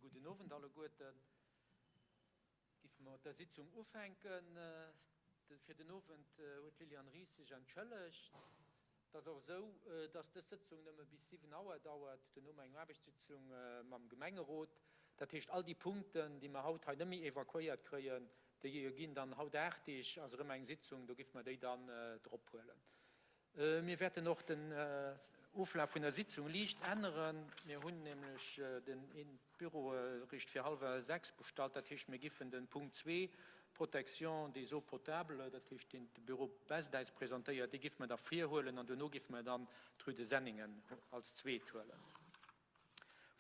Gudden Owend alleguerten. Giffe mer mat der Sitzung ufänken. Fir den Owend huet d'Liliane Ries sech entschëllegt. Et ass och esou, dass dës Sëtzung nëmme bis 7 Auer dauert. Duerno hu mer eng Aarbechtssitzung mam Gemengerot. Dat heescht, all déi Punkten, déi mer haut hei net méi evakuéiert kréien, déi ginn dann haut 8 Deeg ass erëm eng Sitzung, do giffe mer déi dann drop huelen. Mir wäerten och den Oflaf vun der Sitzung liicht änneren. Mir hunn nämlech den Büro eréischt fir hallwer 6 bestallt. Dat heescht, mir giffen den Punkt 2, Protection des eaux potables, dat heescht deen de Büro Best äis presentéiert, dee giffe mer da virhuelen an duerno giffe mer dann d'Rue de Senningen als zweet huelen.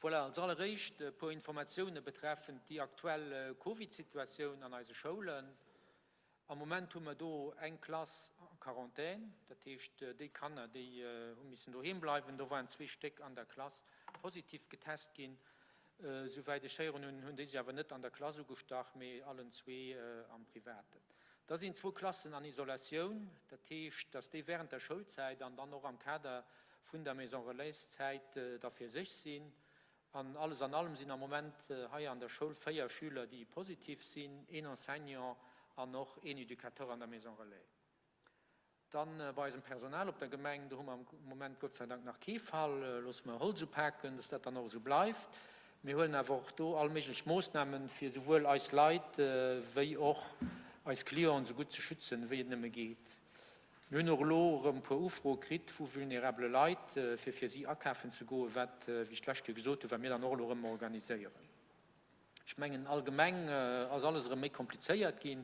Voilà, als alleréischt e puer Informatioune betreffend déi aktuell Covid-Situatioun an eise Schoulen. Am Moment hu mer do eng Klass en Quarantaine, dat heescht déi Kanner, déi hu missen doheem bleiwen. Do waren zwee Stéck an der Klass positiv getest ginn. Souwäit ech héieren hunn, hunn déi sech awer net an der Klass ugestach, mee allen zwee am Privaten. Da sinn zwou Klassen an Isolatioun, dat heescht, datt déi wärend der Schoulzäit an dann och am Kader vun der Maison Relais-Zäit da fir sech sinn. An alles an allem sinn am Moment hei an der Schoul 4 Schüler, déi positiv sinn, een Enseignant an och een Educateur an der Maison Relais. Dann bei eisem Personal op der Gemeng, do hu mer am Moment Gott sei Dank nach kee Fall. Loosse mer Holz upaken, dass dat dann och esou bleift. Mir huelen awer och do all méiglech Moossnamen, fir esouwuel eis Leit wéi och eis Clienten esou gutt ze schützen, wéi et nëmme geet. Mir hunn och elo erëm e puer Ufroe kritt vu vulnerabele Leit, fir fir si akafen ze goen, wat, wéi ech d'lescht Kéier gesot hunn, wat mir dann och elo erëm organiséieren. Ech mengen, allgemeng ass alles erëm méi komplizéiert ginn,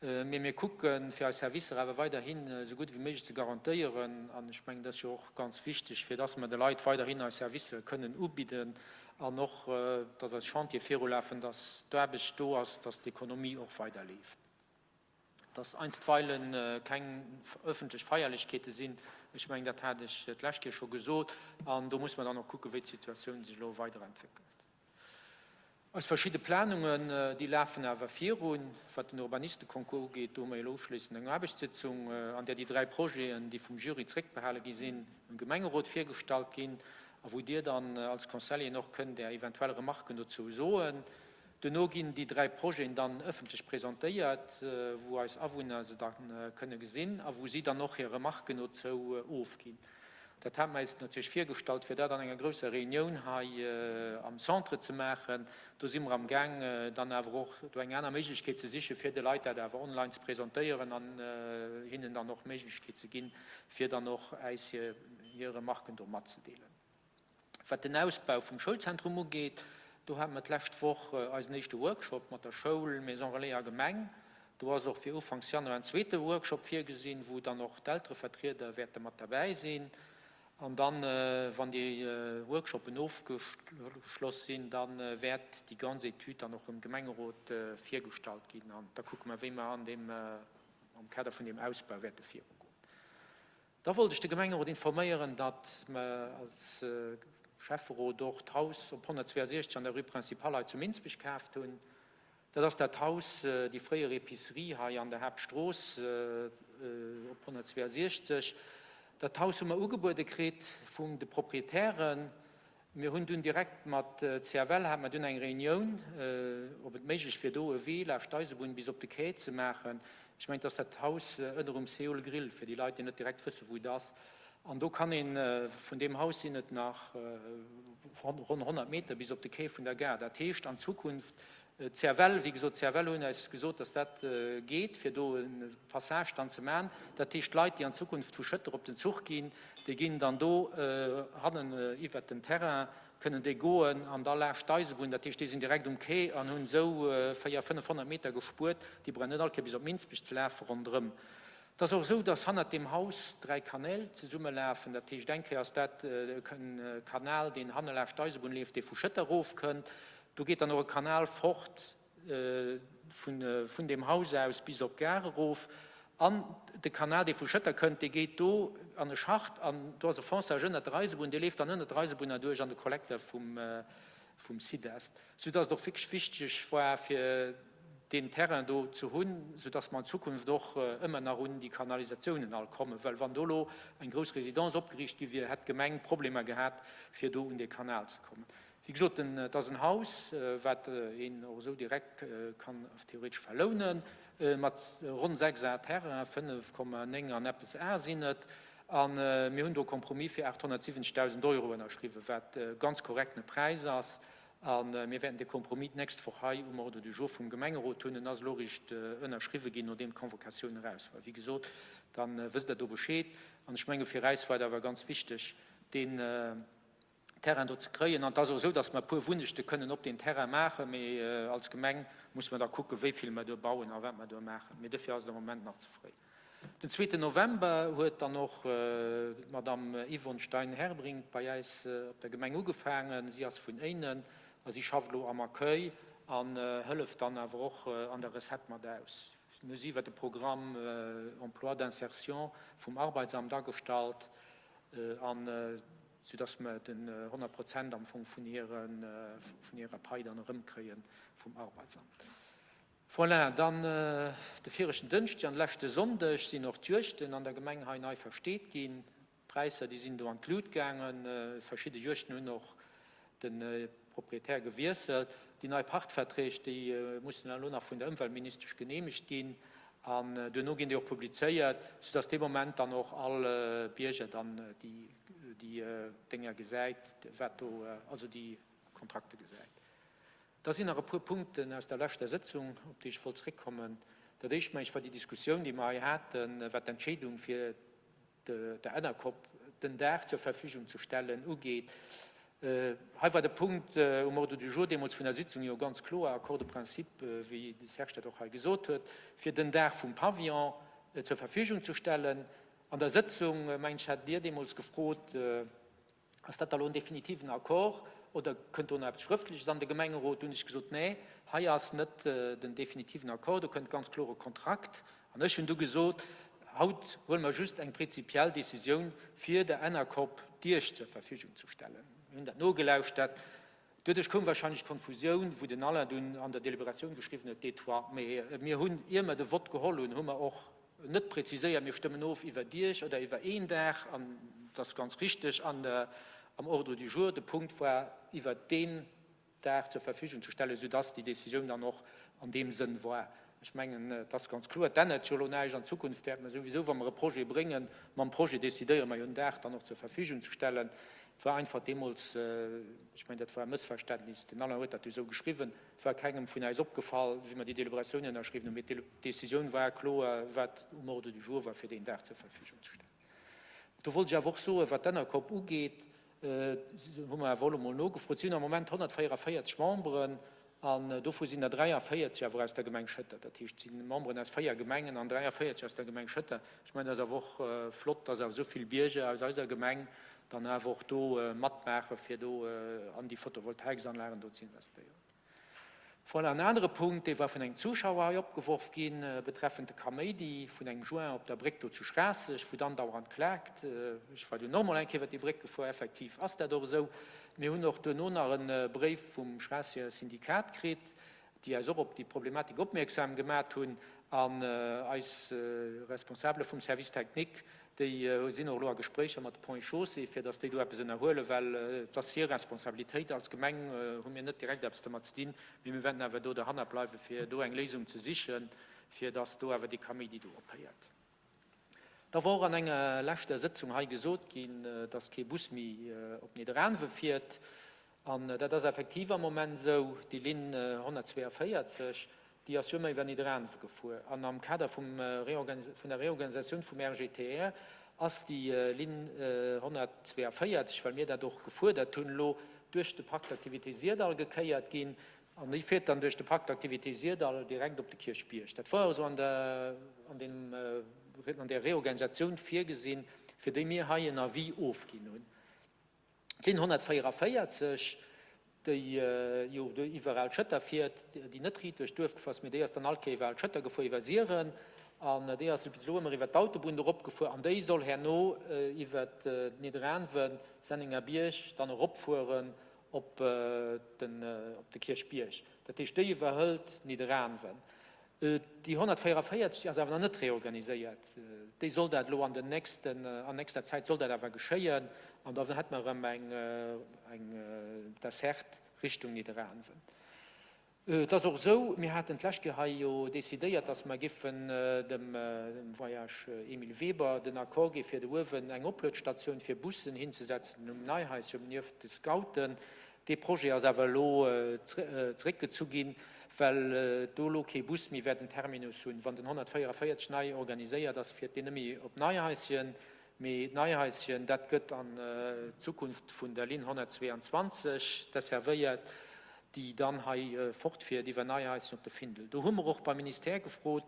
mee mir kucken, fir eis Servicer awer weiderhin esou gutt ewéi méiglech ze garantéieren. An ech mengen, dat ass jo och ganz wichteg, fir dass mer de Leit weiderhin eis Servicer kënnen ubidden an och, dass eis Chantiere virulafen, dass d'Aarbecht do ass, dass d'Ekonomie och weiderleeft. Dass einstweilen keng öffentlech Feierlechkeete sinn, ech mengen, dat hat ech d'lescht Kéier scho gesot. An do muss mer dann och kucken, wéi d'Situatioun sech elo weiderentwéckelt. Eis verschidde Planungen, déi lafen awer virun. Wat den Urbanisteconcours ugeet, do hu mer elo uschléissend eng Aarbechtssitzung, an där déi 3 Projeten, déi vum Jury zréckbehale gi sinn, dem Gemengerot virgestallt ginn a wou Dir dann als Conseilleren och kënnt Är eventuell Remarken dozou soen. Duerno ginn déi 3 Projeten dann ëffentlech presentéiert, wou eis Awunner se da kënne gesinn a wou si dann och hir Remarken dozou ofginn. Dat hate mer eis natierlech virgestallt, fir dat an enger grousser Reunioun hei am Centre ze maachen. Do si mer am Gaang, dann awer och do eng aner Méiglechkeet ze sichen, fir de Leit dat awer online ze presentéieren an hinnen dann och d'Méiglechkeet ze ginn, fir dann och äis hir Remarken do matzedeelen. Wat den Ausbau vum Schoulzentrum ugeet, do hate mer d'lescht Woch eisen éischte Workshop mat der Schoul, Maison Relais a Gemeng. Do ass och fir Ufanks Januar en zweete Workshop virgesinn, wou dann och d'Elterevertrieder wäerte mat derbäi sinn. An dann, wann déi Workshoppen ofgeschloss sinn, da wäert déi ganz Etüd dann och dem Gemengerot virgestallt ginn. An da kucke mer, wéi mer an deem, am Kader vun deem Ausbau wäerte virugoen. Da wollt ech de Gemengerot informéieren, datt mer als Schäfferot och d'Haus op 162 an der Rue Principale hei zu Minsbech kaaft hunn. Dat ass dat Haus, déi fréier Epicerie hei an der Haaptstrooss op 162. Dat Haus hu mer ugebuede kritt vun de Proprietären. Mir hunn dunn direkt mat CFL hate mer dunn eng Reunioun, ob et méiglech wier do e Wee laascht d'Eisebunn bis op de Quai ze maachen. Ech mengen, et ass dat Haus ënner um Seoul Grill, fir déi Leit, déi net direkt wësse wou et ass. An do kann een, vun deem Haus sinn et nach ronn 100 Meter bis op de Quai vun der Gare. Dat heescht an Zukunft D'CFL, wéi gesot, d'CFL hunn eis gesot, dass dat geet, fir do e Passage dann ze maachen. Dat heescht, d'Leit, déi an Zukunft vu Schëtter op den Zuch ginn, déi ginn dann do hannen iwwert den Terrain, kënnen déi goen an da laascht d'Eisebunn. Dat heescht, déi sinn direkt um Quai an hunn esou 400, 500 Meter gespuert. Déi brauchen net all Kéier bis op Minsbech ze lafen ronderëm. Et ass och esou, dass hannert deem Haus 3 Kanäl zesummelafen. Dat heescht, eng Kéier ass dat e Kanal, deen hanne laascht d'Eisebunn leeft, dee vu Schëtter erofkënnt. Do geet dann och e Kanal fort vun deem Haus aus bis op d'Gare erof. An de Kanal, dee vu Schëtter kënnt, dee geet do an e Schacht an do ass e Fonçage ënnert der Eisebunn, dee leeft dann ënnert der Eisebunn erduerch an de Kollekter vum Sidest. Soudass et och wierklech wichteg war, fir deen Terrain do ze hunn, soudass mer an Zukunft och ëmmer nach un déi Kanalisatiounen all kommen. Well wann do elo eng grouss Résidence opgeriicht gi wier, hätt d'Gemeng Problemer gehat, fir do un dee Kanal ze kommen. Wéi gesot, et ass en Haus, wat een och esou direkt kann theoretesch verlounen, mat ronn 6 Ar Terrain, 5,9 an eppes Ar sinn et. A mir hunn do e Compromis fir 870.000 Euro ënnerschriwwen, wat e ganz korrektene Präis ass. A mir wäerten dee Compromis d'nächst Woch hei um Ordre du jour vum Gemengerot hunn. En ass elo eréischt ënnerschriwwe ginn, nodeem d'Convocatioun eraus war. Wéi gesot, da wësst Der do Bescheed. An ech menge fir äis war et awer ganz wichteg, deen Terrain do ze kréien. An et ass och esou, datt mer e puer Wunnechte kënnen op deen Terrain maachen, mee als Gemeng musse mer da kucken, wéi vill mer do bauen a wat mer do maachen. Mee dofir ass et am Moment nach ze fréi. Den zweeten November huet dann och d'Madame Yvonne Stein-Herbrink bei äis op der Gemeng ugefaangen. Si ass vun Éinen a si schafft elo am Accueil an hëlleft dann awer och an der Recette mat aus. Mir hu si iwwer de Programme Emploi d'insertion vum Arbeitsamt agestallt an soudass mer den 100 Prozent am Fong vun hirer Pai dann erëmkréie vum Arbeitsamt. Voilà, dann de viregten Dënschdeg an de leschte Sonndeg sinn och d'Juegten an der Gemeng hei nei versteet ginn. D'Präisser, déi sinn do an d'Lut gaangen. Verschidde Juegten hunn och de Proprietär gewiesselt. Déi nei Pachtverträg, déi mussen elo nach vun der Ëmweltministesch geneemegt ginn an duerno ginn déi och publizéiert, soudass dee Moment dann och all Bierger dann déi Dénger gesäit, wat do, also déi Kontrakte gesäit. Da sinn nach e puer Punkten aus der leschter Sëtzung, op déi ech wollt zréckkommen. Dat éischt, meng ech, war déi Diskussioun, déi mer hei haten, wat d'Entscheedung fir der Enercop den Daach zur Verfügung ze stellen ugeet. Hei war de Punkt um Ordre du jour deemools vun der Sitzung jo ganz kloer, Accord de principe, wéi de Serge dat och hei gesot huet, fir den Daach vum Pavillon zur Verfügung ze stellen. An der Sëtzung, meng ech, hat Dir deemools gefrot, Ass dat da lo en definitiven Accord oder kënnt do nach eppes Schrëftleches an de Gemengerot? Du hunn ech gesot, Nee, hei ass net den definitiven Accord, do kënnt ganz kloer e Kontrakt. An ech hunn du gesot, Haut huele mer just eng prinzipiell Decisioun, fir der Enercop d'Iech zur Verfügung ze stellen. Mir hunn dat nogelauschtert. Doduerch koum wahrscheinlech d'Konfusioun, wou den Alain dunn an der Deliberatioun geschriwwen huet, des toits. Mee mir hunn, ier mer de Vott geholl hunn, hu mer och net präziséiert, mir stëmmen of iwwer Iech oder iwwer een Dag. An et ass ganz richtig an der, am Ordre du jour, de Punkt war, iwwer deen Dag zur Verfügung ze stellen, soudass déi Décisioun dann och an deem Sënn war. Ech mengen, et ass ganz kloer, et ännert jo elo näischt. An Zukunft wäerte mer souwisou, wa mer e Projet bréngen, mam Projet decidéiere mer jo den Dag dann och zur Verfügung ze stellen. Et war einfach deemools, ech mengen, dat war e Mëssverständnis, den Alain huet dat jo esou geschriwwen, et war kengem vun äis opgefall, wéi mer déi Deliberatioun ënnerschriwwen hunn, mee d'Décisioun war kloer, wat um Ordre du jour war, fir deen Dag zur Verfügung ze stellen. Do wollt ech awer och soen, wat d'Enercop ugeet, hu mer awer och elo mol nogefrot, si hunn am Moment 144 Memberen An dovu sinn der 43 awer aus der Gemeng Schëtter. Dat heescht, et si Memberen aus 4 Gemengen an 43 aus der Gemeng Schëtter. Ech mengen, et ass awer och flott, dass awer esou vill Bierger aus eiser Gemeng dann awer och do matmaachen, fir do an déi Photovoltaiksanlagen do ze investéieren. Voilà, en anere Punkt, dee war vun engem Zuschauer hei opgeworf ginn, betreffend de Kaméidi vun engem Joint op der Bréck do zu Schraasseg, wou dann dauernd klaakt. Ech war dunn och mol eng Kéier iwwer déi Bréck gefuer, effektiv ass dat och esou. Mir hunn och duerno nach e Bréif vum Schraasseger Syndikat kritt, déi eis och op déi Problematik opmierksam gemat hunn. An eis Responsabele vum Service technique, déi sinn och elo a Gespréicher mat de Ponts et Chaussées, fir datt déi do eppes ënnerhuelen, well et ass hir Responsabilitéit. Als Gemeng hu mir net direkt eppes domat ze dinn, mee mir wäerten awer do derhanner bleiwen, fir do eng Léisung ze sichen, fir datt do awer dee Kaméidi do ophéiert. Da wor an enger leschter Sëtzung hei gesot ginn, dass kee Bus méi op Nidderaanwe fiert. An dat ass effektiv am Moment esou. Déi Linn 142, déi ass jo ëmmer iwwer Nidderaanwe gefuer. An am Kader vum vun der Reorganisatioun vum RGTR ass déi Linn 142, well mir dat och gefuerdert hunn, elo duerch de Parc d'activités Syrdall gekéiert ginn. An déi fiert dann duerch de Parc d'activités Syrdall direkt op de Kierchbierg. Dat war esou an der, an deem, an där Reorganisatioun virgesinn, fir déi mir hei en Avis ofginn hunn. D'Linn 144, déi jo do iwwer Al Schëtter fiert, déi net riit duerch d'Duerf gefuer ass, mee déi ass dann all Kéier iwwer Al Schëtter gefuer, iwwer Siren, an déi ass bis elo ëmmer iwwer d'Autobunn do eropgefuer, an déi soll herno iwwer Nidderaanwen, Sennengerbierg dann eropfueren op de Kierchbierg. Dat heescht, déi iwwerhëlt Nidderaanwen. Déi 144 ass awer nach net reorganiséiert. Déi soll dat elo an den nächsten, an nächster Zäit soll dat awer geschéien. An da hätt mer erëm eng eng Desserte Richtung Nidderaanwen. Et ass och esou, mir haten d'lescht Joer hei jo decidéiert, dass mer giffen dem Voyage Emile Weber den Accord gi fir do uewen eng Opluetstatioun fir Bussen hinzesetzen um Neihaischen nieft de Scouten. Dee Projet ass awer elo zeréckgezu ginn, well do elo kee Bus méi wäert en Terminus hunn. Wann den 144 nei organiséiert ass, fiert deen net méi op Neihaischen, mee d'Neihaischen, dat gëtt an Zukunft vun der Linn 122 desservéiert, déi dann hei fortfiert iwwer Neihaischen op de Findel. Do hu mer och beim Ministère gefrot,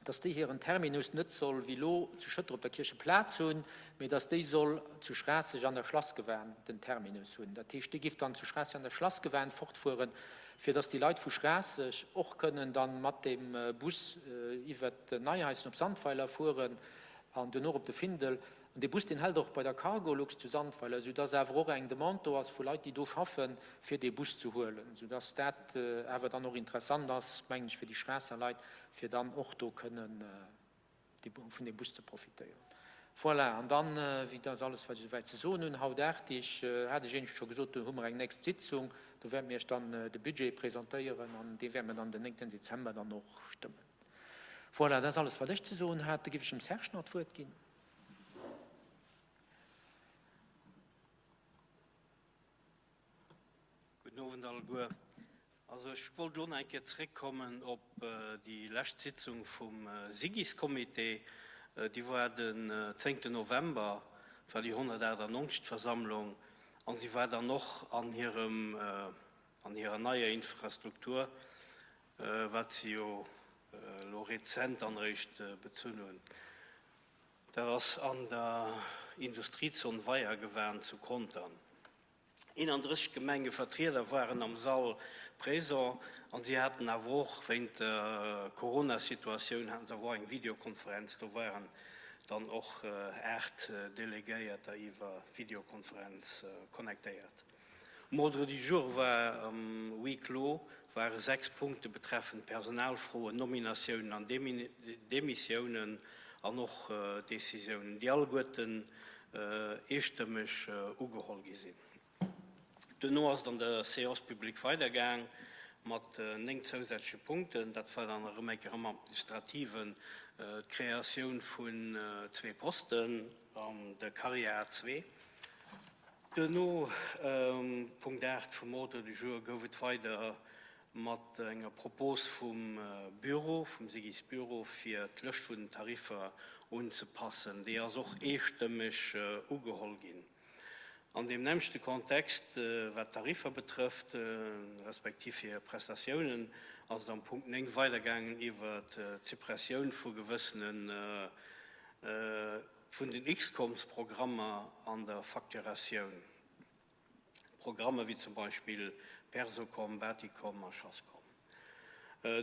dass déi hiren Terminus net soll wéi elo zu Schëtter op der Kiercheplaz hunn, mee dass déi soll zu Schraasseg an der Schlassgewan den Terminus hunn. Dat heescht, déi giff dann zu Schraasseg an der Schlassgewan fortfueren, fir dass déi Leit vu Schraasseg och kënnen dann mat dem Bus iwwert Neihaischen op Sandweiler fueren an duerno op de Findel. An dee Bus, deen hält och bei der Cargolux zu Sandweiler, soudass awer och eng Demande do ass vu Leit, déi do schaffen, fir dee Bus ze huelen, soudass dat awer dann och interessant ass, mengen ech, fir déi Schraasser Leit, fir dann och do kënnen vun deem Bus ze profitéieren. Voilà, an dann, wéi dat ass alles, wat ech esouwäit ze soen hunn. Haut 8 Deeg, hat ech éinescht scho gesot, do hu mer eng nächst Sitzung, do wäerte mir Iech dann de Budget presentéieren an dee wäerte mer dann den 9. Dezember dann och stëmmen. Voilà, dat ass alles, wat ech ze soen hat. Da géif ech dem Serge nach d'Wuert ginn. Gudden Owend alleguer. Also ech wollt elo nach eng Kéier zréckkommen op déi lescht Sitzung vum SIGIS-Comité. Déi war den zéngten November, et war déi 198. Versammlung an si war dann och an hirem, an hirer neier Infrastruktur, wat si jo elo rezent dann eréischt bezunn hunn. Dat ass an der Industriezon Weiergewan zu Contern. 31 Gemengevertrieder waren am Sall présent an si haten awer och, wéint der Coronasituatioun, haten se awer och eng Videokonferenz. Do waren dann och 8 Delegéierter iwwer Videokonferenz connectéiert. Um Ordre du jour war am Huis clos ware 6 Punkte betreffend Personalfroen, Nominatiounen an Demissiounen an och Decisiounen, déi alleguerten eestëmmeg ugeholl gi sinn. Duerno ass et an der Séance publique weidergaang mat 9 zousätzleche Punkten. Dat war dann erëm eng Kéier am Administrativen, d'Kreatioun vun zwee Posten an der Carrière A2. Duerno, Punkt 8 vum Ordre du jour, gouf et weider mat enger Propos vum Büro, vum SIGIS-Büro, fir d'Lëscht vun den Tariffer unzepassen. Déi ass och eestëmmeg ugeholl ginn. An deem nämmlechte Kontext, wat d'Tariffer betrëfft, respektiv fir Prestatiounen, ass et am Punkt 9 weidergaangen iwwert d'Suppressioun vu gewëssene Vun den X-Coms-Programmer an der Facturatioun, Programmer wéi zum Beispill Persocom, Baticom a Chasscom.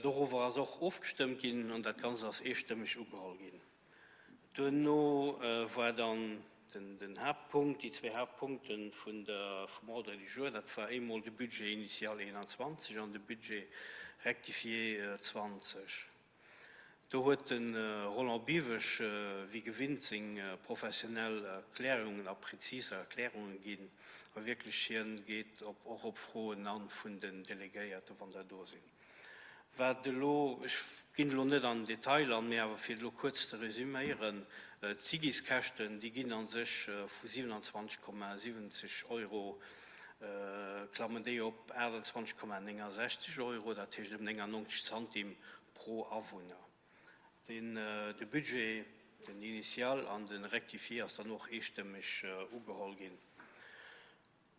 Dorower ass och ofgestëmmt ginn an dat Ganzt ass eestëmmeg ugeholl ginn. Duerno war dann den Haaptpunkt, déi zwee Haaptpunkte vun der, vum Ordre du jour, dat war eemol de Budget initial 21 an de Budget rectifié 20. Do huet de Roland Biwesch wéi gewinnt seng professionell Erklärungen a präzis Erklärungen ginn. A wierklech, hien geet op och op Froen an vun den Delegéierten, wann der do sinn. Wat elo, ech ginn elo net an den Detail an, mee awer fir et elo kuerz ze resüméieren, D'SIGIS-Käschten, déi ginn a sech vu 27,70 Euro, klammen déi op 28,69 Euro, dat heescht ëm 99 Zantim pro Awunner. Den de Budget, den Initial an de Rectifié ass dann och eestëmmeg ugeholl ginn.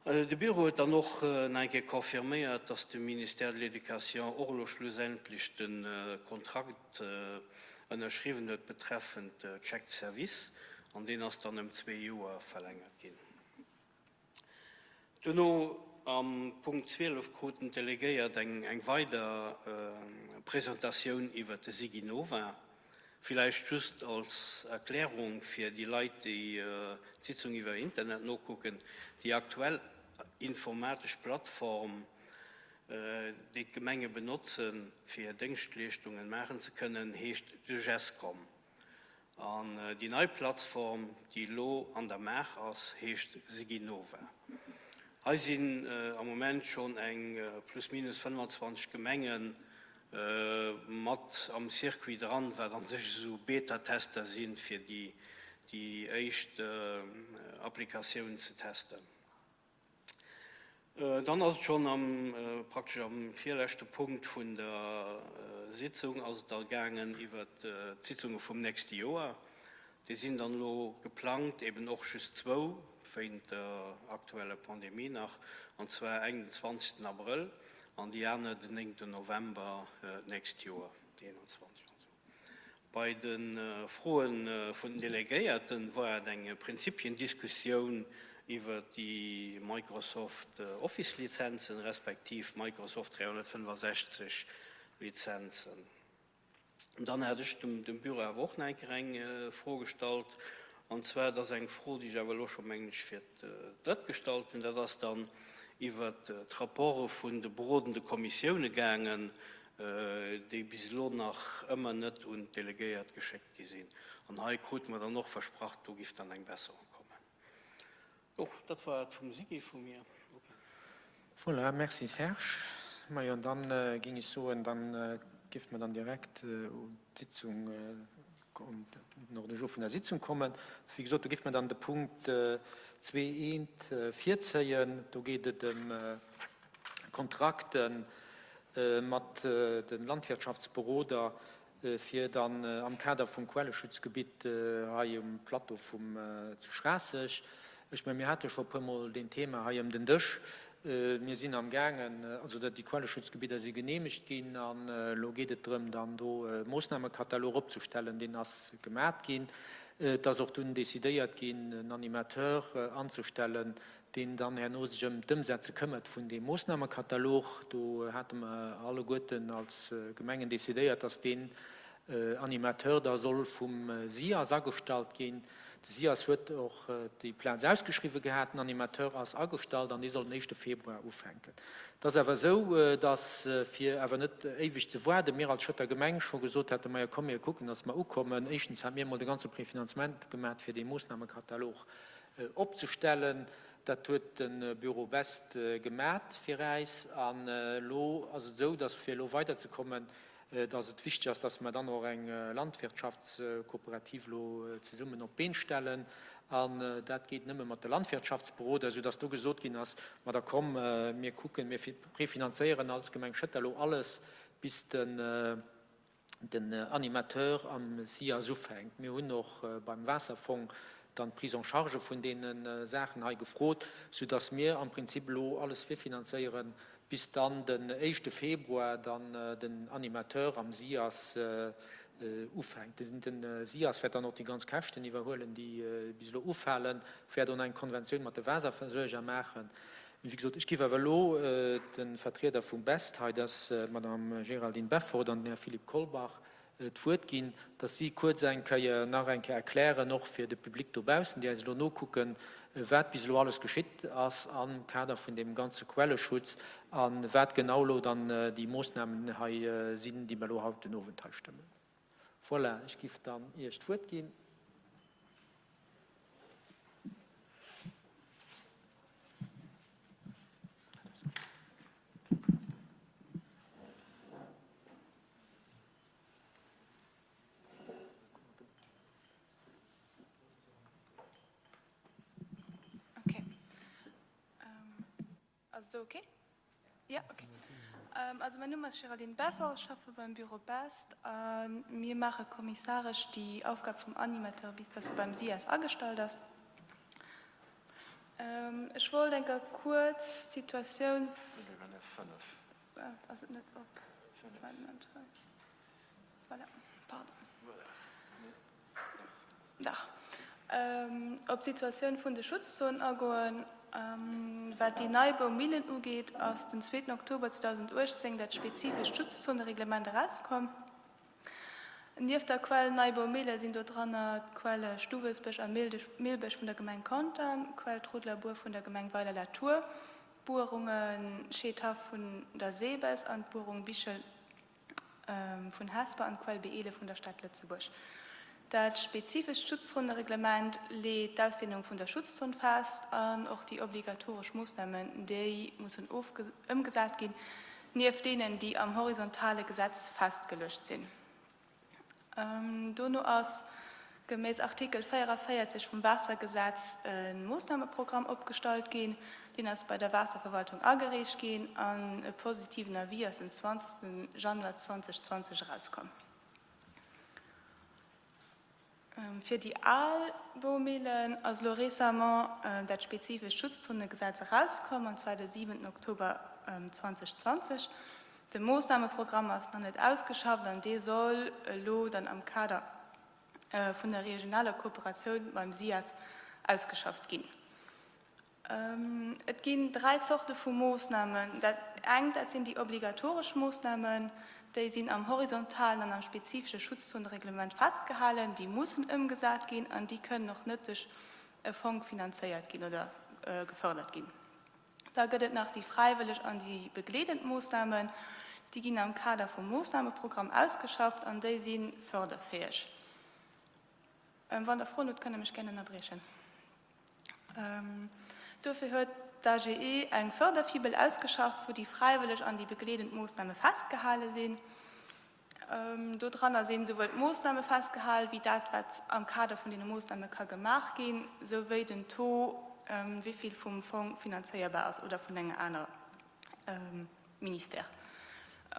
De Bureau huet dann och nach eng Kéier confirméiert, dass de Ministère de l'Éducation och elo schlussendlech de Kontrakt ënnerschriwwen huet betreffend d'Chèques service, an deen ass dann ëm zwee Joer verlängert ginn. Duerno am Punkt 12 kruten d'Delegéiert eng weider Presentatioun iwwert de SIGINOVA. Villäicht just als Erklärung fir déi Leit, déi d'Sitzung iwwer Internet nokucken, Déi aktuell informatesch Plattform, déi d'Gemenge benotzen, fir hir Déngschtleeschtungen maachen ze kënnen, heescht de Gescom. An déi nei Plattform, déi elo an der Maach ass, heescht Siginova. Hei sinn am Moment schonn eng plus minus 25 Gemenge mat am Circuit dran, wat a sech esou Beta-Tester sinn, fir déi éischt Applikatioun ze testen. Dann ass et schonn am, praktesch am virleschte Punkt vun der Sitzung ass et da gaangen iwwert d'Sitzunge vum nächste Joer. Déi sinn dann elo geplangt, eben och just zwou, wéint der aktueller Pandemie nach, an zwar eng den 20 Abrëll an déi aner den 9 November d'nächst Joer, 21 also. Bei de Froe vun den Delegéierte war et eng Prinzipiendiskussioun iwwer déi Microsoft Office Lizenzen, respektiv Microsoft 365 Lizenzen. Dann hat ech dem Büro awer och nach eng Kéier eng Fro gestallt, an zwar, dat ass eng Fro, déi ech awer elo scho, mengen ech, fir d'drëtt gestallt hunn, dat ass dann iwwert d'Rapporte vun de berodende Kommissioune gaangen, déi bis elo nach ëmmer net un d'Delegéiert geschéckt gi sinn. An hei krute mer dann och versprach, do giff dann eng Besserung kommen. Jo, dat war et vum Sigi vu mir. Okay. Voilà, merci Serge. Majo, dann géing ech soen, dann géife mer dann direkt un d'Sitzung, un den Ordre du jour vun der Sitzung kommen. Wéi gesot, do géife mer dann de Punkt 2.1 virzéien. Do geet et ëm Kontrakte mat de Landwirtschaftsberoder, fir dann am Kader vum Quelleschutzgebitt hei um Plateau vum zu Schraasseg. Ech mengen, mir hate scho e puermol deen Thema hei ëm den Dësch. Mir sinn am gaangen, also déi Quelleschutzgebidder si geneemegt ginn an elo geet et drëm, dann do e Moossnamekatalog opzestellen. Deen ass gemat ginn. Et ass och dunn decidéiert ginn, en Animateur anzestellen, deen dann herno sech ëm d'Ëmsetze këmmert vun deem Moossnamekatalog. Do hate mer alleguerten als Gemengen decidéiert, dass deen Animateur da soll vum SIAS agestallt ginn. De SIAS huet och déi Plaz ausgeschriwwe gehat, den Animateur ass agestallt an dee soll den éischte Februar ufänken. Et ass awer esou, dass, fir awer net éiweg ze waarden, mir als Schëtter Gemeng scho gesot haten, Majo komm mir kucken, dass mer ukommen. Éischtens hate mir emol de ganze Préfinancement gemat fir dee Moossnamekatalog opzestellen. Dat huet de Bureau Best gemat fir äis. An elo ass et esou, dass, fir elo weiderzekommen, dass et wichteg ass, dass mer dann och eng Landwirtschaftskooperativ elo zesummen op d'Been stellen. An dat geet nëmme mat de Landwirtschaftsberoder, soudass do gesot ginn ass, Ma da komm, mir kucken, mir prefinanzéieren als Gemeng Schëtter elo alles bis den den Animateur am SIAS ufänkt. Mir hunn och beim Waasserfong dann d'Prise en charge vun deene Saachen hei gefrot, soudass mir am Prinzip elo alles virfinanzéieren, bis dann den éischte Februar dann den Animateur am SIAS ufänkt. Den SIAS wäert dann och déi ganz Käschten iwwerhuelen, déi bis elo ufalen, wäert och nach eng Konventioun mat de Waasserversuerger maachen. Wéi gesot, ech géif awer elo de Vertrieder vum Best, hei dat ass d'Madame Géraldine Beffort an den Här Philippe Kolbach, d'Wuert ginn, datt si kuerz eng Kéier nach eng Kéier erklären, och fir de Public dobaussen, déi eis elo nokucken, wat bis elo alles geschitt ass am Kader vun deem ganze Quelleschutz a wat genau elo dann déi Moossnamen hei sinn, déi mer elo haut den Owend hei stëmmen. Voilà, ech géif dann Iech d'Wuert ginn. Okay. Ähm, also okay? Ja, okay. Ähm, also mein Numm ass Géraldine Beffort, ech schaffe beim Büro Best a mir maache kommissaresch déi Aufgab vum Animateur bis dass e beim SIAS agestallt ass. Ähm, ech wollt eng Kéier kuerz d'Situatioun. Ass et net op? Voilà, pardon. Dach. Op d'Situatioun vun de Schutzzonen agoen. Wat déi nei Boumillen ugeet, ass den zweeten Oktober 2018 dat spezifescht Schutzzonereglement erauskomm. Nieft der Quell Nei Boumille sinn do dranner d'Quelle Stuwesbech a Millbech vun der Gemeng Contern, d'Quell Trudlerbuer vun der Gemeng Weiler-la-Tour, d'Buerunge Scheedhaff vun der Sebes an d'Buerung Bichel vun Hesper an d'Quell Beele vun der Stad Lëtzebuerg. Dat spezifescht Schutzzonereglement leet d'Ausdehnung vun der Schutzzon fest an och déi obligatoresch Moossnamen, déi mussen ëmgesat ginn, nieft deenen, déi am horizontale Gesetz festgeluecht sinn. Dono ass geméiss Artikel 44 vum Waassergesetz e Moossnameprogramm opgestallt ginn. Deen ass bei der Waasserverwaltung agereecht ginn an e positiven Avis ass den 20 Januar 2020 erauskomm. Fir déi al Boumillen ass elo récemment dat spezifescht Schutzzonegesetz erauskomm, an zwar de 7 Oktober 2020. De Moossnameprogramm ass nach net ausgeschafft an dee soll elo dann am Kader vun der regionaler Kooperatioun beim SIAS ausgeschafft ginn. Et ginn 3 Zorte vu Moossnamen. Dat engt, dat sinn déi obligatoresch Moossnamen. Déi sinn am horizontalen an am spezifesche Schutzzonereglement festgehalen. Déi mussen ëmgesat ginn an déi kënnen och net duerch e Fong finanzéiert ginn oder gefërdert ginn. Da gëtt et nach déi fräiwëlleg an déi begleedend Moossnamen. Déi ginn am Kader vum Moossnameprogramm ausgeschafft an déi si fërderfäeg. Wann Der Froen hutt, kënnt Der mech gär ënnerbriechen. Dofir huet d'AGE eng Förderfibel ausgeschafft, wou déi fräiwëlleg an déi begleedend Moossname festgehale sinn. Dodranner sinn esouwuel d'Moossname festgehalen, wéi dat, wat am Kader vun deene Moossname ka gemaach ginn, souwéi den Taux, wéi vill vum Fong finanzéierbar ass oder vun enger aner Ministère.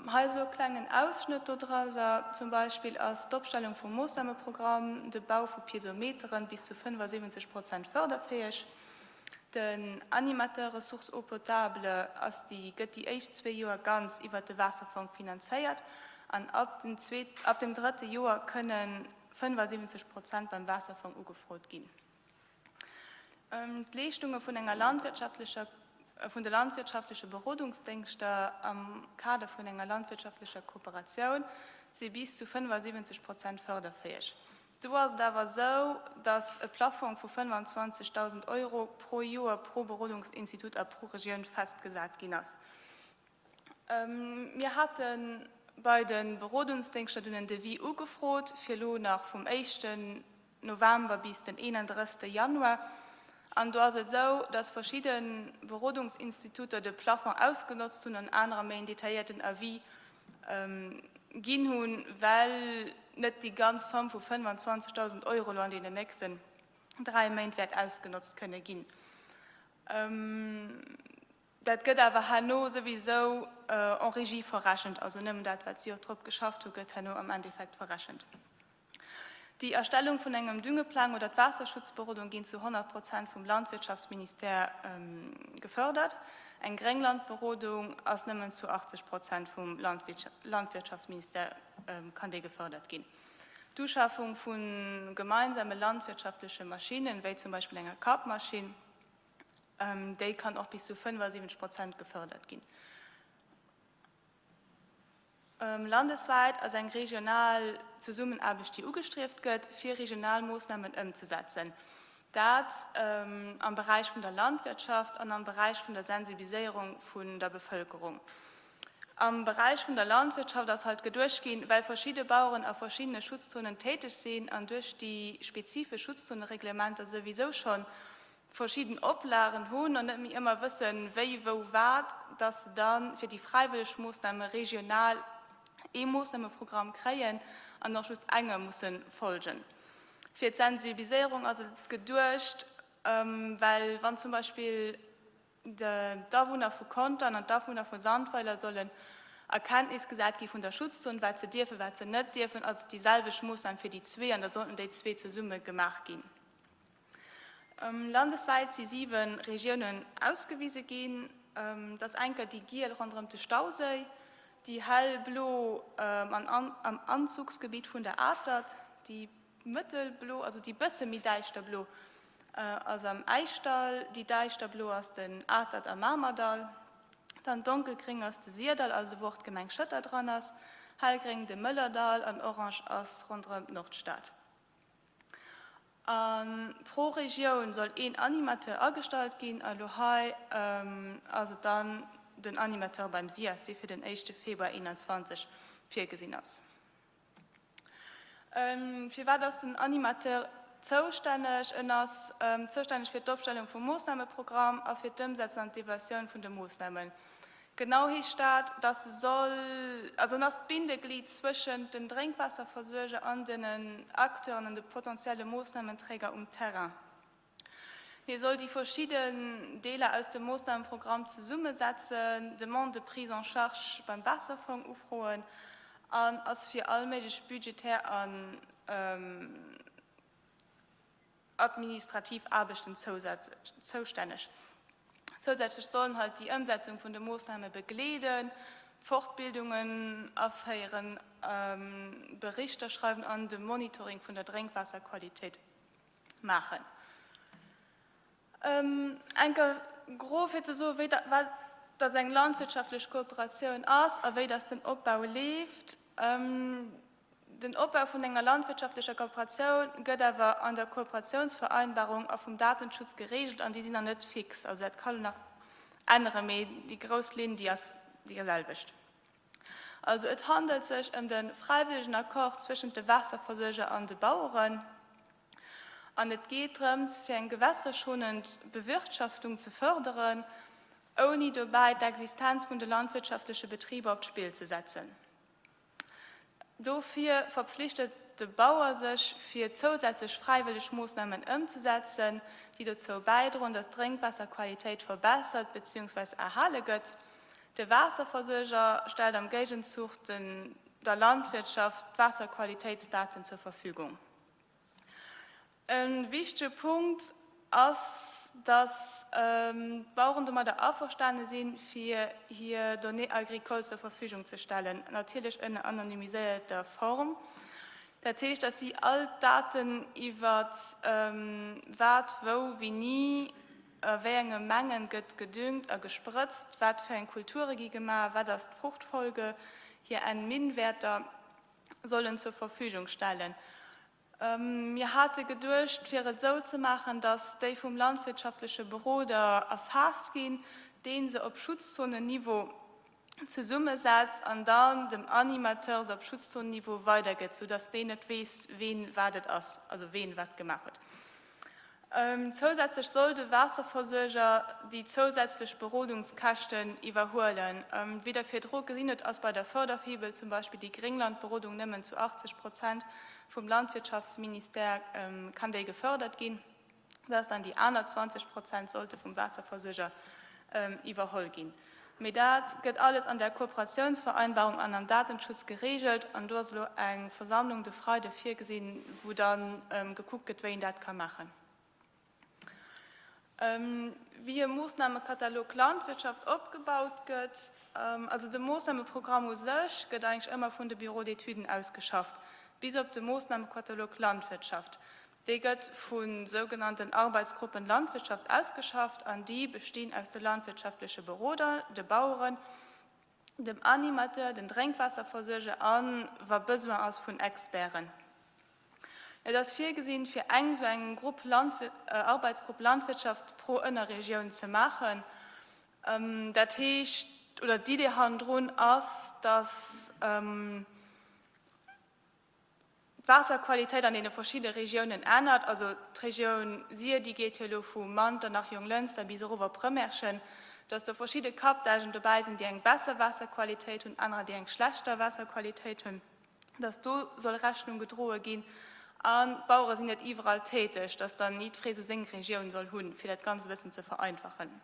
Hei esou e klengen Ausschnëtt dodrauser. Zum Beispill ass d'Opstellung vum Moossnameprogramm, de Bau vu Piezometeren bis zu 75 Prozent fërderfäeg. Den Animateur Ressources eau potable ass déi gëtt déi éischt zwee Joer ganz iwwert de Waasserfong finanzéiert an ab dem zweet ab dem drëtte Joer kënne 75 Prozent beim Waasserfong ugefrot ginn. D'Leeschtunge vun enger landwirtschaftlecher, vun de landwirtschaftleche Berodungsdéngschter am Kader vun enger landwirtschaftlecher Kooperatioun si bis zu 75 Prozent fërderfäeg. Do ass et awer esou, datt e Plaffong vu 25.000 Euro pro Joer pro Berodungsinstitut a pro Regioun festgesat ginn ass. Mir hate bei de Berodungsdéngschter dunn en Devis ugefrot, fir elo nach vum éischten November bis den 31. Januar. An do ass et esou, dass verschidde Berodungsinstituter de Plafond ausgenotzt hunn an anerer méi en detailléierten Avis ginn hunn, well net déi ganz Somme vu 25.000 Euro elo an deenen nächsten dräi Méint wäert ausgenotzt kënne ginn. Dat gëtt awer herno souwisou en régie verrechent, also nëmmen dat, wat si och drop geschafft hu, gëtt herno am Endeffekt verrechent. Déi Erstellung vun engem Düngeplang oder d'Waasserschutzberodung ginn zu 100 Prozent vum Landwirtschaftsministère gefördert. Eng Grénglandberodung ass nëmmen zu 80 Prozent vum Landwirtschaftsministère kann déi gefördert ginn. D'Uschafung vu gemeinsame landwirtschaftleche Maschinnen, wéi zum Beispill enger Kappmaschinn, Déi kann och bis zu 75 Prozent gefërdert ginn. Landeswäit ass eng regional Zesummenaarbecht, déi ugestrieft gëtt, fir regional Moossnamen ëmzesetzen. Dat am Beräich vun der Landwirtschaft an am Beräich vun der Sensibiliséierung vun der Bevëlkerung. Am Beräich vun der Landwirtschaft ass halt geduecht ginn, well verschidde Baueren a verschiddene Schutzzonen täteg sinn an duerch déi spezifesch Schutzzonereglementer souwisou schonn verschidden Oplagen hunn an net méi ëmmer wëssen, wéi, wou, wat, dass se da fir déi fräiwëlleg Moossname regional ee Moossnameprogramm kréien an och just enge musse folgen. Fir d'Sensibiliséierung ass et geduecht, well wann zum Beispill D'Awunner vu Contern an d'Awunner vu Sandweiler sollen a Kenntnis gesat gi vun der Schutzzon, wat se dierfen, wat se net dierfen. Ass et déi selwecht Moossnam fir déi zwee an da sollten déi zwee zesumme gemaach ginn. Landeswäit si 7 Regiounen ausgewise ginn. Dat ass enker déi giel ronderëm de Stauséi, déi hellblo am Anzugsgebitt vun der Atert, déi mëttelblo, also déi bësse méi däischter blo ass am Äischdall, déi däischter blo ass den Atert a Mamerdall, dann donkelgréng ass de Sirdall, also wou och d'Gemeng Schëtter dran ass, hellgréng de Mëllerdall an orange ass ronderëm d'Nordstad. A pro Regioun soll een Animateur agestallt ginn a lo hei ass et dann den Animateur beim SIAS, dee fir den éischte Februar 21 virgesinn ass. Firwat ass den Animateur zoustänneg? En ass zoustänneg fir d'Opstellung vum Moossnameprogramm a fir d'Ëmsetzen an d'Evaluatioun vun de Moossnamen. Genau heescht dat, dass e soll, also en ass d'Bindeglied zwëschent den Drénkwaasserversuerger an den Acteuren an de potentielle Moossnamenträger um Terrain. Hie soll déi verschidden Deeler aus dem Moossnameprogramm zesummesetzen, Demande de prise en charge beim Waasserfong ufroen an ass fir all méiglech budgetär an administrativ Aarbechten zoustänneg. Zousätzlech soll en halt déi Ëmsetzung vun de Moossname begleeden, Fortbildungen aféieren, Berichter schreiwen an de Monitoring vun der Drénkwaasserqualitéit maachen. Enker grof fir ze soen, wéi wat dass eng landwirtschaftlech Kooperatioun ass a wéi dass den Opbau leeft. Den Opbau vun enger landwirtschaftlecher Kooperatioun gëtt awer an der Kooperatiounsvereinbarung a vum Datenschutz geregelt an déi sinn nach net fix. Also dat ka lo nach änneren, mee déi grouss Linn, déi ass déi selwecht. Also et handelt sech ëm de fräiwëllegen Accord zwëschent de Waasserversuerger an de Baueren. An et geet drëms, fir eng gewässerschonend Bewirtschaftung ze fërderen, ouni dobäi d'Existenz vun de landwirtschaftleche Betriber op d'Spill ze setzen. Dofir verpflichtet de Bauer sech, fir zousätzlech fräiwëlleg Moossnamen ëmzesetzen, déi dozou bäidroen, datt d'Drénkwaasserqualitéit verbessert beziehungsweis erhale gëtt. De Waasserversuerger stellt am Géigenzuch den der Landwirtschaft d'Waasserqualitéitsdaten zur Verfügung. E wichtege Punkt ass, dass d'Baueren domadder averstane sinn, fir hir Données agricoles zur Verfügung ze stellen, natierlech ënner anonymiséierter Form. Dat heescht, dass si all d'Daten iwwer wat, wou, wéini, a wéi enge Mengen gëtt gedüngt a gesprëtzt, wat fir eng Kulture gi gemaach, wat ass d'Fruchtfolge, hir N-Min-Wäerter sollen zur Verfügung stellen. Mir hate geduecht, fir et esou ze maachen, datt déi vum landwirtschaftleche Beroder erfaasst ginn, dee se op Schutzzonenniveau zesummesetzt an dann dem Animateur se op Schutzzonenniveau weidergëtt, soudatt deen net weess, ween wat et ass, also ween wat gemaach huet. Zousätzlech soll de Waasserversuerger déi zousätzlech Berodungskäschten iwwerhuelen. Wéi Der virdru gesinn hutt, ass bei der Förderfibel zum Beispill déi Grénglandberodung nëmmen zu 80 Prozent vum Landwirtschaftsministère kann déi gefördert ginn, dass dann déi aner 20 Prozent sollte vum Waasserversuerger iwwerholl ginn. Mee dat gëtt alles an der Kooperatiounsvereinbarung an am Datenschutz geregelt. An do ass elo eng Versammlung de Freide virgesinn, wou da gekuckt gëtt, wéi een dat ka maachen. Wéi e Moossnamekatalog Landwirtschaft opgebaut gëtt, Also de Moossnameprogramm u sech gëtt eigentlech ëmmer vun de Bureaux d'études ausgeschafft, bis op de Moossnamekatalog Landwirtschaft. Dee gëtt vu sougenannten Arbeitsgruppen Landwirtschaft ausgeschafft an déi bestinn aus de landwirtschaftleche Beroder, de Baueren, dem Animateur, den Drénkwaasserversuerger a wa Besoin ass vun Experten. Et ass virgesinn, fir eng sou eng Grupp Arbeitsgrupp Landwirtschaft pro Ënnerregioun ze maachen. Dat heescht, oder d'Idee hannendrun ass, datt d'Waasserqualitéit an deene verschidde Regiounen ännert. Also d'Regioun Sir, déi geet jo elo vu Manternach, Jonglënster bis erof op Rëmerschen, dass do verschidde Captagen dobäi sinn, déi eng besser Waasserqualitéit hunn, anerer, déi eng schlechter Waasserqualitéit hunn, dass do soll Rechnung gedroe ginn. An d'Bauere sinn net iwwerall täteg, dass dann jiddweree sou seng Regioun soll hunn, fir dat Ganzt e bëssen ze vereinfachen.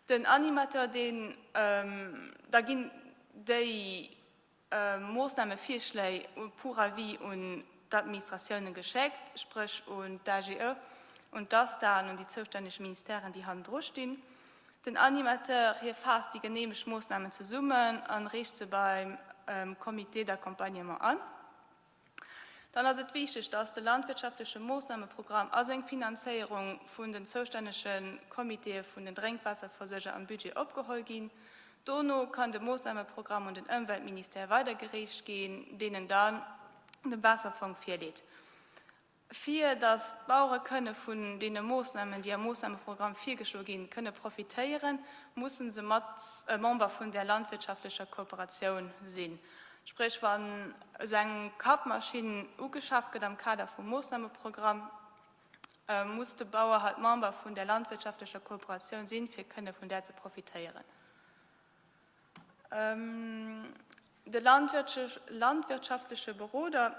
Den Animateur, deen, da ginn déi Moossnamevirschléi pour avis un d'Administratiounen geschéckt, spréch un d'AGE, un d'ASTA an un déi zoustänneg Ministèren, déi hannendru stinn. Den Animateur, hie faasst déi geneemegt Moossnamen zesummen an reecht se beim Comité d'accompagnement an. Dann ass et wichteg, dass de landwirtschaftleche Moossnameprogramm a seng Finanzéierung vun den zoustännege Comitéë vun den Drénkwaasserversuerger am Budget opgeholl ginn. Dono kann de Moossnameprogramm un den Ëmweltministère weidergereecht ginn, deen en dann dem Waasserfong virleet. Fir datt d'Bauere kënne vun deene Moossnamen, déi am Moossnameprogramm virgeschloe ginn, kënne profitéieren, musse se mat Member vun där landwirtschaftlecher Kooperatioun sinn. Spréch wann esou eng Kappmaschinn ugeschaaft gëtt am Kader vum Moossnameprogramm, muss de Bauer halt Member vun där landwirtschaftlecher Kooperatioun sinn, fir kënne vun där ze profitéieren. De landwirtschaftleche Beroder,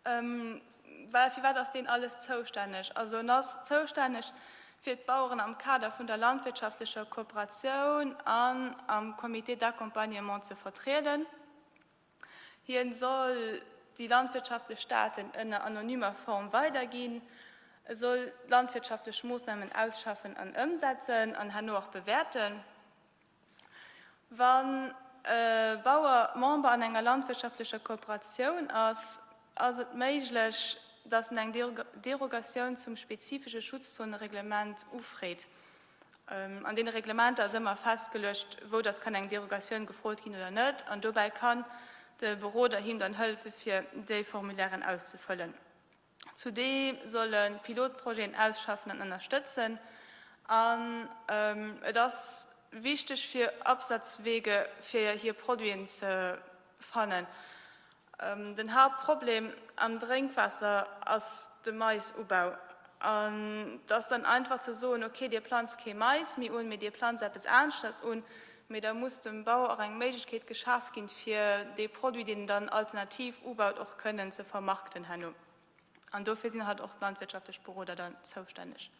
fir wat ass deen alles zoustänneg? Also en ass zoustänneg fir d'Baueren am Kader vun der landwirtschaftlecher Kooperatioun an am Comité d'accompagnement ze vertrieden. Hien soll déi landwirtschaftlech Daten ënner anonymer Form weiderginn. E soll landwirtschaftlech Moossnamen ausschaffen an ëmsetzen an herno och bewäerten. Wann e Bauer Member an enger landwirtschaftlecher Kooperatioun ass, ass et méiglech, datt en eng Derogatioun zum spezifesche Schutzzonereglement ufreet. An deene Reglementer ass ëmmer festgeluecht, wou datt kann eng Derogatioun gefrot ginn oder net, an dobäi kann de Beroder him dann hëllefe fir déi Formulairen auszefëllen. Zudeem soll e Pilotprojeten ausschaffen an ënnerstëtzen. An et ass wichteg fir Absatzwege fir hir Produiten ze fannen. Den Haaptproblem am Drénkwaasser ass de Maisubau. An et ass dann einfach ze soen, ok dir planzt kee Mais méi un, mee dir planzt eppes aneschters un. Mee da muss dem Bauer och eng Méiglechkeet geschaf ginn, fir dee Produit, deen en dann alternativ ubaut, och kënnen ze vermarkten herno. An dofir sinn halt och d'landwirtschaftlech Beroder dann zoustänneg.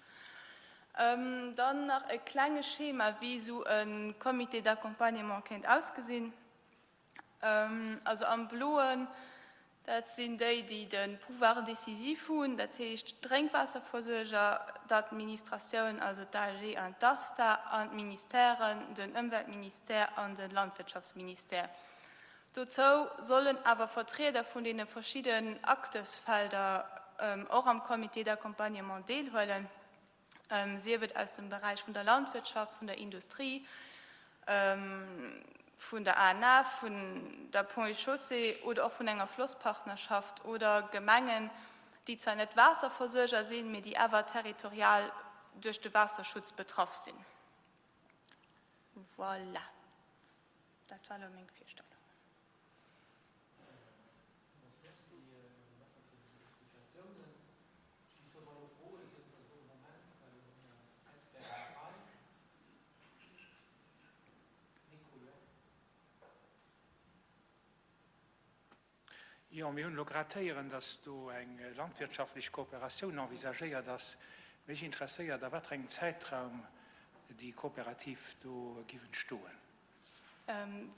Dann nach e klenge Schema, wéi esou e Comité d'accompagnement kéint ausgesinn. Also am Bloen, dat sinn déi, déi de Pouvoir décisif hunn, dat heescht d'Drénkwaasserversuerger, d'Administratioun, also d'AG an d'ASTA, an d'Ministèren, den Ëmweltministère an de Landwirtschaftsministère. Dozou sollen awer Vertrieder vun deene verschidden Acteursfelder och am Comité d'accompagnement deelhuelen. sief et aus dem Beräich vun der Landwirtschaft, vun der Industrie, vun der ANF, vun der Ponts et Chaussées oder och vun enger Flosspartnerschaft oder Gemengen, déi zwar net Waasserversuerger sinn, mee déi awer territorial duerch de Waasserschutz betraff sinn. Voilà, dat war elo meng Virstellung. Jo, mir hunn elo grad héieren, dass do eng landwirtschaftlech Kooperatioun envisagéiert ass. Mech interesséiert, a wat fir engem Zäitraum déi Kooperativ do giff entstoen.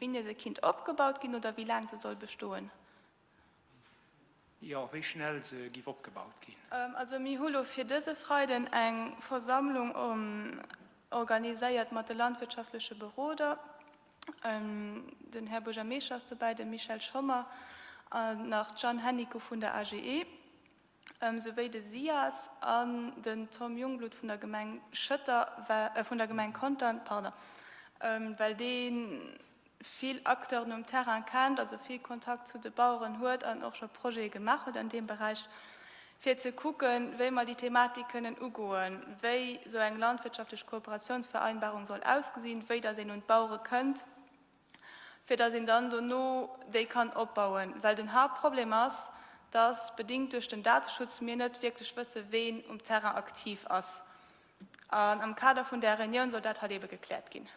Wéini se kinnt opgebaut ginn oder wéi laang se soll bestoen? Jo, wéi schnell se giff opgebaut ginn. Also mir hu lo fir dëse Freiden eng Versammlung organiséiert mat de landwirtschaftleche Beroder. Den Här Buergermeeschter ass dobäi, de Michel Schommer an nach d'Jeanne Hennicot vun der AGE. Souwéi de SIAS an den Tom Jungblut vun der Gemeng Schëtter, vun der Gemeng Contern, pardon, well dee vill Acteuren um Terrain kennt, also vill Kontakt zu de Baueren huet an och scho Projete gemaach huet an deem Beräich, fir ze kucken, wéi mer déi Thematik kënnen ugoen, wéi esou eng landwirtschaftlech Kooperationsvereinbarung soll ausgesinn, wéi datt een un d'Bauere kënnt, fir dass een dann dono déi kann opbauen, well den Haaptproblem ass, dass bedingt duerch den Dateschutz mir net wierklech wësse ween um Terrain aktiv ass. An am Kader vun där Reunioun soll dat halt eebe gekläert ginn.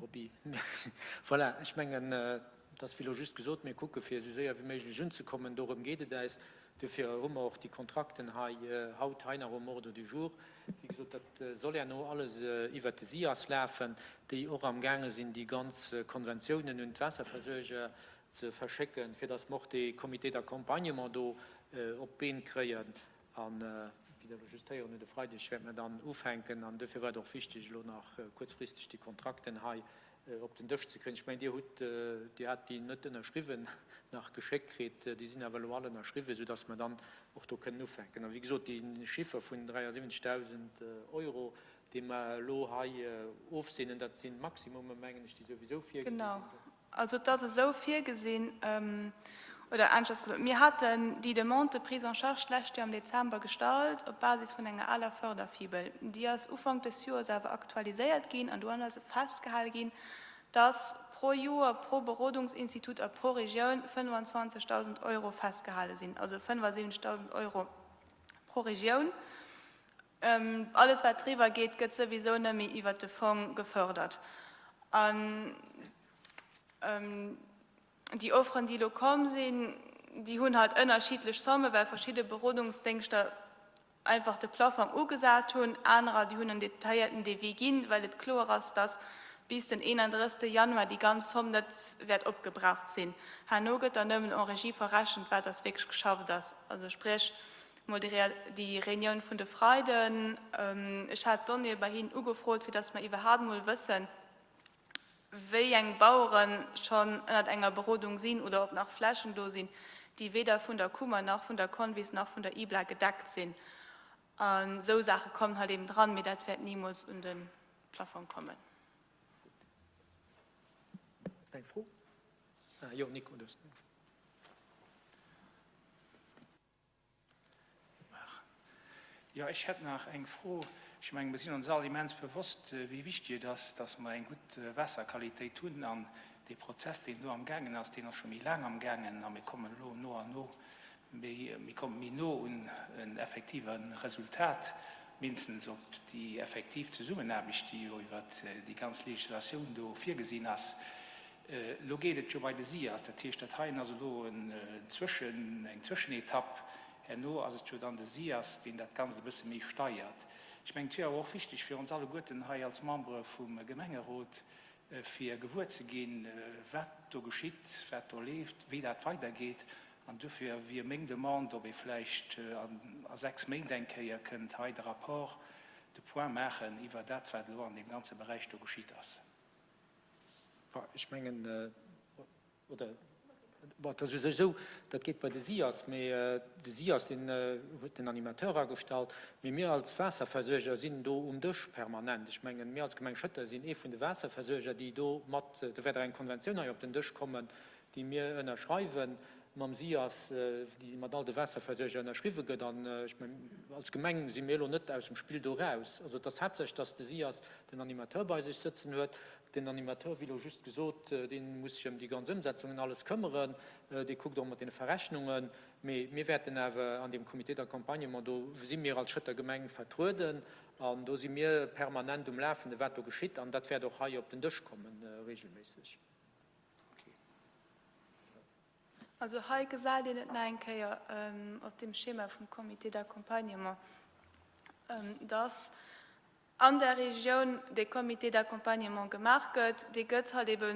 Roby, Merci. Voilà, ech mengen, et ass wéi elo just gesot, mir kucke fir esou séier wéi méiglech unzekommen. Dorëm geet et äis. Duerfir hu mer och déi Kontrakten hei haut hei nach um Ordre du jour. Wéi gesot, dat soll herno alles iwwert de SIAS lafen, déi och amgaange sinn, déi ganz Konventiounen un d'Waasserversuerger ze verschécken, fir datt mer och dee Comité d'accompagnement do op d'Been kréien. An wéi Der elo just héieren hutt, e Freideg wäerte mer dann ufänken. An duerfir war et och wichteg, elo nach kuerzfristeg déi Kontrakten hei op den Dësch ze kréien. Ech mengen, Dir hutt, Dir hat déi net ënnerschriwwen nach geschéckt kritt. Déi sinn awer elo all ënnerschriwwen, soudass mer dann och do kënnen ufänken. A wéi gesot, dee Chiffer vun 73.000 Euro, dee mer elo hei ofseenen, dat sinn d'Maximumme, mengen ech, déi souwisou virgesi sinn. Genau. Also et ass esou virgesinn. Oder aneschters gesot, mir haten déi Demande de prise en charge d'lescht Joer am Dezember gestallt op Basis vun enger aler Förderfibel. Déi ass Ufank des Joers awer aktualiséiert ginn an doran ass festgehale ginn, dass pro Joer, pro Berodungsinstitut a pro Regioun 25.000 Euro festgehale sinn, also 75.000 Euro pro Regioun. Alles wat driwwer geet, gëtt souwisou nëmme iwwert de Fong gefördert. An Déi Offeren, déi elo komm sinn, déi hunn halt ënnerschiddlech Sommen, well verschidde Berodungsdéngschter einfach de Plafong ugesat hunn. Anerer, déi hunn en detailléierten Devis ginn, well et kloer ass, dass bis den 31. Januar déi ganz Somm net wäert opgebraucht sinn. Herno gëtt dann nëmmen en Régie verrechent, wat dass wierklech geschafft ass. Also spréch mol déi Reunioun vun de Freiden. Ech hat d'Donnéeë bei hinnen ugefrot, fir dass mer iwwerhaapt mol wëssen, wéi eng Bauere schonn ënnert enger Berodung sinn oder ob nach Flächen do sinn, déi weder vun der Kummer nach vun der Convis nach vun der IBLA gedeckt sinn. A sou Saache kommen halt eben dran, mee dat wäert nimools un de Plafong kommen. Ass dat eng Fro? Ah jo, Nico, du hues eng Fro. Jo, ech hätt nach eng Fro. Ech mengen, mir sinn ons all immens bewosst, wéi wichtig et ass, dass mer eng gutt Waasserqualitéit hunn. An dee Prozess, deen do amgaangen ass, deen ass scho méi laang amgaangen a mir kommen elo no an no méi, mir komme méi no un en effektive Resultat, mindestens op déi effektiv Zesummenaarbecht, déi jo iwwert déi ganz Législatioun do virgesinn ass. Elo geet et jo bei de SIAS, dat heescht, dat heien ass elo en Zwëschen, eng Zwëschenetapp. Herno ass et jo dann de SIAS, deen dat Ganzt e bësse méi steiert. Ech mengen, et wier awer och wichteg fir ons alleguerten hei als Membere vum Gemengerot, fir gewuer ze ginn, wat do geschitt, wat do leeft, wéi dat weidergeet. An dofir wier meng Demande, ob ee vläicht a 6 Méint eng Kéier kënnt hei de Rapport de point maachen iwwer dat, wat elo an deem ganze Beräich do geschitt ass. Ech mengen, oder, bon, et ass u sech esou, dat geet bei de SIAS, mee de SIAS, deen huet den Animateur agestallt, mee mir als Waasserversuerger sinn do um Dësch permanent. Ech mengen, mir als Gemeng Schëtter sinn ee vun de Waasserversuerger, déi do mat, do wäert och eng Konventioun hei op den Dësch kommen, déi mir ënnerschreiwen mam SIAS, déi mat all de Waasserversuerger ënnerschriwwe gëtt. An ech mengen, als Gemeng si mir elo net aus dem Spill do raus. Also et ass haaptsächlech, dass de SIAS den Animateur bei sech sëtzen huet. Den Animateur, wéi elo just gesot, dee muss sech ëm déi ganz Ëmsetzung an alles këmmeren, dee kuckt och mat deene Verrechnungen. Mee mir wäerten awer an deem Comité d'accompagnement, do si mir als Schëtter Gemeng vertrueden an do si mir permanent um Lafende wat do geschitt an dat wäert och hei op den Dësch kommen regelméisseg. Also hei gesäit een et nach eng Kéier op deem Schema vum Comité d'accompagnement, dass an der Regioun dee Comité d'accompagnement gemaach gëtt. Dee gëtt halt ebe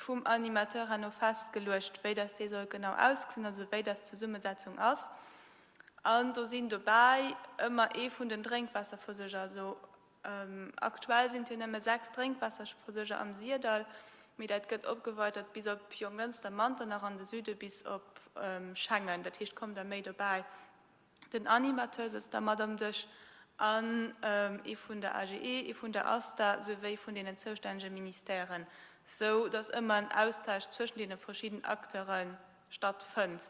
vum Animateur herno festgeluecht, wéi dass dee soll genau ausgesinn, also wéi dass d'Zesummesetzung ass. An do sinn dobäi ëmmer ee vun den Drénkwaasserversuerger, also Aktuell sinn et jo nëmme 6 Drénkwaasserversuerger am Syrdall, mee dat gëtt opgeweitert bis op Jonglënster, Manternach an de Süde bis op Schengen. Dat heescht, kommt der méi dobäi. Den Animateur sëtzt da mat am Dësch an ee vun der AGE, ee vun der ASTA souwéi vun deenen zoustännege Ministèren, sou datt ëmmer en Austausch zwëschen deene verschidden Acteure stattfënnt.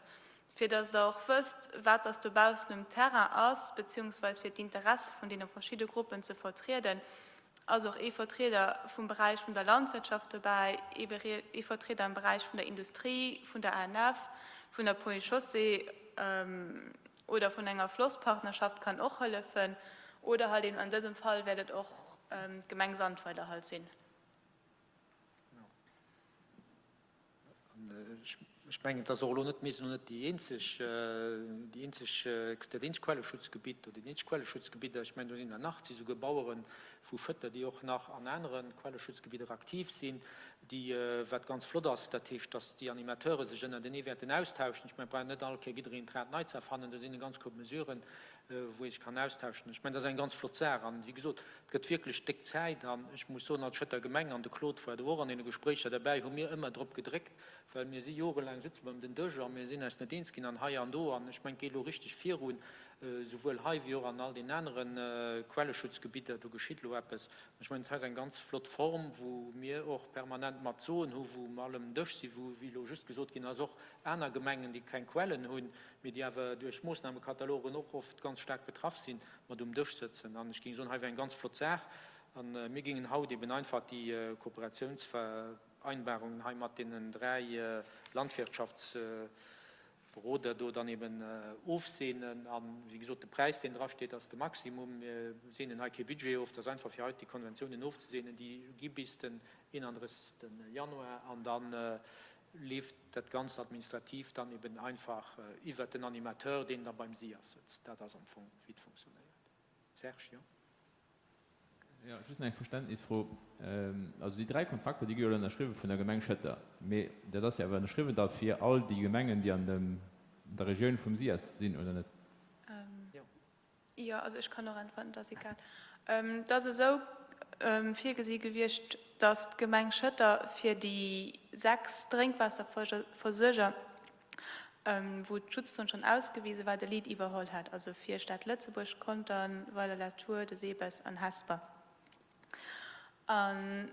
Fir dass Der och wësst, wat dass dobaussen um Terrain ass, beziehungsweis fir d'Interesse vun deene verschidde Gruppen ze vertrieden, ass och ee Vertrieder vum Beräich vun der Landwirtschaft dobäi, ee Vertrieder am Beräich vun der Industrie, vun der ANF, vun der Ponts et Chaussées oder vun enger Flosspartnerschaft kann och hëllefen, oder halt eben an dësem Fall wäert et och d'Gemeng Sandweiler halt sinn. Ech mengen, et ass och elo net, mir sinn elo net déi eenzeg, déi eenzeg, dat eenzegt Quelleschutzgebitt oder déi eenzeg Quelleschutzgebidder. Ech mengen, do sinn der nach, et si souguer Bauere vu Schëtter, déi och nach an anere Quelleschutzgebidder aktiv sinn, déi, wat ganz flott ass, dat heescht, datt déi Animateure sech ënnertenee wäerten austauschen. Ech mengen, et brauch net all Kéier jiddereen d'Rad nei ze erfannen, do sinn e ganz Koup Mesuren, wou ee sech kann austauschen. Ech mengen, dat ass eng ganz flott Saach. An, wéi gesot, et gëtt wierklech déck Zäit. An ech muss soen, als Schëtter Gemeng, an de Claude war do och an deene Gespréicher derbäi, hu mir ëmmer drop gedréckt, well mir si jorelaang sutze mer ëm den Dësch a mir sinn eis net eens ginn an hei an do. An ech mengen, et geet elo richteg virun. Souwuel hei wéi och an all den anere Quelleschutzgebidder, do geschitt elo eppes. An ech mengen, dat hei ass eng ganz flott Form, wou mir och permanent mat Soen hu, wou mer all ëm den Dësch sinn, wou, wéi elo just gesot ginn ass, och aner Gemengen, déi keng Quellen hunn, mee déi awer duerch Moossnamekatalogen och oft ganz staark betraff sinn, mat um Dësch sëtzen. An ech géing soen, hei wär eng ganz flott Saach. A mir géingen haut eben einfach déi Kooperatiounsvereinbarungen hei mat deenen 3 Landwirtschafts Beroder do dann eben ofseenen. A wéi gesot, de Präis, deen drasteet, ass de Maximum. Mir seenen hei kee Budget of, dat ass einfach fir haut déi Konventiounen ofzeseenen. Déi gi bis den 31. Januar an da leeft dat Ganzt administrativ dann eben einfach iwwert den Animateur, deen da beim SIAS sëtzt. Dat ass am Fong, wéi et funktionéiert. Serge, jo? Jo, just nach eng Verständnisfro. Also déi 3 Kontrakter, déi gi jo elo ënnerschriwwen vun der Gemeng Schëtter. Mee dat ass jo awer ënnerschriwwen da fir all déi Gemengen, déi an dem, der Regioun vum SIAS sinn, oder net? Jo, also ech kann och äntwerten, dat ass egal. Et ass esou virgesi gewiescht, datt d'Gemeng Schëtter fir déi 6 Drénkwaasserversuerger, wou d'Schutzzon schonn ausgewise war, de Lead iwwerholl hat, also fir Stad Lëtzebuerg, Contern, Weiler-la-Tour, de Sebes an Hesper. An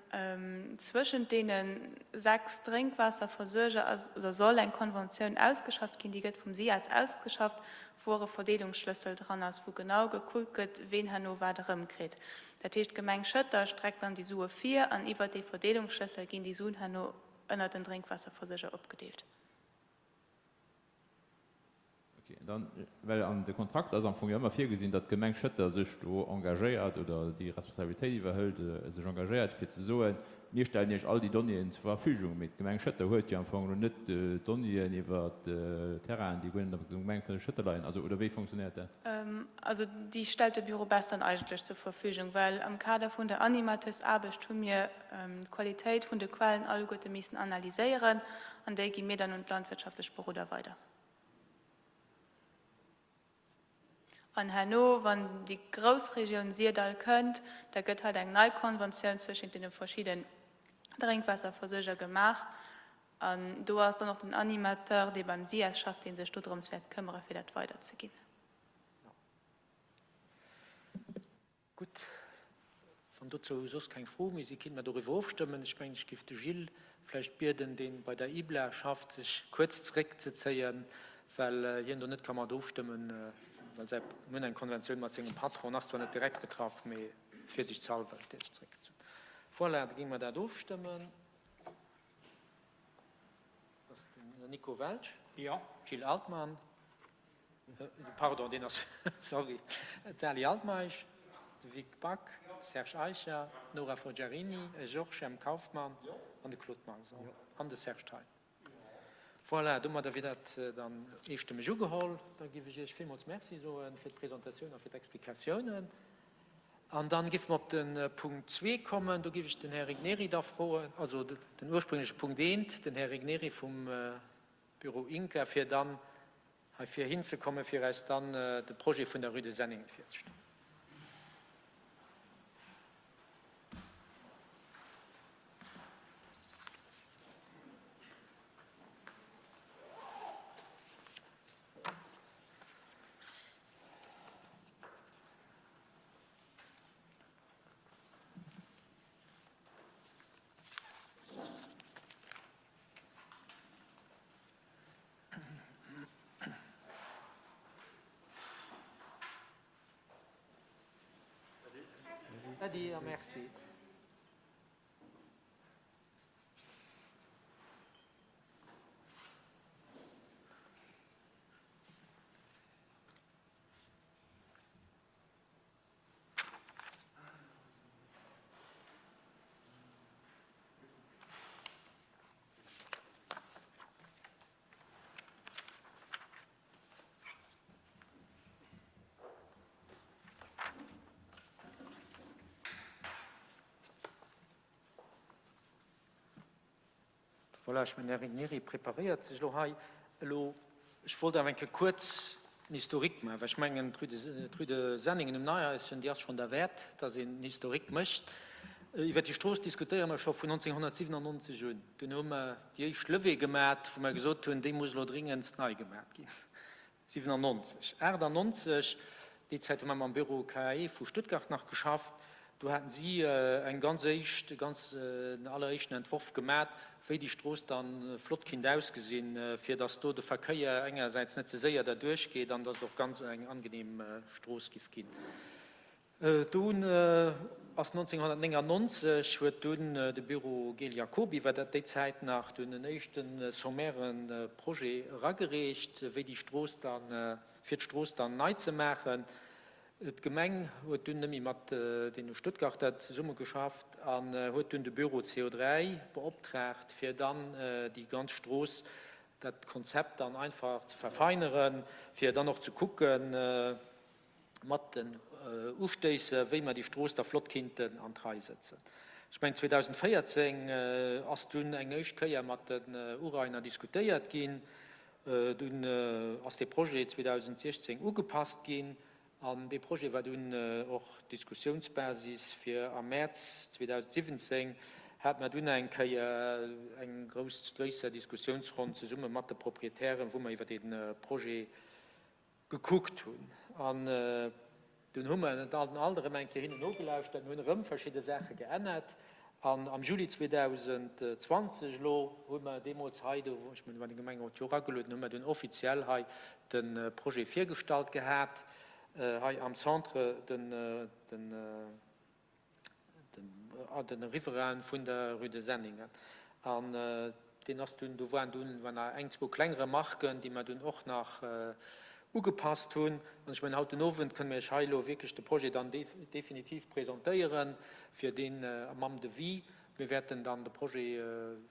zwëschent deene 6 Drénkwaasserversuerger ass oder soll eng Konventioun ausgeschafft ginn, déi gëtt vum SIAS ausgeschafft, wou och e Verdeelungsschlëssel dran ass, wou genau gekuckt gëtt, ween herno wat erëmkritt. Dat heescht, d'Gemeng Schëtter streckt dann déi Sue vir an iwwert dee Verdeelungsschlëssel ginn déi Suen herno ënnert den Drénkwaasserversuerger opgedeelt. Ok, dann, well an de Kontrakt ass am Fong jo ëmmer virgesinn, datt d'Gemeng Schëtter sech do engagéiert oder déi Responsabilitéit iwwerhëlt, sech engagéiert fir ze soen, mir stellen Iech all déi Donnéeën zur Verfügung. Mee d'Gemeng Schëtter huet jo am Fong elo net d'Donnéeën iwwer d'Terrainen, déi guer net an der Gemeng vun Schëtter leien. Also, oder wéi fonctionnéiert dat? Also déi stellt de Bureau Besson eigentlech zur Verfügung, well am Kader vun der Animateursaarbecht hu mir d'Qualitéit vun de Quellen alleguerte missen analyséieren an déi gi mir dann un d'landwirtschaftlech Beroder weider. An herno, wann déi Groussregioun Syrdall kënnt, da gëtt halt eng nei Konventioun zwëschent deene verschidden Drénkwaasserversuerger gemaach. An do ass dann och den Animateur, dee beim SIAS schafft, dee sech dodrëms wäert këmmere fir dat weiderzeginn. Gutt, wann dozou soss keng Froe méi sinn, kinnt mer doriwwer ofstëmmen. Ech mengen, ech géif de Gilles vläicht bieden, dee bei der IBLA schafft, sech kuerz zeréckzezéien, well hien do net ka mat ofstëmmen, well säi, en huet eng Konventioun mat sengem Patron, ass zwar net direkt betraff, mee virsiichtshallwer huet hie sech zeréckgezunn. Voilà, da géinge mer dat ofstëmmen. Dat ass den Nico Welsch. Jo. Gilles Altmann. Pardon, deen ass, sorry, d'Ali Altmeisch, de Vic Back, Serge Eicher, d'Nora Forgiarini, e Georges M. Kauffmann an de Claude Manson an de Serge Thein. Voilà, domadder wier dat dann eestëmmeg ugeholl. Da géif ech Iech villmools Merci soe fir d'Presentatioun a fir d'Explikatiounen. An dann géife mer op de Punkt zwee kommen. Do géif ech den Här Regnery da froen, also den ursprüngleche Punkt eent, den Här Regnery vum Büro INCA, fir dann hei vir hinzekommen, fir eis dann de Projet vun der Rue de Senningen virzestellen. Äddi a Merci. Voilà, ech mengen, den Här Regnieri preparéiert sech elo hei. Elo, ech wollt awer eng Kéier kuerz en Historique maachen, well ech mengen, d'Rue de Senningen um Neihaischen, déi ass schonn derwäert, dass een en Historique mécht. Iwwer déi Strooss diskutéiere mer scho vun 1997 un. Dunn hu mer déi éischt Levée gemat, wou mer gesot hunn, déi muss elo dringendst nei gemat ginn. 97, 98, déi Zäit hu mer mam Büro KAE vu Stuttgart nach geschafft, do haten si eng ganz éischt, e ganz, en alleréischten Entworf gemat, wéi déi Strooss dann flott kinnt ausgesinn, fir dass do de Verkéier engersäits net ze séier derduerch geet an dass et och ganz eng angenehm Strooss giff ginn. Dunn ass 1999 huet dunn de Büro Gel Jacoby, war dat déi Zäit nach, dunn en éischte sommaire Projet eragereecht, wéi déi Strooss dann, fir d'Strooss dann nei ze maachen. D'Gemeng huet dunn nëmme mat deene Stuttgarter zesummegeschafft an huet dunn de Büro CO3 beoptraagt, fir dann déi ganz Strooss, dat Konzept dann einfach ze verfeineren, fir dann och ze kucken, mat den Ustéisse, wéi mer déi Strooss da flott kinnten an d'Rei sëtzen. Ech mengen, 2014 ass dunn eng éischt Kéier mat den Urainer diskutéiert ginn. Dunn ass dee Projet 2016 ugepasst ginn an dee Projet war dunn och d'Diskussiounsbasis fir am Mäerz 2017 hate mer dunn eng Kéier eng grouss, gréisser Diskussiounsronn zesumme mat de Proprietären, wou mer iwwer dee Projet Gekuckt hunn. An dunn hu mer et alt erëm eng Kéier hinnen nogelauschtert an hunn erëm verschidde Saache geännert. An am Juli 2020 elo hu mer deemools hei, do, ech mengen, do war de Gemengerot jo och agelueden, hu mer dunn offiziell hei de Projet virgestallt gehat, hei am Centre, den, den, den Riverain vun der Rue de Senningen. An deen ass dunn, do waren dunn war nach eng, zwou kleng Remarken, déi mer dunn och nach ugepasst hunn. An ech mengen, haut den Owend kënne mir Iech hei elo wierklech de Projet dann definitiv presentéieren, fir deen mam Devis. Mir wäerten dann de Projet,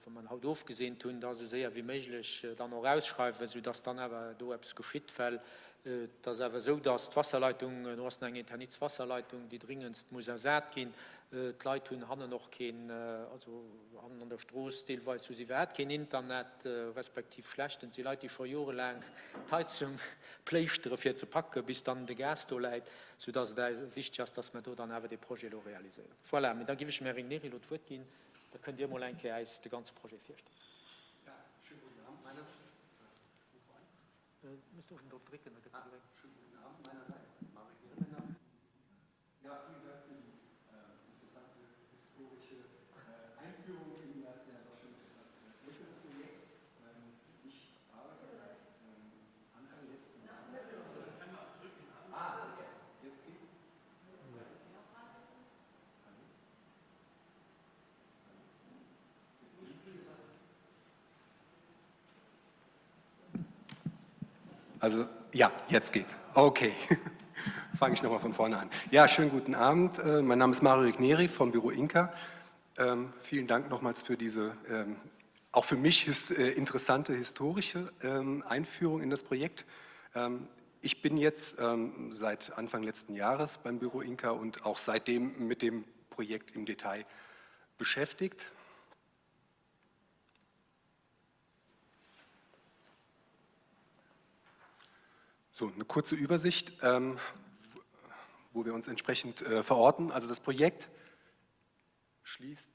wa mer en haut ofgeseent hunn, da esou séier wéi méiglech dann och ausschreiwen, soudass dann awer do eppes geschitt, well et ass awer esou, dass d'Wasserleitung, do ass nach eng Eternitswasserleitung, déi dringendst muss ersat ginn. D'Leit hunn hannen och keen, also hannen an der Strooss deelweis hu se iwwerhaapt keen Internet, respektiv schlechten. Et si Leit, déi scho jorelaang d'Heizung pléischtere fir ze packen, bis dann de Gas do läit, soudass et wichteg ass, dass mer do dann awer dee Projet elo realiséieren. Voilà, mee da giff ech dem Här Regnier elo d'Wuert ginn, da kënnt Dir emol eng Kéier äis de ganze Projet virstellen. Ja, schönen guten Abend meinerseits. Misst uewen drop drécken, da gëtt e gréng. Schönen guten Abend meinerseits, Marek Neri mein Name. Ja, vielen Dank für die interessante historische Einführung in das ja doch schon etwas ältere Projekt. Ich arbeite seit Anfang letzten Jahres. Ah, jetzt geht's. Also ja, jetzt geht's. Okay. Fange ich nochmal von vorne an. Ja, schönen guten Abend. Äh, mein Name ist Mario Igneri vom Büro Inka. Ähm, vielen Dank nochmals für diese ähm, auch für mich his äh, interessante historische ähm, Einführung in das Projekt. Ähm, ich bin jetzt ähm, seit Anfang letzten Jahres beim Büro Inka und auch seitdem mit dem Projekt im Detail beschäftigt. So, eine kurze Übersicht, ähm, wo wir uns entsprechend äh, verorten. Also das Projekt schließt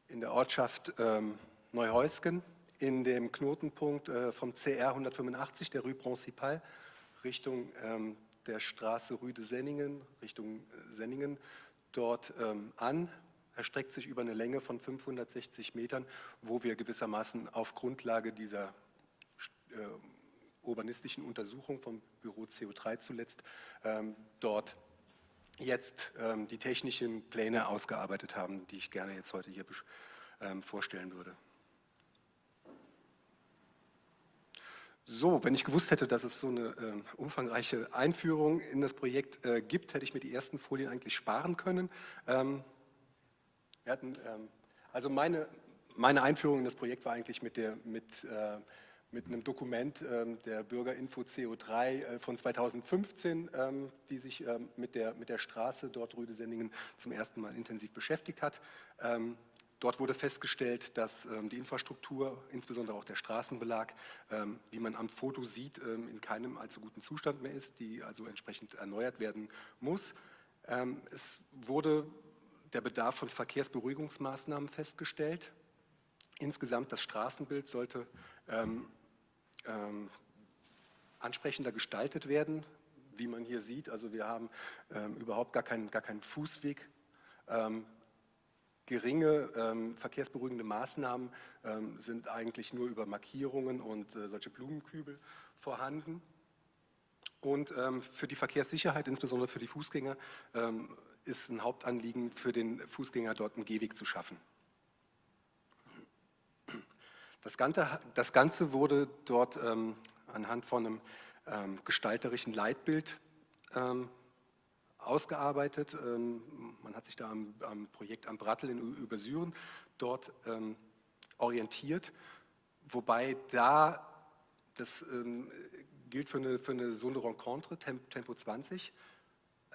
in der Ortschaft ähm, Neuhäusgen in dem Knotenpunkt äh, vom CR 185 der Rue Principale Richtung ähm, der Straße Rue de Senningen, Richtung äh, Senningen dort ähm, an, erstreckt sich über eine Länge von 560 Metern, wo wir gewissermaßen auf Grundlage dieser äh, urbanistischen Untersuchung vom Büro CO3 zuletzt ähm, dort jetzt ähm, die technischen Pläne ausgearbeitet haben, die ich gerne jetzt heute hier ähm, vorstellen würde. So, wenn ich gewusst hätte, dass es so eine äh, umfangreiche Einführung in das Projekt äh, gibt, hätte ich mir die ersten Folien eigentlich sparen können. Ähm, wir hatten, ähm, also meine, meine Einführung in das Projekt war eigentlich mit, der, mit, äh, mit einem Dokument ähm, der Bürgerinfo CO3 äh, von 2015, ähm, die sich ähm, mit, der, mit der Straße dort Rüdesendingen zum ersten Mal intensiv beschäftigt hat. Ähm, Dort wurde festgestellt, dass ähm, die Infrastruktur, insbesondere auch der Straßenbelag, ähm, wie man am Foto sieht, ähm, in keinem allzu guten Zustand mehr ist, die also entsprechend erneuert werden muss. Ähm, es wurde der Bedarf von Verkehrsberuhigungsmaßnahmen festgestellt. Insgesamt das Straßenbild sollte ähm, ähm, ansprechender gestaltet werden, wie man hier sieht. Also wir haben ähm, überhaupt gar keinen, gar keinen Fußweg. Ähm, geringe ähm, verkehrsberuhigende Maßnahmen ähm, sind eigentlich nur über Markierungen und äh, solche Blumenkübel vorhanden. Und ähm, für die Verkehrssicherheit, insbesondere für die Fußgänger, ähm, ist ein Hauptanliegen für den Fußgänger dort einen Gehweg zu schaffen. Das Ganze, das Ganze wurde dort ähm, anhand von einem ähm, gestalterischen Leitbild ähm, ausgearbeitet. Ähm, man hat sich da am, am Projekt am Brattel in Übersüren dort ähm, orientiert, wobei da das ähm, gilt für eine, für eine Zone de Rencontre, Temp, Tempo 20.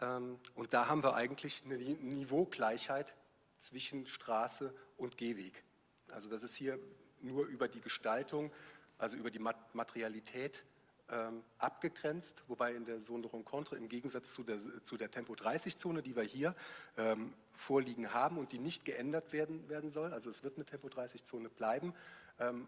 Ähm, und da haben wir eigentlich eine Niveaugleichheit zwischen Straße und Gehweg. Also das ist hier nur über die Gestaltung, also über die Materialität ähm, abgegrenzt, wobei in der Zone de Rencontre im Gegensatz zu der, zu der Tempo-30-Zone, die wir hier ähm, vorliegen haben und die nicht geändert werden, werden soll, also es wird eine Tempo-30-Zone bleiben, ähm,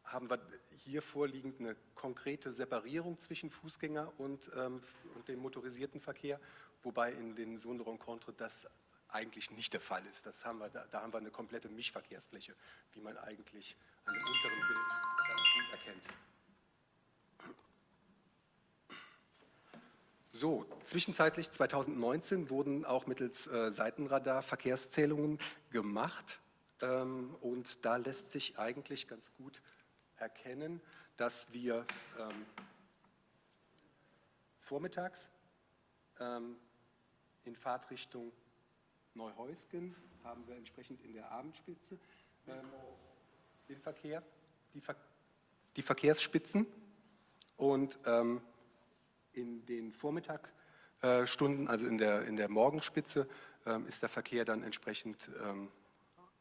haben wir hier vorliegend eine konkrete Separierung zwischen Fußgänger und, ähm, und dem motorisierten Verkehr, wobei in den Zone de Rencontre das eigentlich nicht der Fall ist. Das haben wir, da, da haben wir eine komplette Mischverkehrsfläche, wie man eigentlich an dem unteren Bild ganz gut erkennt. So, zwischenzeitlich 2019 wurden auch mittels äh, Seitenradar Verkehrszählungen gemacht. Ähm, und da lässt sich eigentlich ganz gut erkennen, dass wir ähm, vormittags ähm, in Fahrtrichtung Neuhäusgen haben wir entsprechend in der Abendspitze ähm, den Verkehr, die, Ver die Verkehrsspitzen und ähm, in den Vormittagstunden, äh, also in der, in der Morgenspitze, ähm, ist der Verkehr dann entsprechend ähm,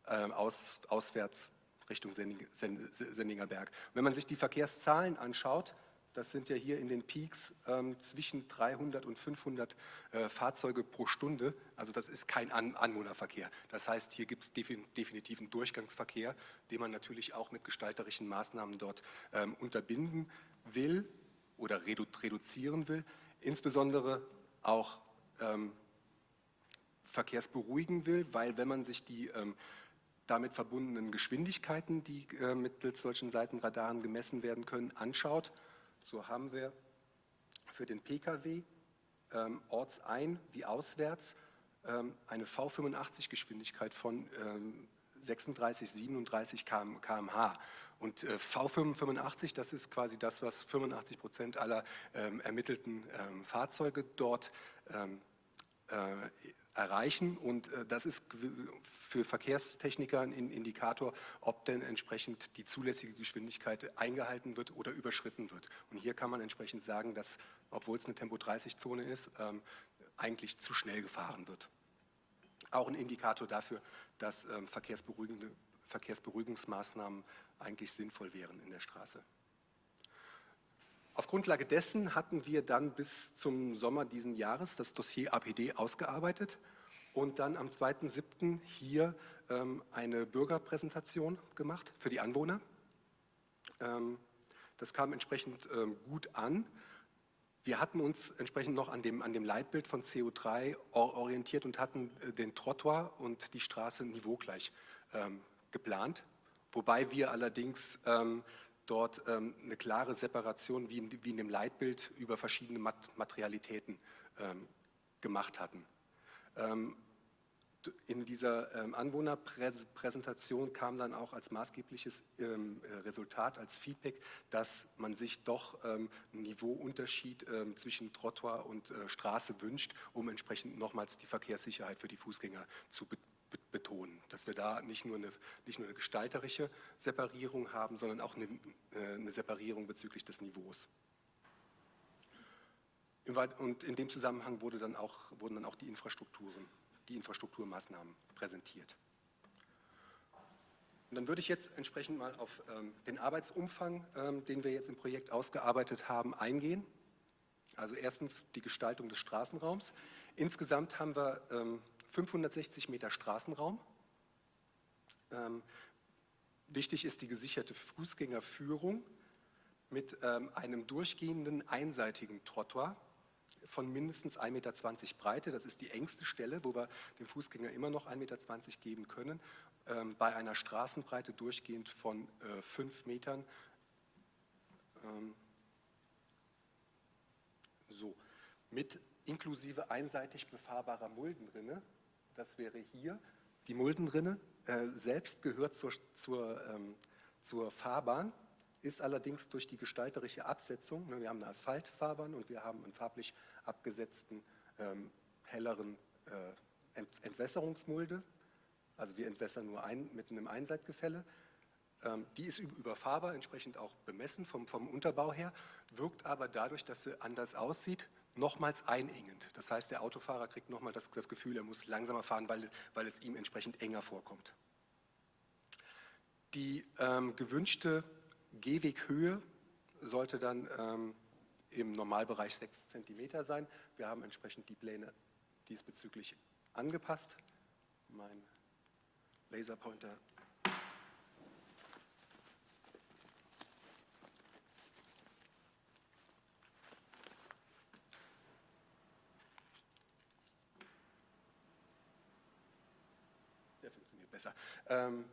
äh, aus, auswärts Richtung Sendinger Berg. Wenn man sich die Verkehrszahlen anschaut, das sind ja hier in den Peaks ähm, zwischen 300 und 500 äh, Fahrzeuge pro Stunde. Also das ist kein An Anwohnerverkehr. Das heißt, hier gibt es defin definitiv einen Durchgangsverkehr, den man natürlich auch mit gestalterischen Maßnahmen dort ähm, unterbinden will oder redu reduzieren will. Insbesondere auch ähm, verkehrsberuhigen will, weil wenn man sich die ähm, damit verbundenen Geschwindigkeiten, die äh, mittels solchen Seitenradaren gemessen werden können, anschaut, so haben wir für den Pkw ähm, ortsein wie auswärts ähm, eine V85-Geschwindigkeit von ähm, 36, 37 km/h. Und äh, V85, das ist quasi das, was 85 Prozent aller ähm, ermittelten ähm, Fahrzeuge dort ähm, äh, erreichen. Und äh, das ist für Verkehrstechniker ein Indikator, ob denn entsprechend die zulässige Geschwindigkeit eingehalten wird oder überschritten wird. Und hier kann man entsprechend sagen, dass, obwohl es eine Tempo-30-Zone ist, ähm, eigentlich zu schnell gefahren wird. Auch ein Indikator dafür, dass ähm, verkehrsberuhigende, Verkehrsberuhigungsmaßnahmen eigentlich sinnvoll wären in der Straße. Auf Grundlage dessen hatten wir dann bis zum Sommer diesen Jahres das Dossier APD ausgearbeitet und dann am 2.7. hier ähm, eine Bürgerpräsentation gemacht für die Anwohner. Ähm, das kam entsprechend ähm, gut an. Wir hatten uns entsprechend noch an dem, an dem Leitbild von CO3 orientiert und hatten äh, den Trottoir und die Straße niveaugleich ähm, geplant, wobei wir allerdings ähm, dort ähm, eine klare Separation wie in, wie in dem Leitbild über verschiedene Mat Materialitäten ähm, gemacht hatten. Ähm, in dieser ähm, Anwohnerpräsentation kam dann auch als maßgebliches ähm, Resultat, als Feedback, dass man sich doch ähm, einen Niveauunterschied ähm, zwischen Trottoir und äh, Straße wünscht, um entsprechend nochmals die Verkehrssicherheit für die Fußgänger zu be betonen. Dass wir da nicht nur eine, nicht nur eine gestalterische Separierung haben, sondern auch eine, äh, eine Separierung bezüglich des Niveaus. Und in dem Zusammenhang wurde dann auch, wurden dann auch die Infrastrukturen, die Infrastrukturmaßnahmen präsentiert. Und dann würde ich jetzt entsprechend mal auf ähm, den Arbeitsumfang, ähm, den wir jetzt im Projekt ausgearbeitet haben, eingehen. Also erstens die Gestaltung des Straßenraums. Insgesamt haben wir ähm, 560 Meter Straßenraum. Ähm, wichtig ist die gesicherte Fußgängerführung. Mit ähm, einem durchgehenden einseitigen Trottoir von mindestens 1,20 Meter Breite. Das ist die engste Stelle, wo wir dem Fußgänger immer noch 1,20 Meter geben können. Ähm, bei einer Straßenbreite durchgehend von äh, 5 Metern. Ähm, so, mit inklusive einseitig befahrbarer Muldenrinne. Das wäre hier. Die Muldenrinne äh, selbst gehört zur, zur, ähm, zur Fahrbahn ist allerdings durch die gestalterische Absetzung, ne, wir haben eine Asphaltfahrbahn und wir haben einen farblich abgesetzten, ähm, helleren äh, Ent Entwässerungsmulde, also wir entwässern nur ein, mit einem Einseitgefälle. Ähm, die ist überfahrbar, entsprechend auch bemessen vom, vom Unterbau her, wirkt aber dadurch, dass sie anders aussieht, nochmals einengend. Das heißt, der Autofahrer kriegt nochmal das, das Gefühl, er muss langsamer fahren, weil, weil es ihm entsprechend enger vorkommt. Die ähm, gewünschte Gehweghöhe sollte dann ähm, im Normalbereich 6 cm sein. Wir haben entsprechend die Pläne diesbezüglich angepasst. Mein Laserpointer Der funktioniert besser. Ähm,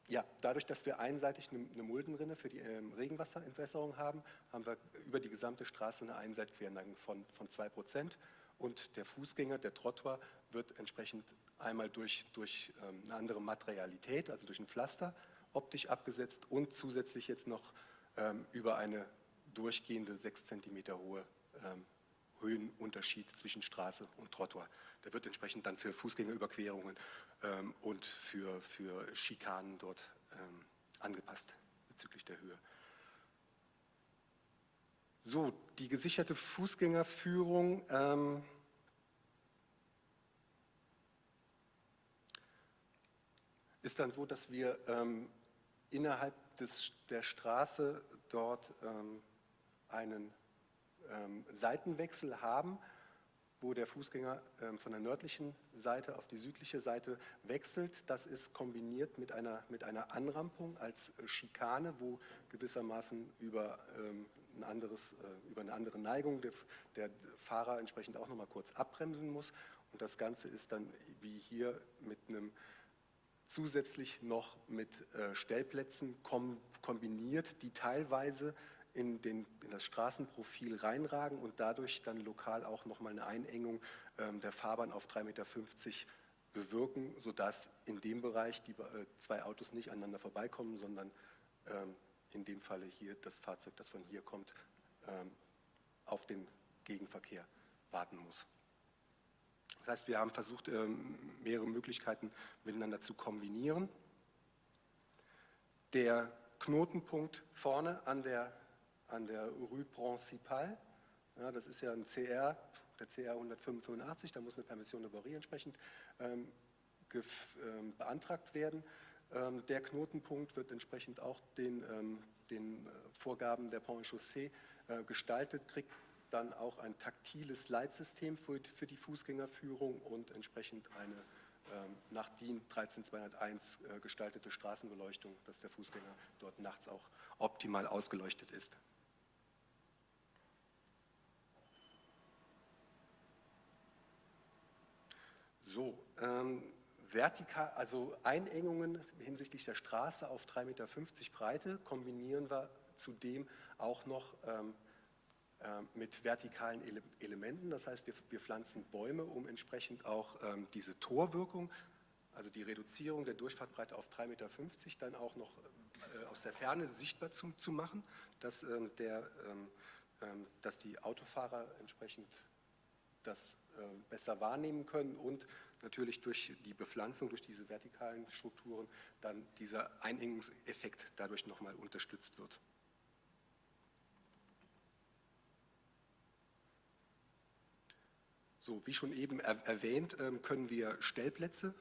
ja, dadurch, dass wir einseitig eine, eine Muldenrinne für die ähm, Regenwasserentwässerung haben, haben wir über die gesamte Straße eine Einseitquerneigung von, von 2%. Und der Fußgänger, der Trottoir, wird entsprechend einmal durch, durch ähm, eine andere Materialität, also durch ein Pflaster, optisch abgesetzt und zusätzlich jetzt noch ähm, über eine durchgehende 6 cm hohe ähm, Höhenunterschied zwischen Straße und Trottoir. Der wird entsprechend dann für Fußgängerüberquerungen ähm, und für, für Schikanen dort ähm, angepasst bezüglich der Höhe. So, die gesicherte Fußgängerführung ähm, ist dann so, dass wir ähm, innerhalb des, der Straße dort ähm, einen ähm, Seitenwechsel haben, wo der Fußgänger ähm, von der nördlichen Seite auf die südliche Seite wechselt. Das ist kombiniert mit einer, mit einer Anrampung als Schikane, wo gewissermaßen über, ähm, ein anderes, äh, über eine andere Neigung der, der Fahrer entsprechend auch noch mal kurz abbremsen muss. Und das Ganze ist dann wie hier mit einem zusätzlich noch mit äh, Stellplätzen kom kombiniert, die teilweise in, den, in das Straßenprofil reinragen und dadurch dann lokal auch nochmal eine Einengung ähm, der Fahrbahn auf 3,50 Meter bewirken, sodass in dem Bereich die äh, zwei Autos nicht aneinander vorbeikommen, sondern ähm, in dem Falle hier das Fahrzeug, das von hier kommt, ähm, auf den Gegenverkehr warten muss. Das heißt, wir haben versucht, ähm, mehrere Möglichkeiten miteinander zu kombinieren. Der Knotenpunkt vorne an der an der Rue Principale. Ja, das ist ja ein CR, der CR 185, da muss eine Permission de Borie entsprechend ähm, ähm, beantragt werden. Ähm, der Knotenpunkt wird entsprechend auch den, ähm, den äh, Vorgaben der Pont et Chaussee äh, gestaltet, kriegt dann auch ein taktiles Leitsystem für, für die Fußgängerführung und entsprechend eine ähm, nach DIN 13201 äh, gestaltete Straßenbeleuchtung, dass der Fußgänger dort nachts auch optimal ausgeleuchtet ist. So, ähm, vertikal, also Einengungen hinsichtlich der Straße auf 3,50 Meter Breite kombinieren wir zudem auch noch ähm, äh, mit vertikalen Ele Elementen. Das heißt, wir, wir pflanzen Bäume, um entsprechend auch ähm, diese Torwirkung, also die Reduzierung der Durchfahrtbreite auf 3,50 Meter dann auch noch äh, aus der Ferne sichtbar zu, zu machen, dass, ähm, der, ähm, ähm, dass die Autofahrer entsprechend das äh, besser wahrnehmen können und natürlich durch die Bepflanzung, durch diese vertikalen Strukturen dann dieser Einengungseffekt dadurch nochmal unterstützt wird. So, wie schon eben er erwähnt, ähm, können wir Stellplätze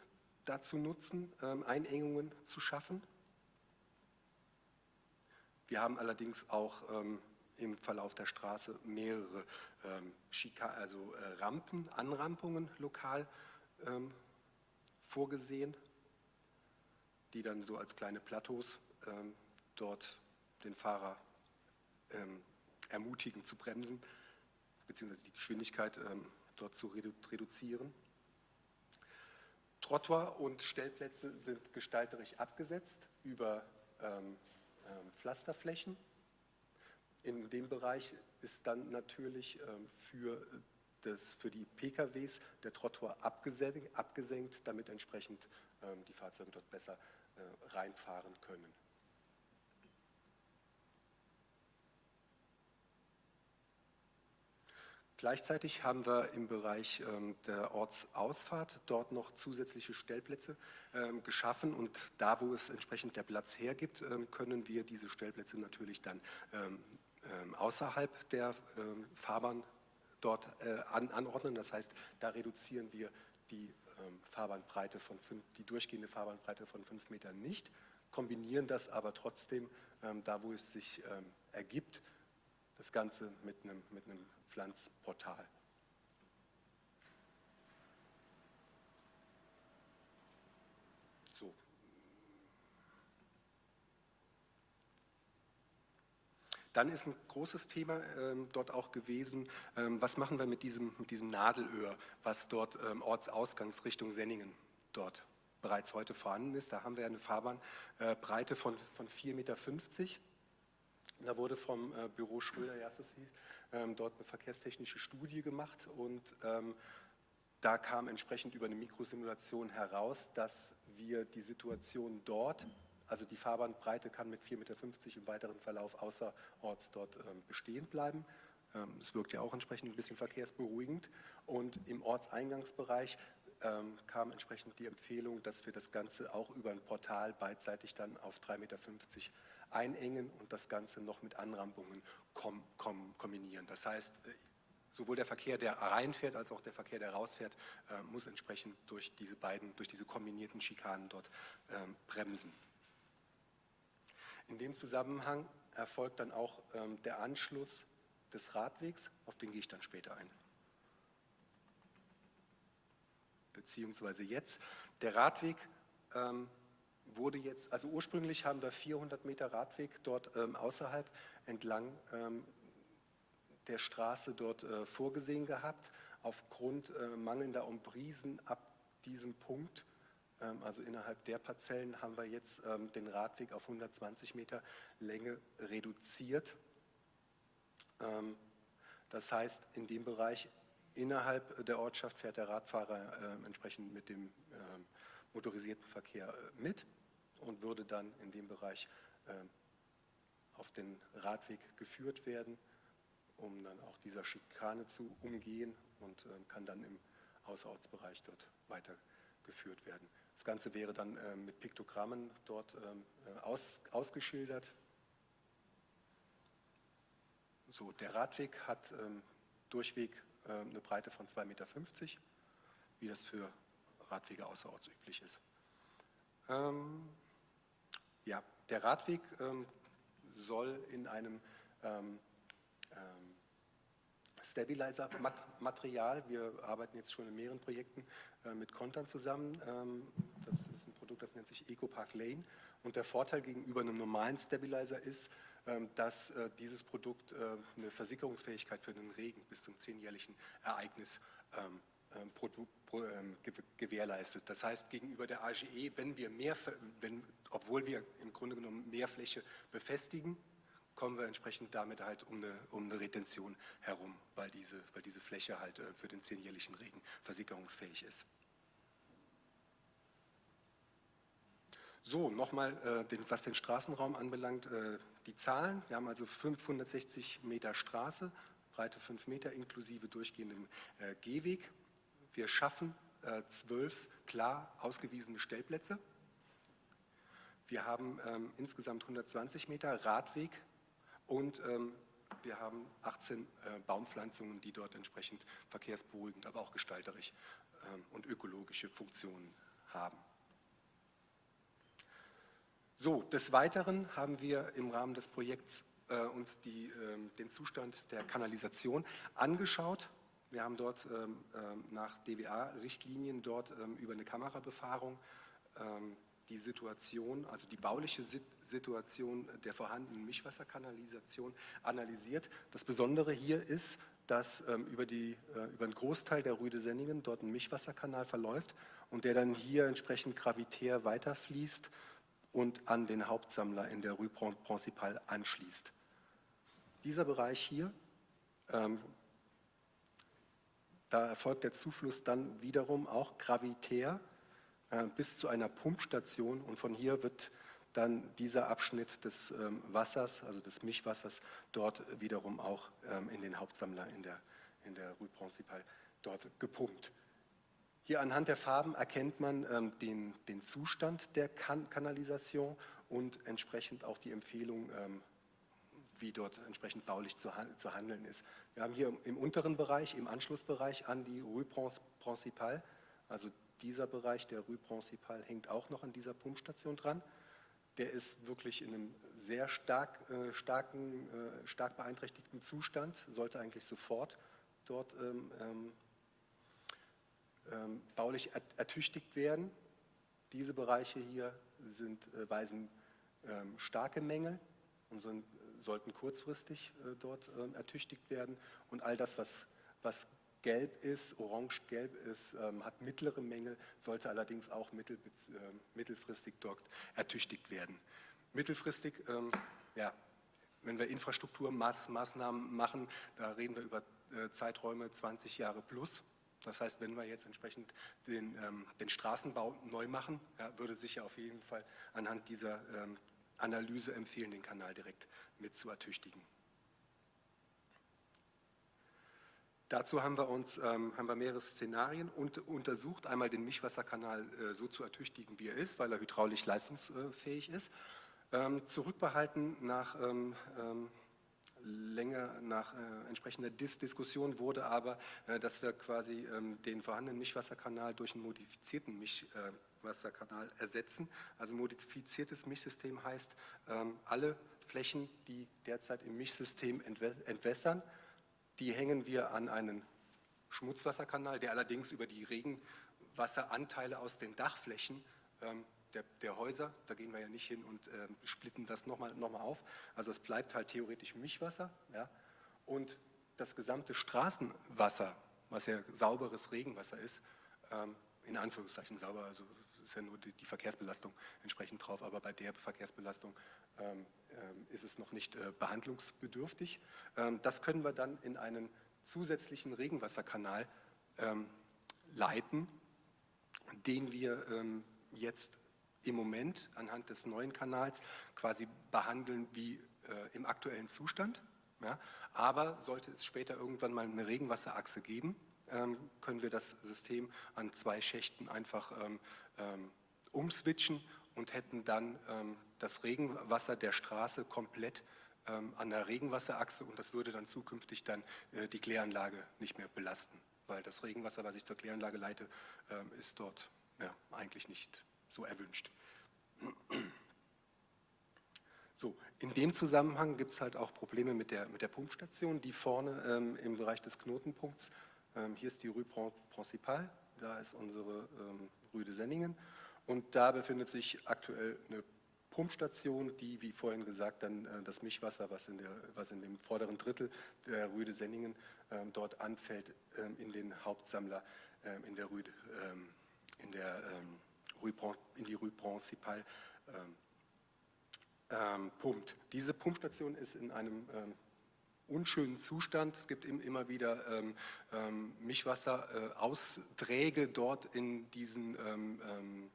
dazu nutzen, ähm, Einengungen zu schaffen. Wir haben allerdings auch ähm, im Verlauf der Straße mehrere Schika also äh, Rampen, Anrampungen lokal vorgesehen, die dann so als kleine Plateaus dort den Fahrer ermutigen zu bremsen beziehungsweise die Geschwindigkeit dort zu reduzieren. Trottoir und Stellplätze sind gestalterisch abgesetzt über Pflasterflächen. In dem Bereich ist dann natürlich für, das, für die PKWs der Trottoir abgesenkt, abgesenkt damit entsprechend die Fahrzeuge dort besser reinfahren können. Gleichzeitig haben wir im Bereich ähm, der Ortsausfahrt dort noch zusätzliche Stellplätze ähm, geschaffen und da, wo es entsprechend der Platz hergibt, ähm, können wir diese Stellplätze natürlich dann außerhalb der Fahrbahn dort äh, an, anordnen. Das heißt, da reduzieren wir die Fahrbahnbreite von fünf, die durchgehende Fahrbahnbreite von fünf Metern nicht, kombinieren das aber trotzdem da, wo es sich ergibt, das Ganze mit einem, mit einem Pflanzportal. So. Dann ist ein großes Thema ähm, dort auch gewesen, ähm, was machen wir mit diesem, mit diesem Nadelöhr, was dort ähm, Ortsausgangsrichtung Senningen dort bereits heute vorhanden ist. Da haben wir eine Fahrbahnbreite äh, von, von 4,50 Meter. Da wurde vom äh, Büro Schröder Jassus ähm, dort eine verkehrstechnische Studie gemacht und ähm, da kam entsprechend über eine Mikrosimulation heraus, dass wir die Situation dort, also die Fahrbahnbreite kann mit 4,50 Meter im weiteren Verlauf außerorts dort ähm, bestehen bleiben. Ähm, es wirkt ja auch entsprechend ein bisschen verkehrsberuhigend. Und im Ortseingangsbereich ähm, kam entsprechend die Empfehlung, dass wir das Ganze auch über ein Portal beidseitig dann auf 3,50 Meter einengen und das Ganze noch mit Anrampungen kom kom kombinieren. Das heißt, äh, sowohl der Verkehr, der reinfährt, als auch der Verkehr, der rausfährt, äh, muss entsprechend durch diese beiden, durch diese kombinierten Schikanen dort ähm, bremsen. In dem Zusammenhang erfolgt dann auch ähm, der Anschluss des Radwegs, auf den gehe ich dann später ein. Beziehungsweise jetzt. Der Radweg ähm, wurde jetzt, also ursprünglich haben wir 400 Meter Radweg dort ähm, außerhalb entlang ähm, der Straße dort äh, vorgesehen gehabt. Aufgrund äh, mangelnder Umbrisen ab diesem Punkt, ähm, also innerhalb der Parzellen, haben wir jetzt ähm, den Radweg auf 120 Meter Länge reduziert. Ähm, das heißt, in dem Bereich innerhalb der Ortschaft fährt der Radfahrer äh, entsprechend mit dem ähm, motorisierten Verkehr äh, mit und würde dann in dem Bereich ähm, auf den Radweg geführt werden, um dann auch dieser Schikane zu umgehen und ähm, kann dann im Außerortsbereich dort weitergeführt werden. Das Ganze wäre dann ähm, mit Piktogrammen dort äh, aus, ausgeschildert. So, der Radweg hat durchweg eine Breite von 2,50 Meter, wie das für Radwege außerorts üblich ist. Ähm, ja, der Radweg ähm, soll in einem ähm, ähm, Stabilizer-Material, wir arbeiten jetzt schon in mehreren Projekten äh, mit Kontern zusammen, ähm, das ist ein Produkt, das nennt sich EcoPark Lane und der Vorteil gegenüber einem normalen Stabilizer ist, ähm, dass äh, dieses Produkt äh, eine Versickerungsfähigkeit für den Regen bis zum zehnjährlichen Ereignis ähm, ähm, ähm, gewährleistet. Das heißt, gegenüber der AGE, wenn wir mehr, wenn, obwohl wir im Grunde genommen mehr Fläche befestigen, kommen wir entsprechend damit halt um eine, um eine Retention herum, weil diese, weil diese Fläche halt äh, für den zehnjährlichen Regen versickerungsfähig ist. So, nochmal, äh, den, was den Straßenraum anbelangt, äh, die Zahlen. Wir haben also 560 Meter Straße, Breite 5 Meter inklusive durchgehendem äh, Gehweg. Wir schaffen äh, 12 klar ausgewiesene Stellplätze. Wir haben ähm, insgesamt 120 Meter Radweg und ähm, wir haben 18 äh, Baumpflanzungen, die dort entsprechend verkehrsberuhigend, aber auch gestalterisch ähm, und ökologische Funktionen haben. So, des Weiteren haben wir im Rahmen des Projekts äh, uns die, äh, den Zustand der Kanalisation angeschaut. Wir haben dort ähm, ähm nach DWA-Richtlinien dort ähm, über eine Kamerabefahrung ähm, die Situation, also die bauliche Situation der vorhandenen Mischwasserkanalisation analysiert. Das Besondere hier ist, dass ähm, über, die, äh, über einen Großteil der Rüde Senningen dort ein Mischwasserkanal verläuft und der dann hier entsprechend gravitär weiterfließt und an den Hauptsammler in der Rue Principale anschließt. Dieser Bereich hier, ähm, da erfolgt der Zufluss dann wiederum auch gravitär äh, bis zu einer Pumpstation und von hier wird dann dieser Abschnitt des ähm, Wassers, also des Mischwassers, dort wiederum auch ähm, in den Hauptsammler in der, in der Rue Principale dort gepumpt. Hier anhand der Farben erkennt man ähm, den, den Zustand der kan Kanalisation und entsprechend auch die Empfehlung, ähm, wie dort entsprechend baulich zu, zu handeln ist. Wir haben hier im unteren Bereich, im Anschlussbereich an die Rue Principale, also dieser Bereich der Rue Principale hängt auch noch an dieser Pumpstation dran. Der ist wirklich in einem sehr stark, äh, starken, äh, stark beeinträchtigten Zustand, sollte eigentlich sofort dort ähm, ähm, ähm baulich ertüchtigt werden. Diese Bereiche hier sind, äh, weisen ähm, starke Mängel und sind, sollten kurzfristig äh, dort ähm, ertüchtigt werden. Und all das, was, was gelb ist, orange-gelb ist, ähm, hat mittlere Mängel, sollte allerdings auch mittel, äh, mittelfristig dort ertüchtigt werden. Mittelfristig, ähm, ja, wenn wir Infrastrukturmaßnahmen machen, da reden wir über äh, Zeiträume 20 Jahre plus. Das heißt, wenn wir jetzt entsprechend den, ähm, den Straßenbau neu machen, ja, würde sich ja auf jeden Fall anhand dieser ähm, Analyse empfehlen, den Kanal direkt mit zu ertüchtigen. Dazu haben wir uns ähm, haben wir mehrere Szenarien und, untersucht. Einmal den Mischwasserkanal äh, so zu ertüchtigen, wie er ist, weil er hydraulisch leistungsfähig ist. Ähm, zurückbehalten nach ähm, ähm, länger nach äh, entsprechender Dis Diskussion wurde aber, äh, dass wir quasi ähm, den vorhandenen Mischwasserkanal durch einen modifizierten Mischwasserkanal ersetzen. Also modifiziertes Mischsystem heißt, ähm, alle Flächen, die derzeit im Mischsystem entwässern, die hängen wir an einen Schmutzwasserkanal, der allerdings über die Regenwasseranteile aus den Dachflächen ähm, der, der Häuser, da gehen wir ja nicht hin und ähm, splitten das nochmal noch mal auf. Also es bleibt halt theoretisch Mischwasser. Ja? Und das gesamte Straßenwasser, was ja sauberes Regenwasser ist, ähm, in Anführungszeichen sauber, also ist ja nur die, die Verkehrsbelastung entsprechend drauf, aber bei der Verkehrsbelastung ähm, ähm, ist es noch nicht äh, behandlungsbedürftig. Ähm, das können wir dann in einen zusätzlichen Regenwasserkanal ähm, leiten, den wir ähm, jetzt im Moment anhand des neuen Kanals quasi behandeln wie äh, im aktuellen Zustand. Ja, aber sollte es später irgendwann mal eine Regenwasserachse geben, ähm, können wir das System an zwei Schächten einfach ähm, ähm, umswitchen und hätten dann ähm, das Regenwasser der Straße komplett ähm, an der Regenwasserachse und das würde dann zukünftig dann äh, die Kläranlage nicht mehr belasten, weil das Regenwasser, was ich zur Kläranlage leite, ähm, ist dort ja, eigentlich nicht so erwünscht. So, in dem Zusammenhang gibt es halt auch Probleme mit der, mit der Pumpstation, die vorne ähm, im Bereich des Knotenpunkts, ähm, hier ist die Rue Principale, da ist unsere ähm, Rue de Senningen und da befindet sich aktuell eine Pumpstation, die, wie vorhin gesagt, dann äh, das Mischwasser, was in, der, was in dem vorderen Drittel der Rue de Senningen ähm, dort anfällt, ähm, in den Hauptsammler ähm, in der Rue, ähm, in der ähm, Rue, in die Rue Principale ähm, ähm, pumpt. Diese Pumpstation ist in einem ähm, unschönen Zustand. Es gibt immer wieder ähm, ähm, Mischwasserausträge äh, dort in diesen ähm, ähm,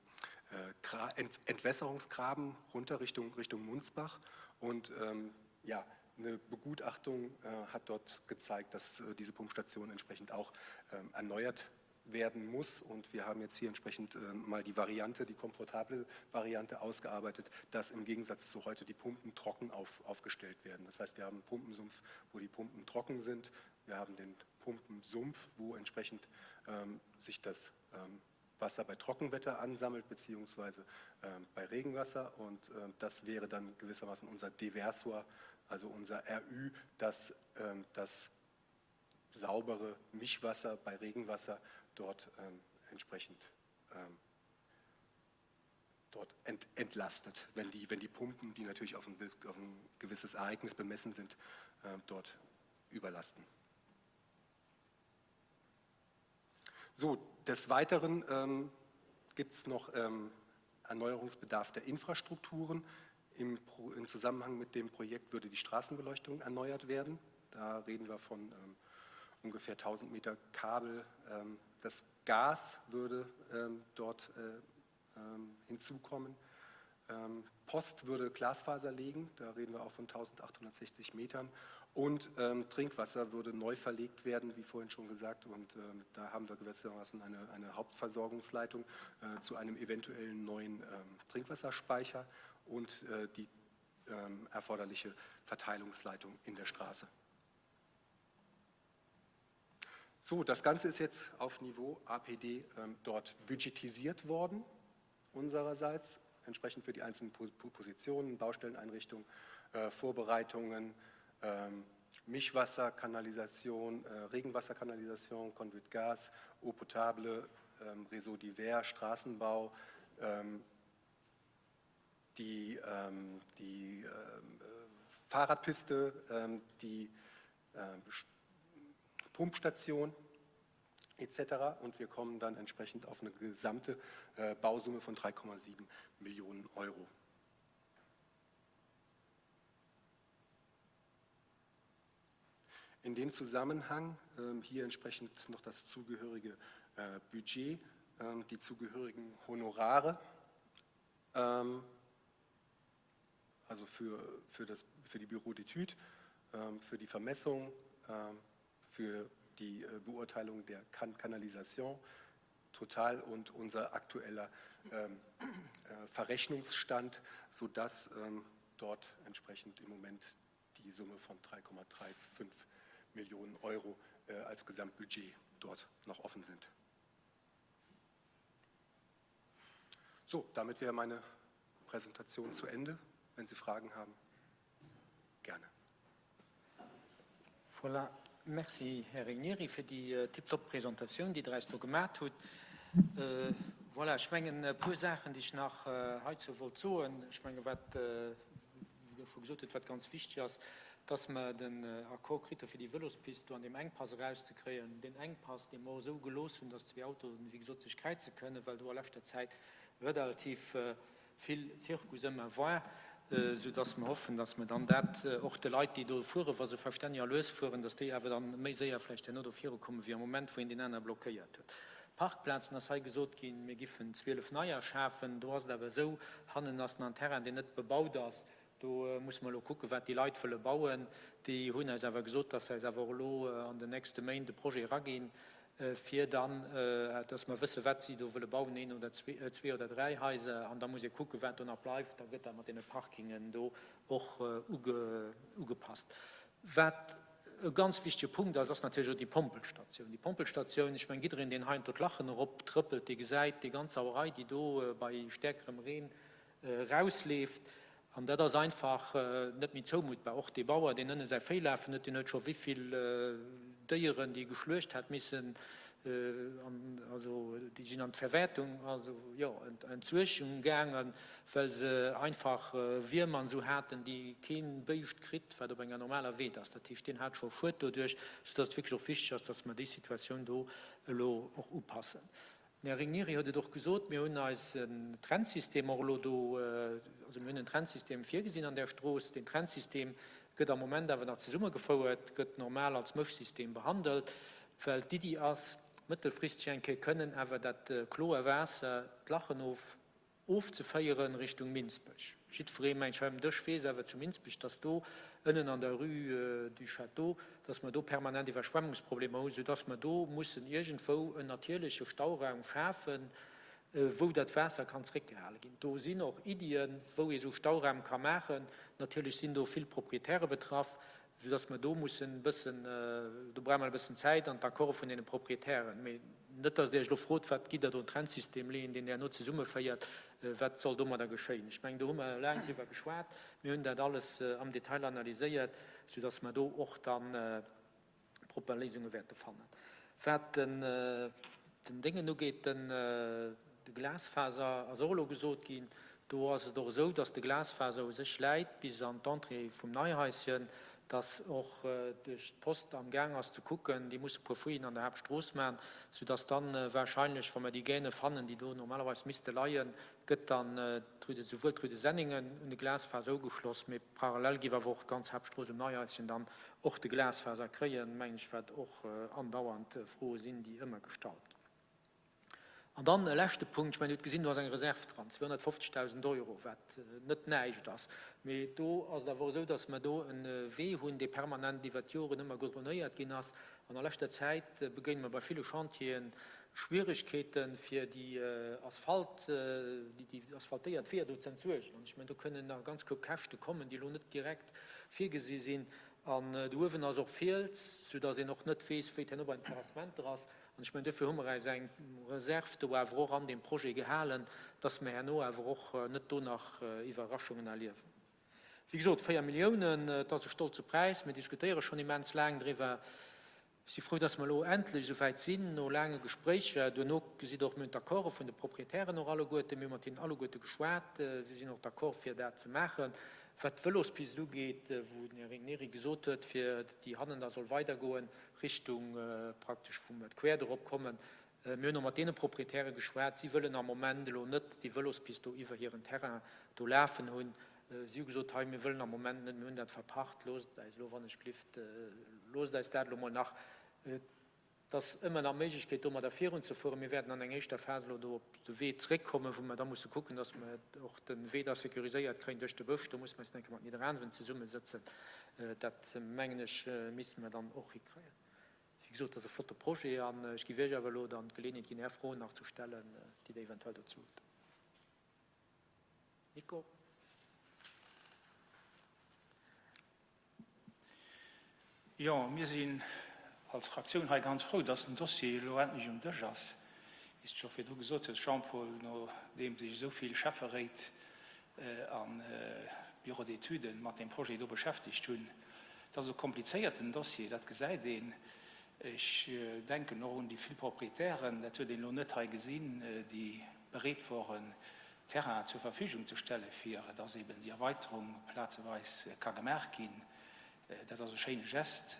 äh, Ent Entwässerungsgraben runter Richtung, Richtung Munzbach. Und ähm, ja, eine Begutachtung äh, hat dort gezeigt, dass äh, diese Pumpstation entsprechend auch ähm, erneuert werden muss. Und wir haben jetzt hier entsprechend äh, mal die Variante, die komfortable Variante ausgearbeitet, dass im Gegensatz zu heute die Pumpen trocken auf, aufgestellt werden. Das heißt, wir haben einen Pumpensumpf, wo die Pumpen trocken sind. Wir haben den Pumpensumpf, wo entsprechend ähm, sich das ähm, Wasser bei Trockenwetter ansammelt, beziehungsweise ähm, bei Regenwasser. Und ähm, das wäre dann gewissermaßen unser Deversor, also unser RÜ, das ähm, das saubere Mischwasser bei Regenwasser dort ähm, entsprechend ähm, dort ent, entlastet, wenn die, wenn die Pumpen, die natürlich auf ein, auf ein gewisses Ereignis bemessen sind, äh, dort überlasten. So, des Weiteren ähm, gibt es noch ähm, Erneuerungsbedarf der Infrastrukturen. Im, Im Zusammenhang mit dem Projekt würde die Straßenbeleuchtung erneuert werden. Da reden wir von ähm, ungefähr 1000 Meter Kabel. Ähm, das Gas würde ähm, dort äh, ähm, hinzukommen. Ähm, Post würde Glasfaser legen, da reden wir auch von 1860 Metern. Und ähm, Trinkwasser würde neu verlegt werden, wie vorhin schon gesagt. Und ähm, da haben wir gewissermaßen eine, eine Hauptversorgungsleitung äh, zu einem eventuellen neuen ähm, Trinkwasserspeicher und äh, die ähm, erforderliche Verteilungsleitung in der Straße. So, das Ganze ist jetzt auf Niveau APD ähm, dort budgetisiert worden, unsererseits, entsprechend für die einzelnen Positionen, Baustelleneinrichtungen, äh, Vorbereitungen, ähm, Mischwasserkanalisation, äh, Regenwasserkanalisation, Conduit Gas, Eau potable, ähm, Réseau divers, Straßenbau, ähm, die, ähm, die ähm, äh, Fahrradpiste, ähm, die ähm, Pumpstation etc. Und wir kommen dann entsprechend auf eine gesamte äh, Bausumme von 3,7 Millionen Euro. In dem Zusammenhang ähm, hier entsprechend noch das zugehörige äh, Budget, ähm, die zugehörigen Honorare, ähm, also für, für, das, für die Büro d'études, für die Vermessung, für die äh, Beurteilung der kan Kanalisation total und unser aktueller ähm, äh, Verrechnungsstand, sodass ähm, dort entsprechend im Moment die Summe von 3,35 Millionen Euro äh, als Gesamtbudget dort noch offen sind. So, damit wäre meine Präsentation zu Ende. Wenn Sie Fragen haben, gerne. Voilà. Merci, Här Regnieri, fir déi tiptop Presentatioun, déi Der eis do gemat hutt. Voilà, ech mengen, e puer Saachen, déi ech nach heizou wollt soen. Ech menge wat, wéi Der scho gesot hutt, wat ganz wichteg ass, dass mer den Accord kritt hu fir déi Vëlospist do an deem Enkpass erauszekréien. Deen Enkpass, dee mer och esou gelooss hunn, dass zwee Autoen, wéi gesot, sech kräize kënnen, well do a leschter Zäit relativ vill Zirkus ëmmer war, sou dass mer hoffen, dass mer dann dat och de Leit, déi do fueren, wa se verstänneg a lues fueren, dass déi awer dann méi séier vläicht herno do virukommen, wéi am Moment, wou een deen aner blockéiert huet. Parkplazen ass hei gesot ginn, mir giffen 12 neier schafen. Do ass et awer esou, hannen ass nach en Terrain, deen net bebaut ass. Do musse mer elo kucken, wat déi Leit wëlle bauen. Déi hunn eis awer gesot, dass se eis awer och elo an den nächste Méint e Projet eraginn, fir dann, dass mer wëssen, wat si do wëlle bauen, een oder zwee oder dräi Haiser. An da muss ee kucken, wat do nach bleift. Da gëtt dat mat deene Parkingen do och ugepasst. Wat e ganz wichtige Punkt ass, ass natierlech och déi Pompelstatioun. Déi Pompelstatioun, ech mengen, jiddereen, deen heiansdo d'Lachen eroptrëppelt, dee gesäit déi ganz Sauerei, déi do bei stäerkerem Reen erausleeft. An dat ass einfach net méi zoumuttbar. Och dee Bauer, deen ënne säi Véi lafen huet, deen huet scho wéivill Déieren, déi e geschluecht hat, missen, also déi sinn an d'Verwäertung, also jo, Entsuergung gaangen, well se einfach Wierm an esou haten, déi kee Béischt kritt, wat op enger normaler Weed ass. Dat heescht, deen hat scho Schued doduerch, soudass et wierklech och wichteg ass, dass mer déi Situatioun do elo och upassen. Den Här Regnieri huet et och gesot, mir hunn eisen Trennsystem och elo do, also mir hunn en Trennsystem virgesinn an där Strooss. Deen Trennsystem gëtt am Moment awer nach zesummegefouert, gëtt normal als Mëschsystem behandelt, well d'Iddi ass, mëttelfristeg eng Kéier kënnen awer dat kloer Waasser d'Lachen of ofzeféieren Richtung Minsbech. Jiddweree, mengt ech, hei um Dësch weess awer zu Minsbech, dass do ënnen an der Rue du Château, dass mer do permanent Iwwerschwemmungsproblemer hunn, soudass mer do mussen iergendwou en natierleche Stauraum schafen, wou dat Waasser kann zréckgehale ginn. Do sinn och Iddien, wou ee sou Stauraum ka maachen. Natierlech sinn do vill Proprietäre betraff, soudass mer do mussen e bëssen, do brauche mer e bëssen Zäit an d'Accorde vun deene Proprietären. Mee net, dass Der Iech elo frot, wat gitt Der do en Trennsystem leeën, deen herno zesummeféiert, wat soll domadder geschéien. Ech mengen, do hu mer laang driwwer geschwat, mir hunn dat alles am Detail analyséiert, soudass mer do och da propper Léisunge wäerte fannen. Wat den Déngen ugeet, den. De Glasfaser ass och elo gesot ginn. Do ass et och esou, dass de Glasfaser u sech läit bis an d'Entrée vum Neihaischen, dass och duerch d'Post am Gaang ass ze kucken, déi musse puer Fouillen an der Haaptstrooss maachen, soudass dann wahrscheinlech, wa mer déi Gaine fannen, déi do normalerweis misste leien, gëtt dann d'Rue de, souwuel d'Rue de Senningen un de Glasfaser ugeschloss, mee parallel géif awer och d'ganz Haaptstrooss um Neihaischen dann och de Glasfaser kréien, mengen ech, wat och andauernd Froe sinn, déi ëmmer gestallt ginn. An dann e leschte Punkt, ech mengen, Dir hutt gesinn, do ass eng Reserv dran, 250.000 Euro, wat net näischt ass. Mee do ass et awer och esou, datt mer do e Wee hunn, dee permanent iwwert d'Joren ëmmer goudronéiert ginn ass. An a leschter Zäit begéine mer bei ville Chantieren Schwieregkeeten, fir déi Asphalt, déi asphaltéiert Weeër do ze entsuergen. An ech mengen, do kënnen nach e ganz Koup Käschte kommen, déi elo net direkt virgesi sinn. An do uewen ass och Fiels, soudatt een och net weess, wéi et herno bei den Terrassementer ass. An ech mengen, duerfir hu mer eis eng Reserv do awer och an deem Projet gehalen, dass mer herno awer och net do nach Iwwerraschungen erliewen. Wéi gesot, 4 Milliounen, et ass e stolze Präis. Mir diskutéiere schonn immens laang driwwer. Ech si frou, dass mer elo endlech esou wäit sinn, no laange Gespréicher. Duerno gesitt Der och, mir hunn d'Accorde vun de Proprietären och alleguerten. Mir hu mat hinnen alleguerte geschwat. Si sinn och d'accord, fir dat ze maachen. Wat d'Vëlospist ugeet, wou den Här Regniry gesot huet, fir déi hannen da soll weidergoen, Richtung praktesch wou mer d'Quert erop kommen. Mir hunn och mat deene Proprietäre geschwat. Si wëllen am Moment elo net déi Vëlospist do iwwer hiren Terrain do lafen hunn. Si hu gesot, hei mir wëllen am Moment net, mir hunn dat verpacht, loosst eis elo wann ech glift, loosst eis dat elo mol nach. Et ass ëmmer nach d'Méiglechkeet domadder virunzefueren. Mir wäerten an eng éischter Phas elo do op de Wee zréckkommen, wou mer da musse kucken, dass mer och de Wee da sécuriséiert kréien duerch de Bësch. Do musse mer eis eng Kéier mat Nidderaanwen zesummesëtzen. Dat, mengen ech, misste mer dann och hikréien. Wéi gesot, et ass e flotte Projet an ech géif Iech awer elo dann d'Geleeënheet ginn, Är Froen nach ze stellen, déi Der eventuell dozou hutt. Nico. Jo, mir sinn als Fraktioun hei ganz frou, dass den Dossier elo endlech um Dësch ass. Wéi s de scho virdru gesot hues, Jean-Paul, nodeem sech esou vill Schäfferéit a Bureaux d'études mat deem Projet do beschäftegt hunn. Et ass e komplizéierten Dossier, dat gesäit een. Ech denken och un déi vill Proprietären, dat huet een elo net hei gesinn, déi bereet woren, Terrainen zur Verfügung ze stellen, fir dass eben déi Erweiterung plazeweis ka gemaach ginn. Dat ass e schéine Geste.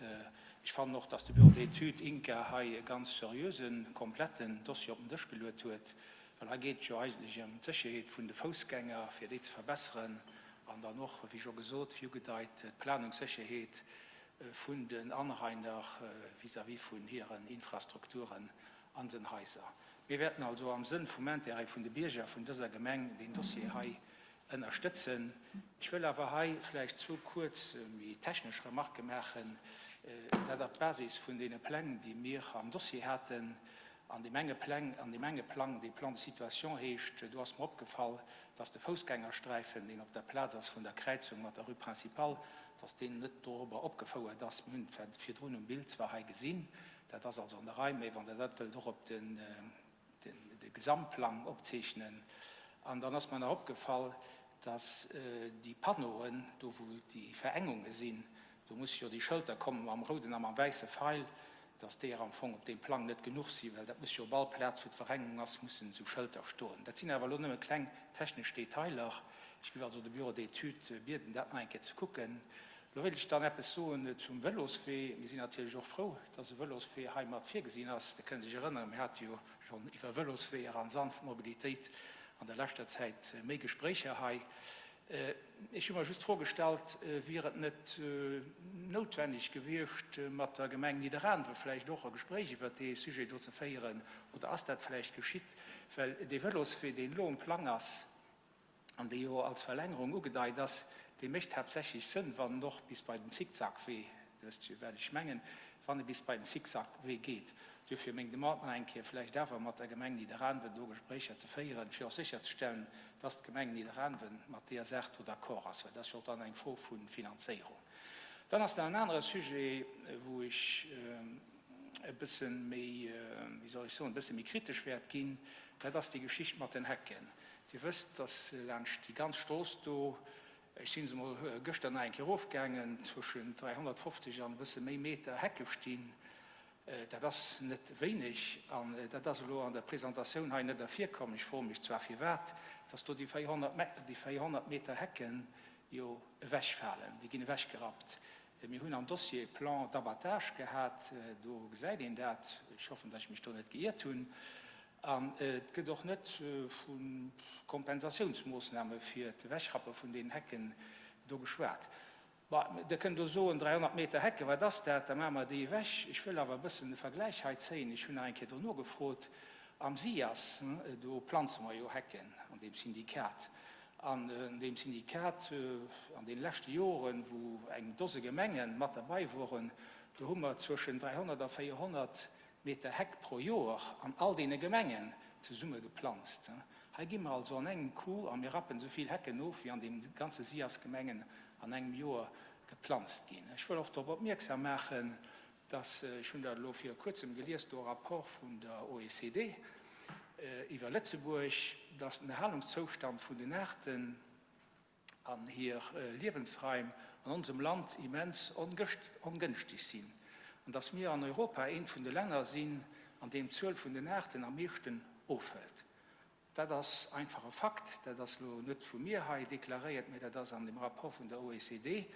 Ech fannen och, dass de Bureau d'études INCA hei e ganz seriösen, kompletten Dossier op den Dësch geluet huet, well hei geet et jo eigentlech ëm d'Sécherheet vun de Foussgänger, fir déi ze verbesseren, an dann och, wéi scho gesot, wéi ugedeit, d'Planungssécherheet vun den Anrainer vis-à-vis vun hiren Infrastrukturen an den Haiser. Mir wäerten also am Sënn vum Intérêt vun de Bierger vun dëser Gemeng deen Dossier hei ënnerstëtzen. Ech wëll awer hei vläicht zwou kuerz méi technesch Remarquë maachen, dat op Basis vun deene Pläng, déi mir am Dossier haten. An deem enge Pläng, an deem enge Plang, dee Plan de situation heescht, do ass mer opgefall, dass de Foussgängersträifen, deen op der Plaz ass vun der Kräizung mat der Rue Principale, dass deen net dorobber opgefouert ass. Mir hunn et virdrun um Bild zwar hei gesinn, dat ass also an der Rei, mä wann Der dat wëllt och op den, de Gesamtplang opzeechnen. An dann ass mer nach opgefall, dass déi Panneauen, do wou déi Verengunge sinn, do musse jo déi Schëlter komme mam rouden a mam wäisse Feil, dass deeër am Fong op deem Plang net genuch sinn, well dat muss jo op all Plaz, wou d'Verengung ass, mussen esou Schëlter stoen. Dat sinn awer elo nëmme kleng technesch Detailer. Ech géif also de Bureau d'études bieden, dat nach eng Kéier ze kucken. Elo wéilt ech dann eppes soen zum Vëloswee. Mir sinn natierlech och frou, dass e Vëloswee hei mat virgesinn ass. Der kënnt Iech erënneren, mir hate jo schonn iwwer Vëlosweeër an sanft Mobilitéit an der leschter Zäit méi Gespréicher hei. Ech hu mer just d'Fro gestallt, Wier et net noutwenneg gewiescht, mat der Gemeng Nidderaanwe vläicht och e Gespréich iwwert dee Sujet do ze féieren? Oder ass dat vläicht geschitt? Well dee Vëloswee, deen elo um Plang ass, an dee jo als Verlängerung ugedeit ass, dee mécht haaptsächlech Sënn, wann en och bis bei den Zickzackwee, Dir wësst jo, wat ech mengen, wann e bis bei den Zickzackwee geet. Duerfir meng Demande nach eng Kéier, vläicht awer mat der Gemeng Nidderaanwen do Gespréicher ze féieren, fir och sécherzestellen, dass d'Gemeng Nidderaanwen mat deeër Saach do d'accord ass, well dat ass jo och dann eng Fro vu Finanzéierung. Dann ass nach en anere Sujet, wou ech e bësse méi, wéi soll ech soen, e bësse méi kritesch wäert ginn, dat ass déi Geschicht mat den Hecken. Dir wësst, dass laanscht déi ganz Strooss do, ech si se emol gëschter nach eng Kéier erofgaangen, zwëschen 350 an e bësse méi Meter Hecke stinn. Dat ass net wéineg an dat ass elo an der Presentatioun hei net ervirkomm. Ech froe mech zwar firwat, dass do déi 400, déi 400 Meter Hecken jo ewechfalen. Déi ginn ewechgerappt. Mir hunn am Dossier Plan d'abattage gehat, do gesäit een dat. Ech hoffen, dass ech mech do net geiert hunn. An et gëtt och net vu Kompensatiounsmoossname fir d'Ewechrappe vun deenen Hecken do geschwat. Bon, Der kënnt elo soen, 300 Meter Hecke, wat ass dat, da maache mer déi ewech. Ech wëll awer e bëssen e Vergläich hei zéien. Ech hunn nach eng Kéier do nogefrot, Am SIAS, do planze mer jo Hecken an deem Syndikat. An deem Syndikat, an deene leschte Joren, wou eng Dose Gemenge mat derbei woren, do hu mer zwëschen 300 a 400 Meter Heck pro Joer an all deene Gemengen zesumme geplanzt. Hei gi mer also an engem Coup a mir rappen esou vill Hecken of, wéi an deem ganze SIAS-Gemengen an engem Joer geplanzt ginn. Ech wëll och drop opmierksam maachen, dass, ech hunn dat elo viru Kuerzem gelies, do e Rapport vun der OECD iwwer Lëtzebuerg, dass den Erhalungszoustand vun den Aarten an hir Liewensraim an onsem Land immens ongënschteg sinn an dass mir an Europa eent vun de Länner sinn, an deem d'Zuel vun den Aarten am meeschten ofhëlt. Dat ass einfach e Fakt. Dat ass elo net vu mir hei deklaréiert, mä dat ass an dem Rapport vun der OECD.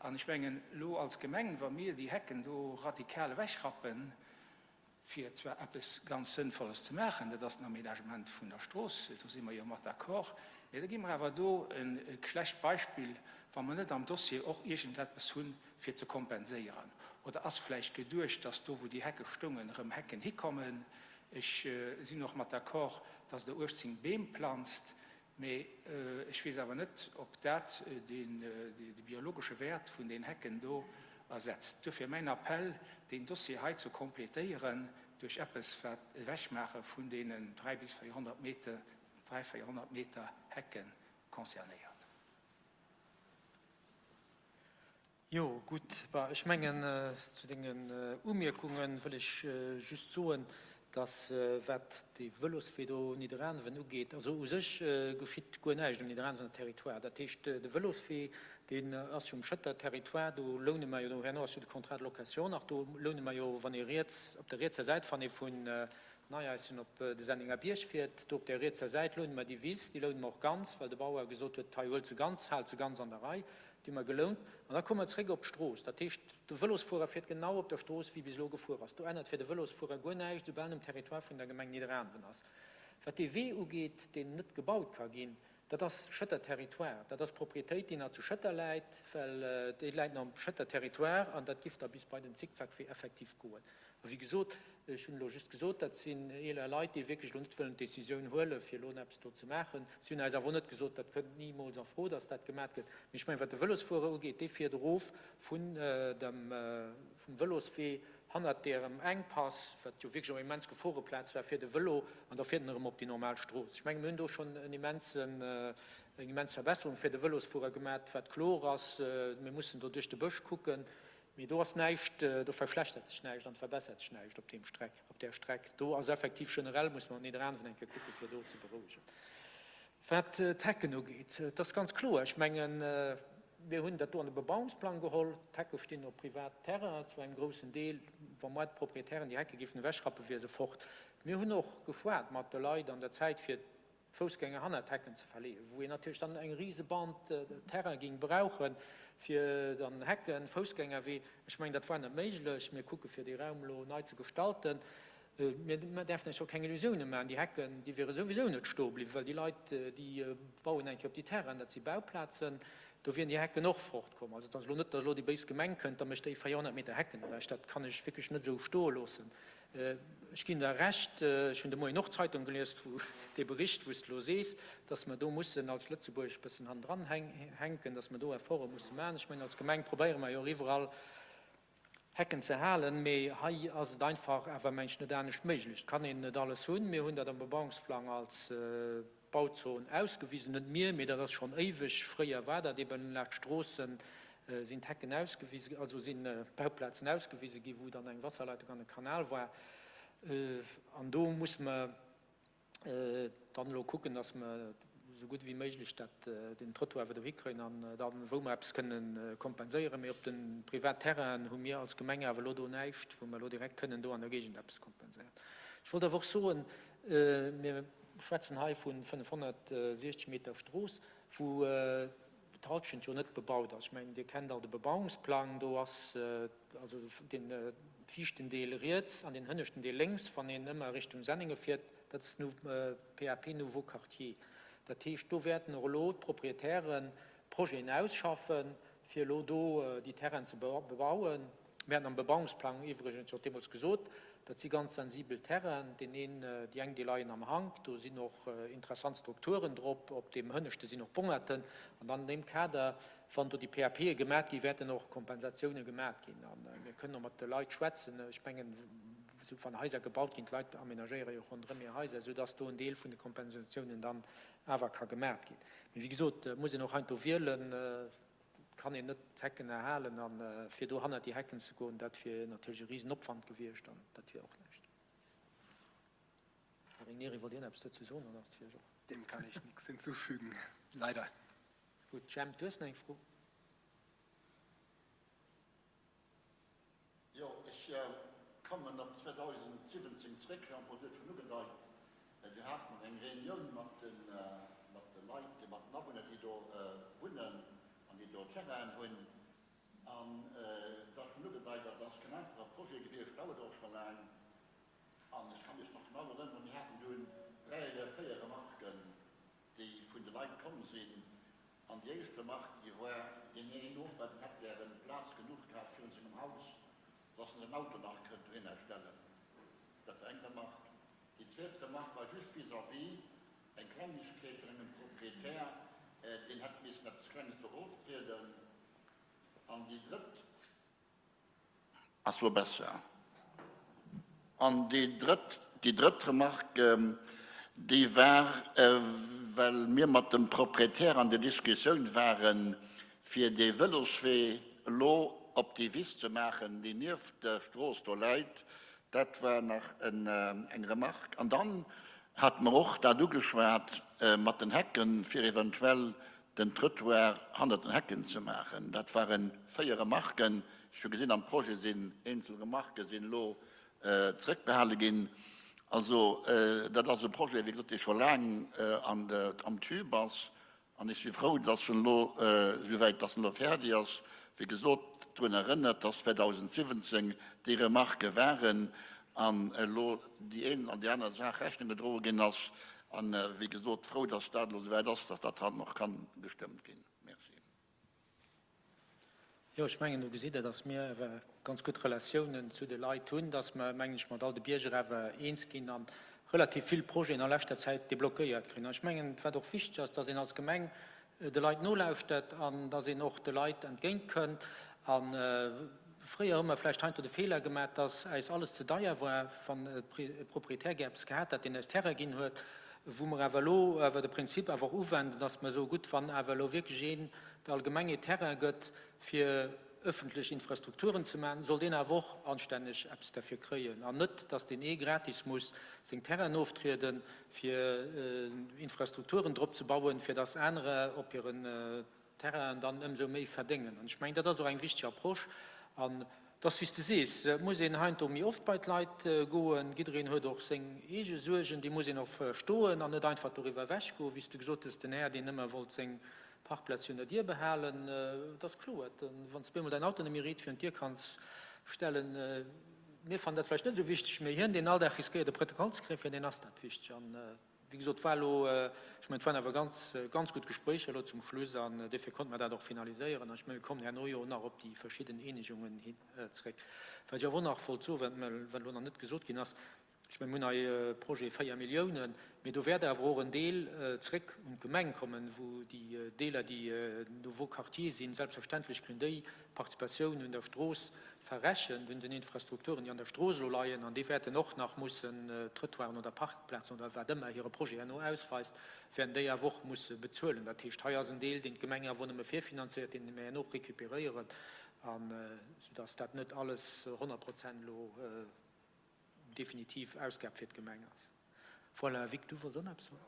An ech mengen, elo als Gemeng, wa mir déi Hecken do radikal ewechrappen, fir zwar eppes ganz Sënnvolles ze maachen, dat ass den Aménagement vun der Strooss, do si mer jo mat d'accord, mä da gi mer awer do e schlecht Beispill, wa mer net am Dossier och iergendeppes hunn, fir ze kompenséieren. Oder ass vläicht geduecht, dass do, wou déi Hecke stoungen, erëm Hecken hikommen? Ech sinn och mat d'accord, dass Der 18 Beem planzt, Mee ech weess awer net, ob dat de biologesche Wäert vun den Hecken do ersetzt. Duerfir mäin Appell, deen Dossier hei ze complétéieren duerch eppes, wat d'Ewechmaache vun deenen 3 bis 400 Meter, 3, 400 Meter Hecke concernéiert. Jo, gutt, bah, ech mengen, zu dengen Umierkunge wëll ech just soen, dass, wat dee Vëloswee do Nidderaanwen ugeet, also u sech geschitt guer näischt um Nidderaanwener Territoire. Dat heescht, de Vëloswee, deen ass jo um Schëtter Territoire, do loune mer jo, do herno ass jo de Contrat de location nach, do loune mer jo, wann ee riets, op der rietser Säit, wann ee vun Neiaissen op de Sennenger Bierg fiert, do op där rietser Säit loune mer déi Wiss, déi loune mer och ganz, well de Bauer gesot huet, hei huelt se ganz, haalt se ganz an der Rei. Déi hu mer gelount. An da komme mer zréck op d'Strooss. Dat heescht, de Vëlosfuerer fiert genau op der Strooss, wéi bis elo gefuer ass. Do ännert fir de Vëlosfuerer guer näischt, soubal en um Territoire vun der Gemeng Nidderaanwen ass. Wat dee Wee ugeet, deen net gebaut ka ginn, dat ass Schëtter Territoire. Dat ass Propriétéit, déi nach zu Schëtter läit, well déi läit nach um Schëtter Territoire an dat giff da bis bei den Zickzackwee effektiv goen. A wéi gesot, ech hunn elo just gesot, dat sinn eeler Leit, déi wierklech elo net wëllen d'Décisioun huelen, fir elo eppes do ze maachen. Si hunn eis awer och net gesot, dat kënnt nimools a Fro, datt dat gemat gëtt. Mee ech mengen, wat de Vëlosfuerer ugeet, dee fiert erof vun dem, vum Vëloswee hannert därem Enkpass, wat jo wierklech och eng immens Geforeplaz war fir de Vëlo, an da fiert en erëm op déi normal Strooss. Ech mengen, mir hunn do schonn en immensen, eng immens Verbesserung fir de Vëlosfuerer gemat. Wat kloer ass, mir mussen do duerch de Bësch kucken, Mee do ass näischt, do verschlechtert sech näischt an verbessert sech näischt op deem Streck, op där Streck. Do ass effektiv generell, muss mer Nidderaanwen eng Kéier kucken, fir do ze berouegen. Wat d'Hecken ugeet, et ass ganz kloer, ech mengen, mir hunn dat do an de Bebauungsplang geholl. D'Hecke stinn op privat Terrain zu engem groussen Deel. Wa moar d'Proprietären déi Hecke géifen ewechrappen, wier se fort. Mir hunn och geschwat mat de Leit an der Zäit, fir d'Foussgänger hannert d'Hecken ze verleeën, wou een natierlech dann eng rise Band Terrain géing brauchen, fir dann Hecken, Foussgängerwee. Ech mengen, dat war net méiglech. Mir kucke fir dee Raum elo nei ze gestalten. Mir däerfen eis jo keng Illusiounen maachen, déi Hecken, déi wiere souwisou net stoe bliwwen, well déi Leit, déi bauen eng Kéier op déi Terrainen, dat si Bauplazen, do wieren déi Hecken och fortkomm. Also et ass elo net, datt elo déi béis Gemeng kënnt a mécht déi 400 Meter Hecken ewech. Dat kann ech wierklech net esou stoe loossen. Ech ginn der Recht, ech hunn de Moien och d'Zeitung gelies, wou dee Bericht, wou s de elo sees, datt mer do mussen als Lëtzebuerg e bëssen hannendran hänken, datt mer do Efforte musse maachen. Ech mengen, als Gemeng probéiere mer jo och iwwerall Hecken ze halen, mee hei ass et einfach awer, meng ech, net anescht méiglech. Et kann een net alles hunn. Mir hunn dat am Bebauungsplang als Bauzon ausgewisen, net mir, mee dat ass schonn éiweg, fréier war dat eben laanscht Stroossen sinn d'Hecken ausgewise, also si Bauplazen ausgewise ginn, wou dann eng Wasserleitung an e Kanal war. An do musse mer dann elo kucken, dass mer. esou gutt wéi méiglech dat, den Trottoir awer dohi kréien an dann, wou mer eppes kënnen kompenséieren. Mee op de Privatterrainen hu mir als Gemeng awer elo do näischt, wou mer elo direkt kënnen do an der Géigend eppes kompenséieren. Ech wollt awer och soen, mir schwätzen hei vu 560 Meter Strooss, wou d'Halschent jo net bebaut ass. Ech mengen, Dir kennt all de Bebauungsplang. Do ass also dee viischten Deel riets an deen hënneschten Deel lénks, wann een ëmmer Richtung Senningen fiert, dat ass nu PAP Nouveau Quartier. Dat heescht, do wäerten och elo d'Proprietären Projeten ausschaffen, fir elo do déi Terrainen ze bebauen. Mir haten am Bebauungsplang iwwregens och deemools gesot, dat si ganz sensibel Terrainen. Deen een, déi eng, déi leien am Hank, do sinn och interessant Strukturen drop, op deem hënneschte sinn och Bongerten. An an deem Kader, wann do déi PAPe gemat ginn, wäerten och Kompensatioune gemat ginn. A mir kënnen och mat de Leit schwätzen. Ech mengen, esou wann Haiser gebaut ginn, d'Leit amenagéiere jo ronderëm hir Haiser, esoudass do en Deel vun de Kompensatiounen dann awer ka gemat ginn. Mee wéi gesot, et muss een och heiansdo wielen. Et kann een net d'Hecken erhalen a fir do hannert déi Hecken ze goen, dat wier natierlech e Risenopwand gewiescht an dat wier och näischt. Här Regnieri, wollt Dir nach eppes dozou soen oder ass et fir Iech och? Dem kann ich nichts hinzufügen, leider. Gutt, Jemp, du hues nach eng Fro? Jo, ech kommen op 2017 zréck, Jean-Paul, du huet schonn ugedeit, mir haten eng Reunioun mat de Leit, mat den Awunner, déi do wunnen an déi do Terrainen hunn. An et ass schonn ugedeit, dat ass keen einfache Projet gewiescht, dauert och scho laang. An ech ka mech nach genau erënneren, mir haten dunn dräi oder véier Remarken, déi vun de Leit komm sinn. An déi éischt Remarque, déi war, deen een Noper, deen hätt gären Plaz genuch gehat virun sengem Haus, dass en säin Auto nach kënnt dohinner stellen. Dat war eng Remarque. Déi zweet Remarque war just vis-à-vis eng Klengegkeet vun engem Proprietär, deen hätt missen eppes Klenges do eroftrieden. An déi drëtt. Ass lo besser. An déi drëtt, déi drëtt Remarque, déi war, well mir mat dem Proprietär an der Diskussioun waren, fir dee Vëloswee elo op déi Wiss ze maachen, déi nieft der Strooss do läit. Dat war nach eng Remarque. An dann hate mer och dat ugeschwat mat den Hecken, fir eventuell den Trëttoir hannert den Hecken ze maachen. Dat ware 4 Remarken. Ech hu gesinn, am Projet sinn eenzel Remarke sinn elo zrëckbehale ginn. Also dat ass e Projet, wéi gesot, dee scho laang am Tube ass. An ech si frou, dass en elo esouwäit, dass en elo fäerdeg ass. Wéi gesot, drun erënnert, dass 2017 déi Remarke waren an elo déi een an déi aner Saach Rechnung gedroe ginn ass. An, wéi gesot, frou, dass dat elo esouwäit ass, dass dat haut och kann gestëmmt ginn. Merci. Jo, ech mengen, do gesitt Der, dass mir awer ganz gutt Relatiounen zu de Leit hunn, dass mer, mengen ech, mat all de Bierger awer eens ginn a relativ vill Projeten a leschter Zäit deblockéiert kréien. An ech mengen, wat och wichteg ass, dass een als Gemeng de Leit nolauschtert an dass een och de Leit entgéintkënnt. A fréier hu mer vläicht heiansdo de Feeler gemaach, dass äis alles ze deier war, wann e Proprietär gär eppes gehat hat, deen äis Terrain ginn huet, wou mer awer elo awer de Prinzip awer och uwenden, dass mer soe gutt, wann awer elo wierklech een der allgemeng ee Terrain gëtt, fir öffentlech Infrastrukturen ze maachen, soll deen awer och anstänneg eppes derfir kréien an net, dass deen ee gratis muss seng Terrainen oftrieden, fir Infrastrukturen drop ze bauen, fir dass anerer op hiren Terrainen dann ëmsou méi verdéngen. An ech mengen, dat ass och eng wichteg Approche. An et ass, wéi s de sees, et muss een heiansdo méi oft bei d'Leit goen. Jiddereen huet och seng eege Suergen, déi muss een och verstoen an net einfach doriwwer ewechgoen. Wéi s de gesot hues, den Här, deen ëmmer wollt seng Parkplaz virun der Dier behalen, et ass kloer, wann s de op eemol däin Auto net méi riit virun d'Dier kanns stellen, mir fannen dat vläicht net esou wichteg, mee hien, deen all Dag riskéiert e Protokoll ze kréien, fir deen ass dat wichteg. An wéi gesot, war elo, ech mengen, et waren awer ganz, ganz gutt Gespréicher elo zum Schluss an dofir konnte mer dat och finaliséieren. An ech mengen, mir kommen herno jo och nach op déi verschidden Eenegungen hin zréck. Wat ech awer och nach wollt soen, wat elo nach net gesot ginn ass, Ech mengen, mir hunn hei e Projet 4 Milliounen, mee do wäert awer och en Deel zréck un d'Gemeng kommen, wou déi Deeler, déi Nouveaux Quartiers sinn, selbstverständlech kréien déi Participatioun un der Strooss verrechent, un den Infrastrukturen, déi an der Strooss elo leien, an déi wäerten och nach mussen Trëttoiren oder Parkplazen oder wat ëmmer hire Projet herno ausweist, wäerten déi awer och musse bezuelen. Dat heescht, hei ass en Deel, deen d'Gemeng awer nëmme virfinanzéiert, deen mir herno och récupéréieren, an soudass dat net alles 100 Prozent elo definitiv Ausgab fir d'Gemeng ass. Voilà, Vic, du wollts och nach eppes soen?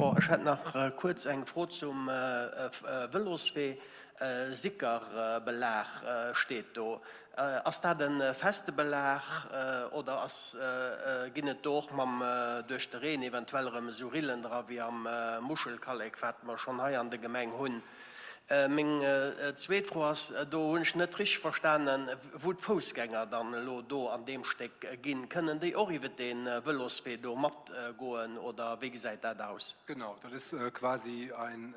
Bon, ech hätt nach kuerz eng Fro zum Vëloswee. Sickerbelag steet do. Ass dat e feste Belag oder ass, ginn et do och mam, duerch de Reen eventuell erëm esou Rillen dra wéi am Muschelkallek, wat mer schonn hei an de Gemeng hunn? Meng zweet Fro ass, do hunn ech net richteg verstanen, wou d'Foussgänger dann elo do an deem Stéck ginn. Kënnen déi och iwwe dee Vëloswee do matgoen oder wéi gesäit dat aus? Genau, dat ist quasi ein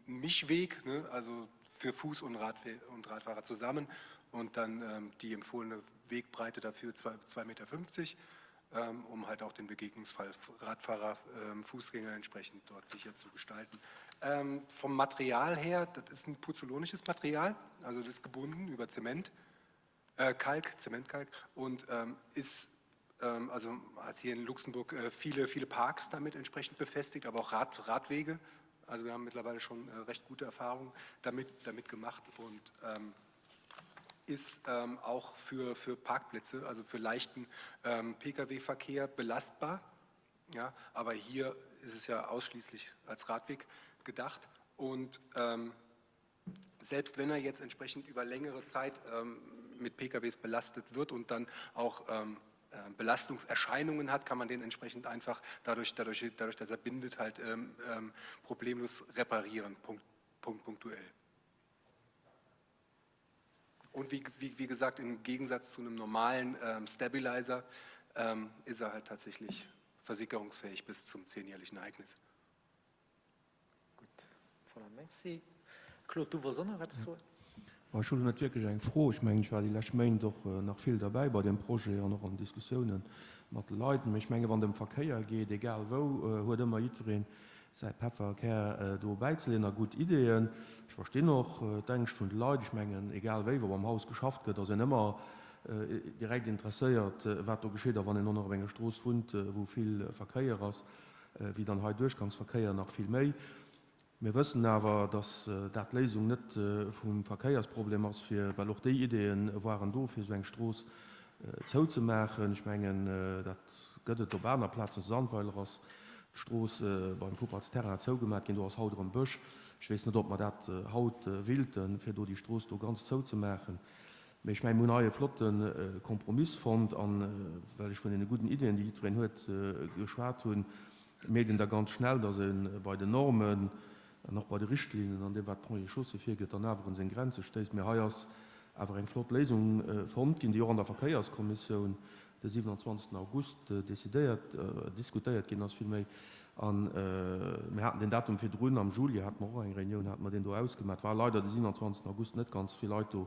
Mischweg, ne, also für Fuß und Radfahrer zusammen und dann die empfohlene Wegbreite dafür 2,50 Meter, um halt auch den Begegnungsfall Radfahrer, Fußgänger entsprechend dort sicher zu gestalten. Vom Material her, das ist ein puzzolonisches Material, also das ist gebunden über Zement, äh, Kalk, Zementkalk und ähm, ist ähm, also hat hier in Luxemburg äh, viele, viele Parks damit entsprechend befestigt, aber auch Rad, Radwege. Also wir haben mittlerweile schon äh, recht gute Erfahrungen damit, damit gemacht und ähm, ist ähm, auch für, für Parkplätze, also für leichten ähm, Pkw-Verkehr belastbar. Ja, aber hier ist es ja ausschließlich als Radweg gedacht. Und ähm, selbst wenn er jetzt entsprechend über längere Zeit ähm, mit PKWs belastet wird und dann auch ähm, äh, Belastungserscheinungen hat, kann man den entsprechend einfach dadurch, dadurch, dadurch dass er bindet, halt ähm, ähm, problemlos reparieren, punkt, punkt, punktuell. Und wie, wie, wie gesagt, im Gegensatz zu einem normalen ähm, Stabilizer ähm, ist er halt tatsächlich versickerungsfähig bis zum zehnjährlichen Ereignis. Gutt, voilà, merci. Claude, du wollts och nach eppes soen? Bon, ech hunn net wierklech eng Fro. Ech mengen, ech war déi lescht Méint och nach vill derbäi bei deem Projet an och an Diskussiounen mat de Leit. Mee ech mengen, wann et ëm Verkéier geet, egal wou, huet ëmmer jiddweree säi Pefferkär do bäizeleeën a gutt Ideeën. Ech verstinn och d'Ängscht vun de Leit. Ech mengen, egal wéi, wa beim Haus geschafft gëtt, ass een ëmmer direkt interesséiert, wat do geschitt. A wann een och nach op enger Strooss wunnt, wou vill Verkéier ass, wéi dann hei Duerchgangsverkéier, nach vill méi. Mir wëssen awer, dass dat d'Léisung net vum Verkéiersproblem ass, fir, well och déi Ideeë waren do, fir esou eng Strooss zouzemaachen. Ech mengen, dat gëtt et op aner Plazen. Zu Sandweiler ass d'Strooss beim Futtballsterrain zougemat ginn. Do ass haut erëm Bësch. Ech weess net, ob mer dat haut willten, fir do déi Strooss do ganz zouzemaachen. Mee ech mengen, mir hunn hei e flotte Kompromiss fonnt. An well ech vun deene gudden Iddien, déi jiddwereen huet, geschwat hunn, mierkt een da ganz schnell, dass ee bei den Normen an och bei de Richtlinnen an deem, wat d'Ponts et Chaussées virgëtt, dann awer un seng Grenze stéisst. Mee hei ass awer eng flott Léisung fonnt ginn, déi och an der Verkéierskommissioun de 27. August decidéiert, diskutéiert ginn ass villméi. A mir haten deen Datum virdrun, am Juli hate mer och eng Réunioun, hate mer deen do ausgemaach. Et ware leider de 27. August net ganz vill Leit do,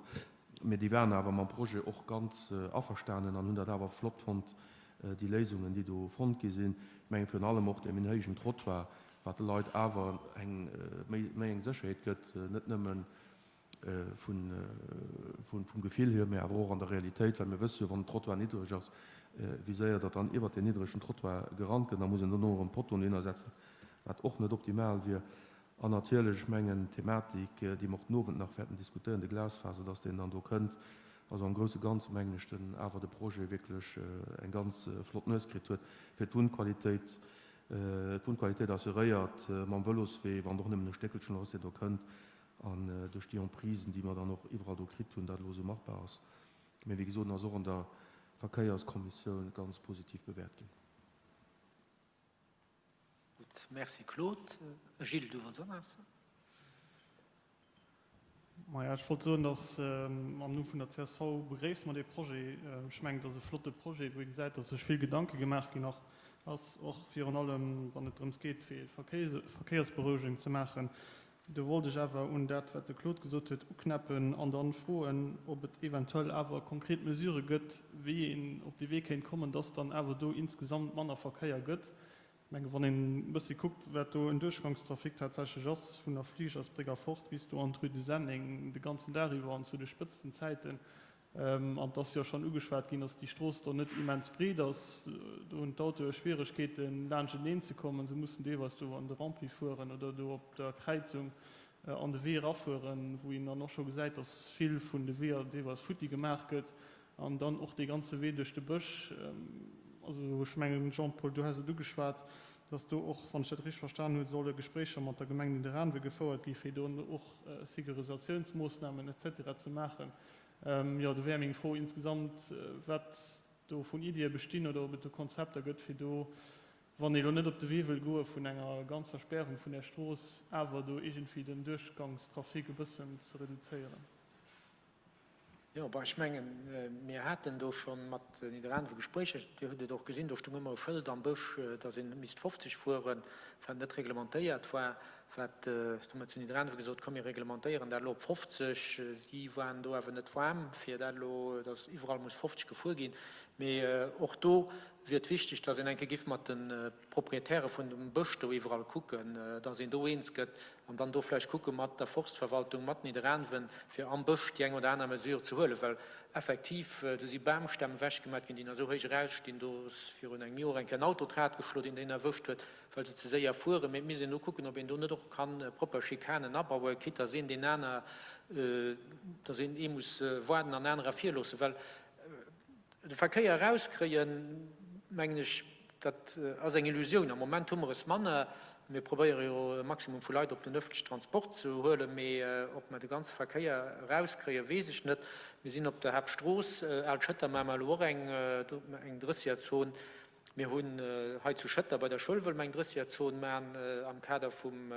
mee déi waren awer mam Projet och ganz averstanen an hunn dat awer flott fonnt, déi Léisungen, déi do fonnt gi sinn. Ech mengen virun allem och dee méi héijen Trottoir, wat de Leit awer eng méi eng Sécherheet gëtt, net nëmmen vum Gefill hier, mä awer och an der Realitéit, well mir wësse jo, wann den Trottoir niddreg ass, wéi séier datt dann iwwert deen niddregen Trottoir gerannt gëtt. Da muss een dono erëm Poteauen dohinner setzen, wat och net optimal wier. An natierlech, ech mengen, d'Thematik, déi mer och den Owend nach wäerten diskutéieren, de Glasfaser, datt deen dann do kënnt. Also am grousse Ganze mengen ech, den awer de Projet wierklech eng ganz flott Nues kritt huet fir d'Wunnqualitéit, d'Wunnqualitéit assuréiert mam Vëloswee, wann et och nëmmen e Stéckelchen ass, deen do kënnt. An duerch déi Emprisen, déi mer dann och iwwerall do kritt hunn, dat elo esou machbar ass. Mee wéi gesot, en ass och an der Verkéierskommissioun ganz positiv bewäert ginn. Gutt, merci Claude. Gilles, du wollts och nach eppes soen? Maja, ech wollt soen, dass am Numm vun der csv begréisse mer dee Projet. Ech mengen, et ass e flotte Projet, wou ee gesäit, dass sech vill Gedanke gemaach ginn ass, och virun allem wann et drëms geet, fir Verkéiersberouegung ze maachen. Do wollt ech awer un dat, wat de Claude gesot huet, uknäppen an dann froen, ob et eventuell awer konkret Mesurë gëtt, wéi een op dee Wee kéint kommen, dass dann awer do insgesamt manner Verkéier gëtt. Ech menge wann een e bëssi kuckt, wat do en Duerchgangstrafic tatsächlech ass, vun der Fligersbréck erfort bis do an d'Rue de Senneng, de ganzen Dag iwwer an zu de Spëtztenzäiten, An et ass jo schonn ugeschwat ginn, dass déi Strooss do net immens breet ass. Do hunn d'Autoe Schwieregkeeten, laanschteneen ze kommen. Se mussen deelweis do an de Rampli fueren oder do op der Kräizung an de Wee erafueren, wou een dann och scho gesäit, dass vill vun de Weeër deelweis futti gemaach gëtt. An dann och dee ganze Wee duerch de Bësch. Also ech mengen, Jean-Paul, du has et ugeschwat. Dass do och, wann ech dat richteg verstan hunn, solle Gespréicher mat der Gemeng Nidderaanwe gefouert gi fir do och Sécurisatiounsmoossnamen et cetera ze maachen. Jo, do wär meng Fro insgesamt, wat do vun Iddie bestinn oder ob et do Konzepter gëtt, fir do, wann ee lo net op de Wee wëll goe vun enger ganzer Spärung vun där Strooss, awer do iergendwéi den Duerchgangstrafic e bëssen ze reduzéieren. Jo, bon, ech mengen, mir haten do scho mat Nidderaanwe Gespréicher. Dir hutt et och gesinn, do stoung ëmmer e Schëld am Bësch, datt ee misst 50 fueren, wat net reglementéiert war. Wat, hu mer zu Nidderaanwe gesot, komm mir reglementéieren dat elo op 50. Si waren do awer net waarm, fir dat elo, datt iwwerall muss 50 gefuer ginn. Mee och do wier et wichteg, datt een eng Kéier giff mat de Proprietäre vun dem Bësch do iwwerall kucken, dass een do eens gëtt an dann do vläicht kucke mat der Forstverwaltung, mat Nidderaanwen, fir am Bësch déi eng oder aner Mesure ze huelen, well effektiv do si Bamstämm ewechgemat ginn, déi nach esou héich erausstinn. Do ass virun engem Joer eng Kéier en Auto d'Rad geschloen, deen deen erwëscht huet, well se ze séier fueren. Mee et misst een do kucken, ob een do net och ka propper Schikanen abauen, quitte dass een deen aner, dass een ee muss waarden an anerer virloossen, well De Verkéier erauskréien, mengen ech, dat ass eng Illusioun. Am Moment hu mer es manner. Mir probéiere jo e Maximum vu Leit op den öffentlichen Transport ze huelen, mee ob mer de ganze Verkéier erauskréien, weess ech net. Mir sinn op der Haaptstrooss, Al Schëtter, maache mer elo och eng Drëssegerzon. Mir hunn hei zu Schëtter bei der Schoul wëlle mer eng Drëssegerzon maachen. Am Kader vum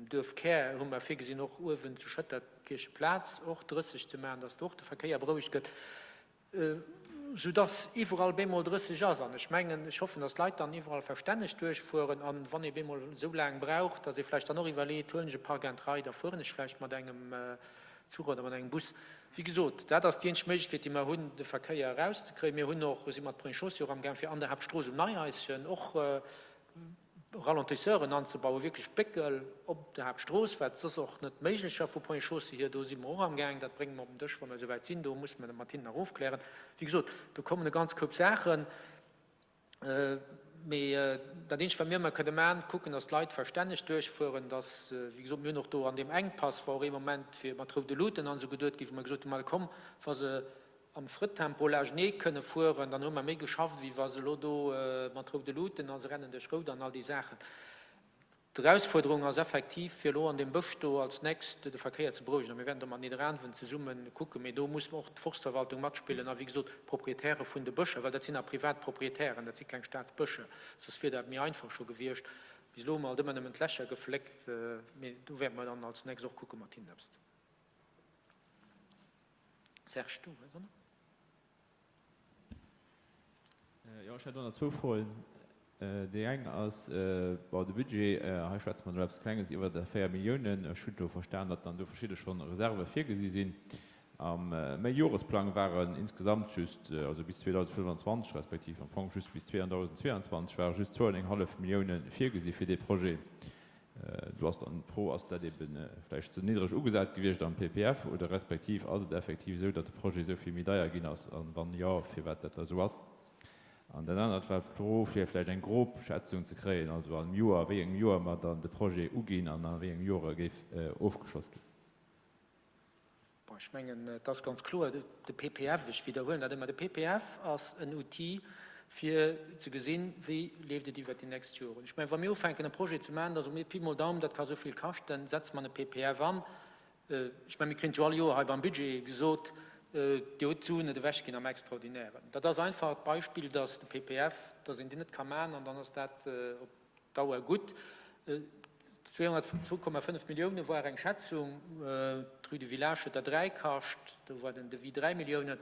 Duerfkär hu mer virgesinn, och uewen zu Schëtter d'Kiercheplaz och 30 ze maachen, dass do och de Verkéier berouegt gëtt, soudass iwwerall bemol 30 ass. An ech mengen, ech hoffen, dass d'Leit dann iwwerall verstänneg duerchfueren. An wann ee bemol esou laang brauch, dass ee vläicht dann och iwwerleet, huelen ech e Park and Ride a fueren ech vläicht mat engem Zuch oder mat engem Bus. Wéi gesot, dat ass déi eenzeg Méiglechkeet, déi mer hunn, de Verkéier erauszekréien. Mir hunn och, si mat Point Chaussée och amgaang, fir an der Haaptstrooss um Neihaischen och Ralentisseuren anzebauen, wierklech Béckel op der Haaptstrooss, wat soss och net méiglech war vu Point Chaussée hier. Do si mer och amgaang, dat brénge mer op den Dësch, wa mer esouwäit sinn. Do musse mer dat mat hinnen nach ofklären. Wéi gesot, do kommen e ganz Koup Saachen. Mee dat Eenzegt, wat mir ëmmer kënne maachen, kucken, datt d'Leit verstänneg duerchfueren, datt, wéi gesot, mir hunn och do an deem Enkpass, war och ee Moment fir mat roude Luuten an esou geduet ginn, wou mer gesot hunn, ma komm, wa se am Schrëttempo lagenee kënne fueren, dann hu mer méi geschafft, wéi wa se elo do mat roude Luuten a se rennen duerch Rout an all déi Saachen. D'Erausfuerderung ass effektiv, fir elo an deem Bësch do als nächst de Verkéier ze berouegen. A mir wäerten do mat Nidderaanwen zesumme kucken, mee do muss och d'Forstverwaltung matspillen a wéi gesot d'Proprietäre vun de Bëscher, well dat sinn nach privat Proprietären, dat si keng Staatsbëscher, soss wier dat méi einfach scho gewiescht. Bis elo hu mer alt ëmmer nëmmen d'Lächer gefléckt, mee do wäerte mer dann als nächst och kucke mat hinnen eppes ze. Serge, du hues och nach. Jo, ech hätt och nach zwou Froen. Déi eng ass, bon, de Budget, hei schwätze mer elo eppes Klenges iwwer 4 Milliounen. Ech hunn do verstan, datt dann do verschidde schonn Reserve virgesi sinn. Am Méijoresplang waren insgesamt just, also bis 2025, respektiv am Fong just bis 2022, ware just zwou an eng hallef Millioune virgesi fir dee Projet. Do ass dann d'Fro, Ass dat ebe vläicht ze niddreg ugesat gewiescht am PPF oder respektiv ass et effektiv esou, datt de Projet esou vill méi deier ginn ass? A wann jo, firwat dat da esou ass? An dat anert war d'Fro, fir vläicht eng grob Schätzung ze kréien, also am Joer, a wéi engem Joer mer dann de Projet uginn an a wéi engem Joer e géif ofgeschloss ginn. Bon, ech mengen, et ass ganz kloer, de PPF, ech widderhuelen dat ëmmer, de PPF ass en Outil, fir ze gesinn, wéi leeft et iwwert déi nächst Joren. Ech mengen, wa mir ufänken, e Projet ze maachen, da soe mir, Pi mol Daum, dat ka esou vill kaschten, setze mer e PPF an. Ech mengen, mir kréien et jo all Joer hei beim Budget gesot, Dir hutt d'Suen net ewechginn am Extraordinären. Dat ass einfach d'Beispill, dass de PPF, dass een deen net ka maachen an dann ass dat op Dauer gutt. 2,5 Millioune war eng Schätzung. D'Rue du Village huet der 3 kascht, do war den Devis 3 Milliounen.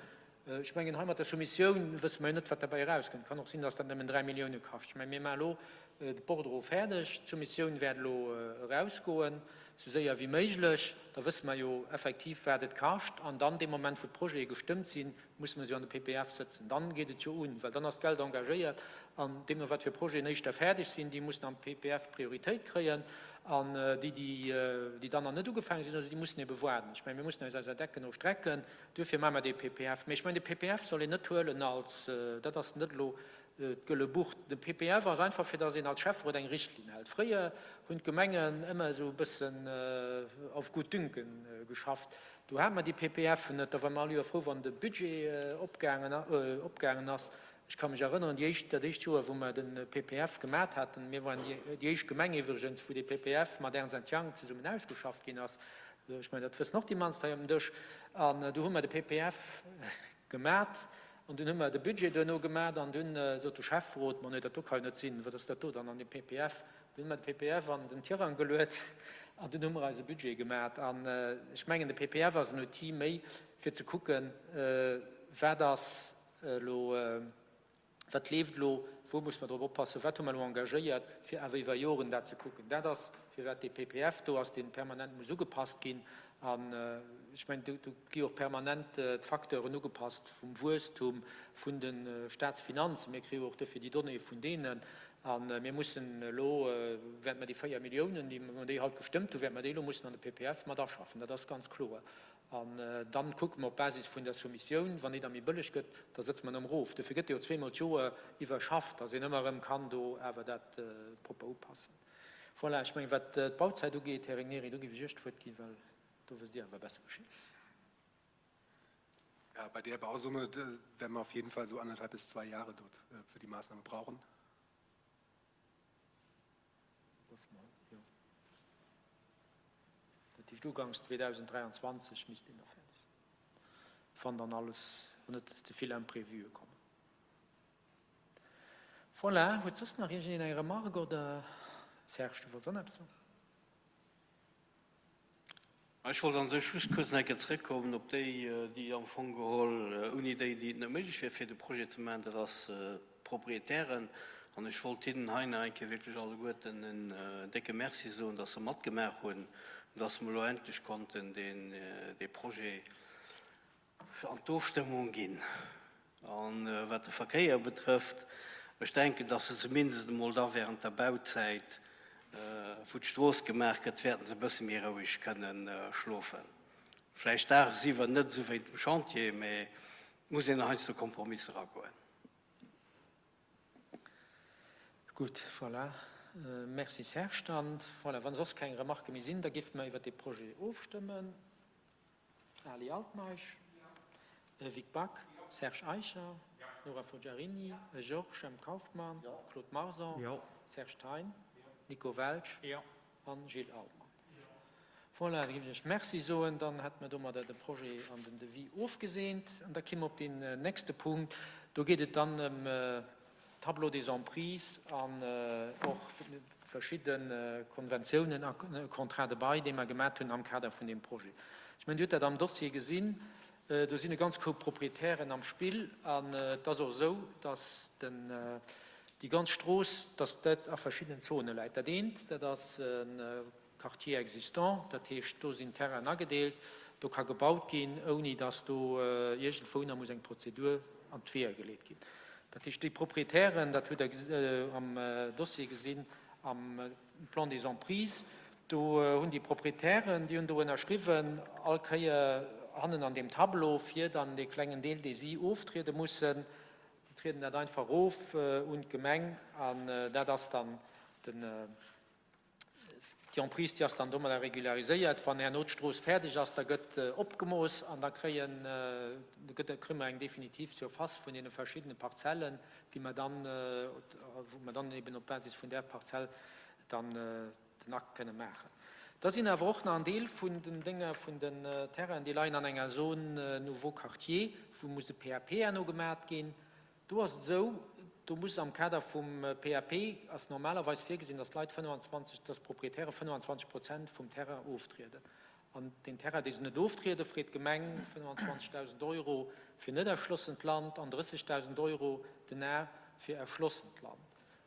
Ech mengen, hei mat der Soumissioun wësse mer jo net, wat derbäi erauskënnt. Kann och sinn, datt dat nëmmen 3 Millioune kascht. Ech mengen, mir maache elo de Bordereau fäerdeg. D'Soumissioun wäert elo erausgoen, esou séier wéi méiglech. Da wësse mer jo effektiv, wat et kascht. An dann, dee Moment, wou d'Projete gestëmmt sinn, musse mer se jo an de PPF sëtzen. Dann geet et jo un, well dann ass d'Geld engagéiert an deemno wat fir Projeten éischter fäerdeg sinn, déi mussen am PPF Prioritéit kréien an déi, déi dann nach net ugefaange sinn, also déi mussen ebe waarden. Ech mengen, mir mussen eis eiser Decken no strecken, duerfir maache mer dee PPF. Mee ech mengen, de PPF soll een net huelen als, dat ass net elo d'gëlle Buch. De PPF ass einfach, fir datt een als Schäfferot eng Richtlinn hält. Fréier hunn d'Gemengen ëmmer esou e bëssen auf Gutdünken geschafft. Do hate mer déi PPFen net. Da ware mer all Joer frou, wann de Budget opgaangen ass. Ech ka mech erënneren, déi éischt, dat éischt Joer, wou mer de PPF gemat haten, mir waren déi éischt Gemeng iwwregens, wou dee PPF mat Ernst and Young zesummen ausgeschafft ginn ass, ech mengen, dat wëssen och déi mannst hei am Dësch, an du hu mer de PPF gemat an dunn hu mer de Budget duerno gemat an dunn sot de Schäfferot, Ma nee, dat do ka jo net sinn, wat ass dat do dann an deem PPF? Dunn hu mer de PPF an den Tirang geluet an dunn hu mer eise Budget gemat. An ech mengen, de PPF ass en Outil méi, fir ze kucken, wat ass elo, wat leeft elo, wou muss mer drop oppassen, wat hu mer elo engagéiert, fir awer iwwer Joren dat ze kucken. Dat ass, firwat dee PPF do ass, dee permanent muss ugepasst ginn. An ech mengen, do gi och permanent d'Facteuren ugepasst vum Wuesstum, vun de Staatsfinanzen. Mir kréie jo och dofir déi Donnéeë vun deenen. A mir mussen elo, wäerte mer déi 4 Milliounen, déi mer déi haut gestëmmt hunn, wäerte mer déi elo mussen an de PPF mat aschaffen. Dat ass ganz kloer. An dann kucke mer op Basis vun der Soumissioun, wann déi da méi bëlleg gëtt, da sëtze mer erëm erof. Dofir gëtt déi jo zweemol d'Joer iwwerschafft, dass een ëmmer erëm kann do awer dat propper upassen. Voilà, ech mengen, wat d'Bauzäit ugeet, Här Regnieri, do géif ech Iech d'Wuert ginn, well do wësst Dir awer besser Bescheed. Ja, bei der Bausumme werden wir auf jeden Fall so anderthalb bis zwei Jahre dort für die Maßnahme brauchen. Dat heescht, uganks 2023 misst een da fäerdeg sinn, wann dann alles, wann net ze vill Imprévuë kommen. Voilà, huet soss nach iergendeen eng Remarque oder Serge, du wollts och nach eppes soen? Ech wollt an sech just kuerz nach eng Kéier zrëckkommen op déi, déi am Fong geholl, ouni déi, déi et net méiglech wier, fir de Projet ze maachen, dat ass d'Proprietären. An ech wollt hinnen hei nach eng Kéier wierklech alleguerten en décke Merci soen, dass se matgemaach hunn, dass mer elo endlech konnten deen, dee Projet an d'Ofstëmmung ginn. A wat de Verkéier betrëfft, ech denken, dass se zumindest emol da während der Bauzäit, wou d'Strooss gemaach gëtt, wäerten se e bësse méi roueg kënnen schlofen. Vläicht dagsiwwer net esou wéint dem Chantier, mä et muss een heiansdo Kompromisser agoen. Gutt, voilà. Merci Serge. Dann, voilà, wa soss keng Remarquë méi sinn, da géife mer iwwert dee Projet ofstëmmen. Ali Altmeisch, Vic Back, Serge Eicher, Nora Forgiarini, Georges M. Kauffmann, Claude Marson, Serge Thein, Nico Welsch an Gilles Altmann. Voilà, da géif ech Iech Merci soen. Dann hätte mer domadder de Projet an den Devis ofgeseent. An da kimme mer op deen nächste Punkt. Do geet et dann ëm Tableau des emprises an och verschidde Konventiounen a Contrats de bail, déi mer gemat hunn am Kader vun deem Projet. Ech mengen, Dir hutt dat am Dossier gesinn, do sinn e ganz Koup Proprietären am Spill an et ass och esou, dass den, déi ganz Strooss, dass dat a verschiddenen Zone läit. Dat eent, dat ass e Quartier existant, dat heescht, do sinn Terrainen agedeelt, do ka gebaut ginn, ouni dass do iergendwou nach muss eng Prozedur an d'Weeër geleet ginn. Dat heescht, déi Proprietären, dat hutt Der am Dossier gesinn, am Plan des emprises, do hunn déi Proprietären, déi hunn do ënnerschriwwen, all Kéier hannen an deem Tableau, fir dann dee klengen Deel, dee si oftriede mussen, déi trieden dat einfach of un d'Gemeng an dat ass dann den, Déi Emprise, déi ass dann domadder regulariséiert. Wann herno d'Strooss fäerdeg ass, da gëtt opgemooss an da kréien, gëtt, kréie mer eng definitiv Surface vun deene verschiddene Parzellen, déi mer dann, wou mer dann eben op Basis vun där Parzell dann den Akt kënne maachen. Da sinn awer och nach en Deel vun den Dénger, vun den Terrainen, déi leien an enger Zone nouveau quartier, wou muss e PAP herno gemat ginn. Do ass et esou, do muss am Kader vum PAP ass normalerweis virgesinn, dass d'Leit 25, dass d'Proprietäre 25 Prozent vum Terrain oftrieden. An deen Terrain, dee se net oftrieden, freet d'Gemeng 25.000 Euro fir net erschlossent Land an 30.000 Euro den Ar fir erschlossent Land.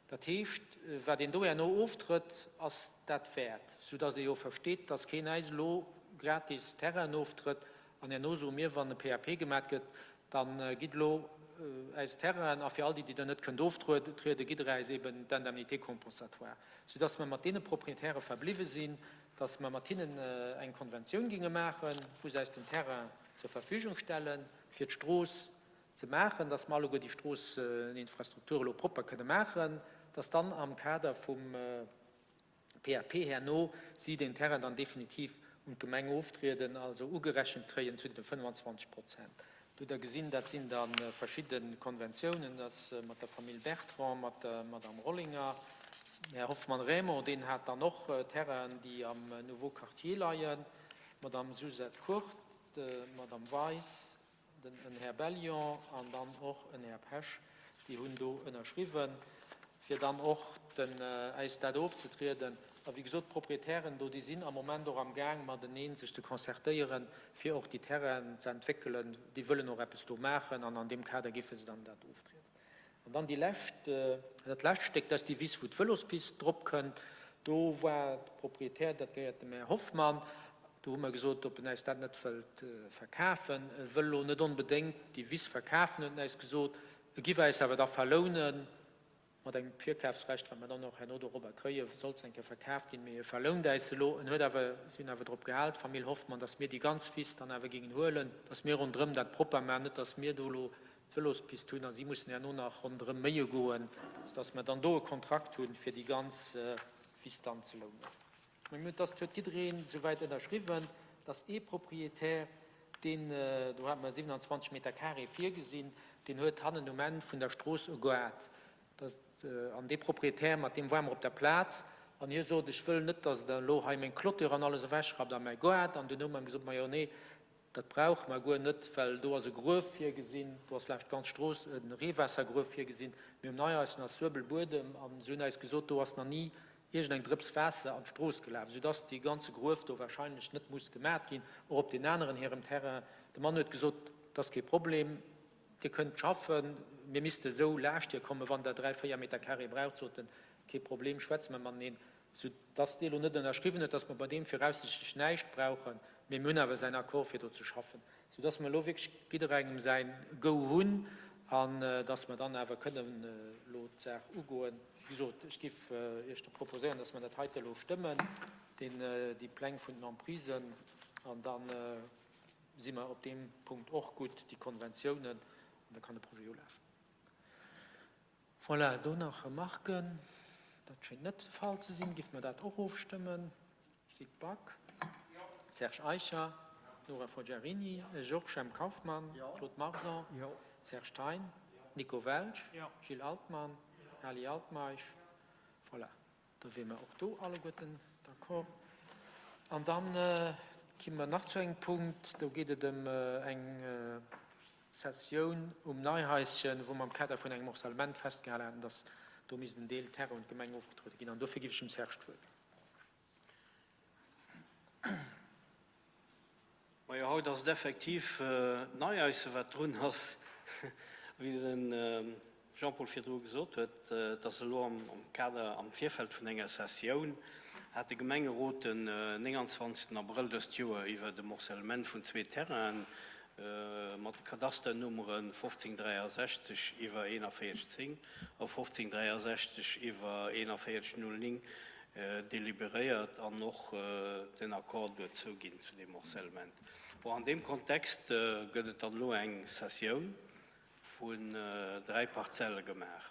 Dat heescht, wat een do herno oftrëtt, ass dat wäert, soudass ee jo versteet, dass keen äis elo gratis Terrainen oftrëtt an herno soe mir, wann e PAP gemat gëtt, da gitt elo äis Terrainen a fir all déi, déi Der net kënnt oftrieden, gitt Der äis eben d'Indemnité compensatoire, soudass mer mat deene Proprietäre verbliwwe sinn, dass mer mat hinnen eng Konventioun géinge maachen, wou se äis den Terrain zur Verfügung stellen, fir d'Strooss ze maachen, dass mer alleguer déi Stroosseninfrastruktur elo propper kënne maachen, dass dann am Kader vum PAP herno si deen Terrain dann definitiv un d'Gemeng oftrieden, also ugerechent kréien zu de 25 Prozent. Do hutt Der gesinn, dat sinn da verschidde Konventiounen, dat ass mat der Famill Bertrand, mat der Madame Rollinger, den Här Hoffmann Raymond, deen hat dann och Terrainen, déi am Nouveau Quartier leien, d'Madame Suzette Kurt, d'Madame Weis, den en Här Bellion an dann och en Här Pesch, déi hunn do ënnerschriwwen, fir dann och den äis dat ofzetrieden. A wéi gesot, d'Proprietären do, déi sinn am Moment och am Gaang, matenee sech ze concertéieren, fir och déi Terrainen ze entwéckelen. Déi wëllen och eppes do maachen an an deem Kader géife se dann dat oftrieden. An dann déi lescht, dat lescht Stéck, dat ass déi Wiss, wou d'Vëlospist drop kënnt. Do war de Proprietär, dat gehéiert dem Här Hoffmann. Do hu mer gesot, ob en äis dat net wëllt verkafen. E wëll elo net onbedéngt déi Wiss verkafen, huet en äis gesot. E giff äis awer da verlounen, mat engem Virkafsrecht, wat mer dann och herno dorobber kréien, sollt se eng Kéier verkaaft ginn. Mee e verlount äis se elo. En huet awer, si hunn awer drop gehal, d'Famill Hoffmann, datt mir déi ganz Wiss dann awer géingen huelen, datt mir ronderëm dat propper maachen, net datt mir do elo d'Vëlospist hunn a si mussen herno nach ronderëm méie goen, soudass mer dann do e Kontrakt hunn, fir déi ganz Wiss dann ze lounen. Mä dass huet jiddereen souwäit ënnerschriwwen, dass ee Propriétaire, deen, do hate mer 27 Meter carré virgesinn, deen huet hannen um Enn vun der Strooss e Goart, dass, an dee Propriétaire, mat deem ware mer op der Plaz, an hie sot, ech wëll net, dass Der elo hei meng Clôture an alles ewechrappt a mäi Goart. An dunn hu mer him gesot, majo nee, Dat brauche mer guer net, well do ass e Gruef virgesinn, do ass laanscht d'ganz Strooss e Reewaassergruef virgesinn. Mir um Neieissen ass Suebelbuedem an se hunn eis gesot, do ass nach ni iergendeng Drëps Waasser an d'Strooss gelaf, soudass dee ganze Gruef do wahrscheinlech net muss gemat ginn, och op den aneren hirem Terrain. De Mann huet gesot, dat ass kee Problem, Dir kënnt schaffen, mir misste esou laascht hier kommen, wann Der 3, 4 Meter carré braucht, sot en, kee Problem, schwätze mer mateneen. Sou dass dee lo net ënnerschriwwen huet, dass mer bei deem viraussichtlech näischt brauchen, mee mir hunn awer säin Accord fir do ze schaffen, sou dass mer elo wierklech jidderengem säin Go hunn an dass mer dann awer kënnen elo d'Saach ugoen. Wéi gesot, ech géif Iech da proposéieren, dass mer dat heite elo stëmmen, deen, déi Pläng vun den Emprisen, an da si mer op deem Punkt och gutt, déi Konventiounen, an da kann de Projet jo lafen. Voilà, do nach Remarken? Dat schéngt net de Fall ze sinn. Giff mer dat och ofstëmmen? Vic Back, Serge Eicher, Nora Forgiarini, Georges M. Kauffmann, Claude Marson, Serge Thein, Nico Welsch, Gilles Altmann, Ali Altmeisch. Voilà, da wier mer och do alleguerten d'accord. An dann ki mer nach zu engem Punkt, do geet et ëm eng Sessioun um Neihaischen, wou mer am Kader vun engem Morcellement festgehale haten, dass do misst en Deel Terrain un d'Gemeng ofgetruede ginn. An dofir giff ech dem Serge d'Wuert ginn. Majo, haut ass et effektiv d'Neihaischen, wat drun ass. Wéi de Jean-Paul virdru gesot huet, et ass elo am Kader, am Virfeld vun enger Sessioun, hat de Gemengerot den 29. Abrëll dëst Joer iwwert e Morcellement vun zwee Terrainen mat de Kadasternummere 1563 iwwer 4110 a 1563 iwwer 4109 deliberéiert an och den Accord duerzou ginn zu deem Morcellement. Bon, an deem Kontext gëtt et dann elo eng Cessioun vun dräi Parzelle gemaach.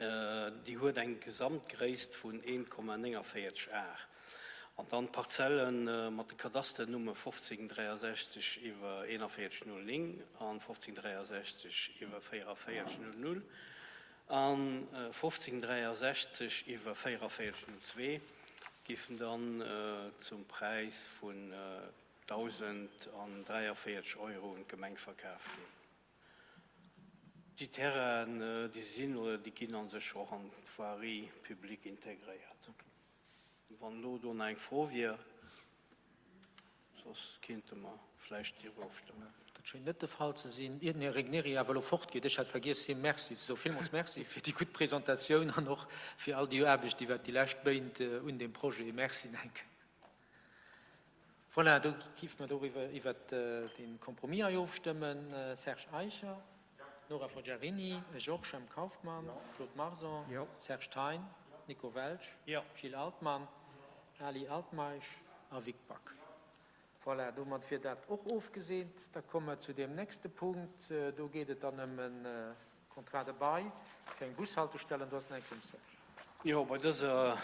Déi huet eng Gesamtgréisst vun 1,49 Ar. An dann d'Parzelle mat de Kadasternumme 1563 iwwer 4109 an 1563 iwwer 4400 a 1563 iwwer 4402 géifen dann zum Präis vun 1.043 Euro un d'Gemeng verkaf ginn. Déi Terrainen, déi sinn oder déi ginn a sech och an d'Voirie publique integréiert. Wann elo do nach eng Fro wier, soss kéinte mer vläicht driwwer ofstëmmen. Dat schéngt net de Fall ze sinn. Ier den Här Regnery awer elo fortgeet, ech hat vergiess him Merci ze soen, villmools Merci fir déi gutt Presentatioun an och fir all déi Aarbecht iwwert déi lescht Méint un deem Projet. Merci nach eng Kéier. Voilà, do géife mer doriwwer iwwert dee Compromis hei ofstëmmen. Serge Eicher, Nora Forgiarini, Georges M. Kauffmann, Claude Marson, Serge Thein, Nico Welsch, Gilles Altmann, Ali Altmeisch a Vic Back. Voilà, domat wier dat och ofgeseent. Da komme mer zu deem nächste Punkt. Do geet et dann ëm e Contrat de bail fir eng Bushaltestell, an do ass den Enk vum Serge. Jo, bei dëser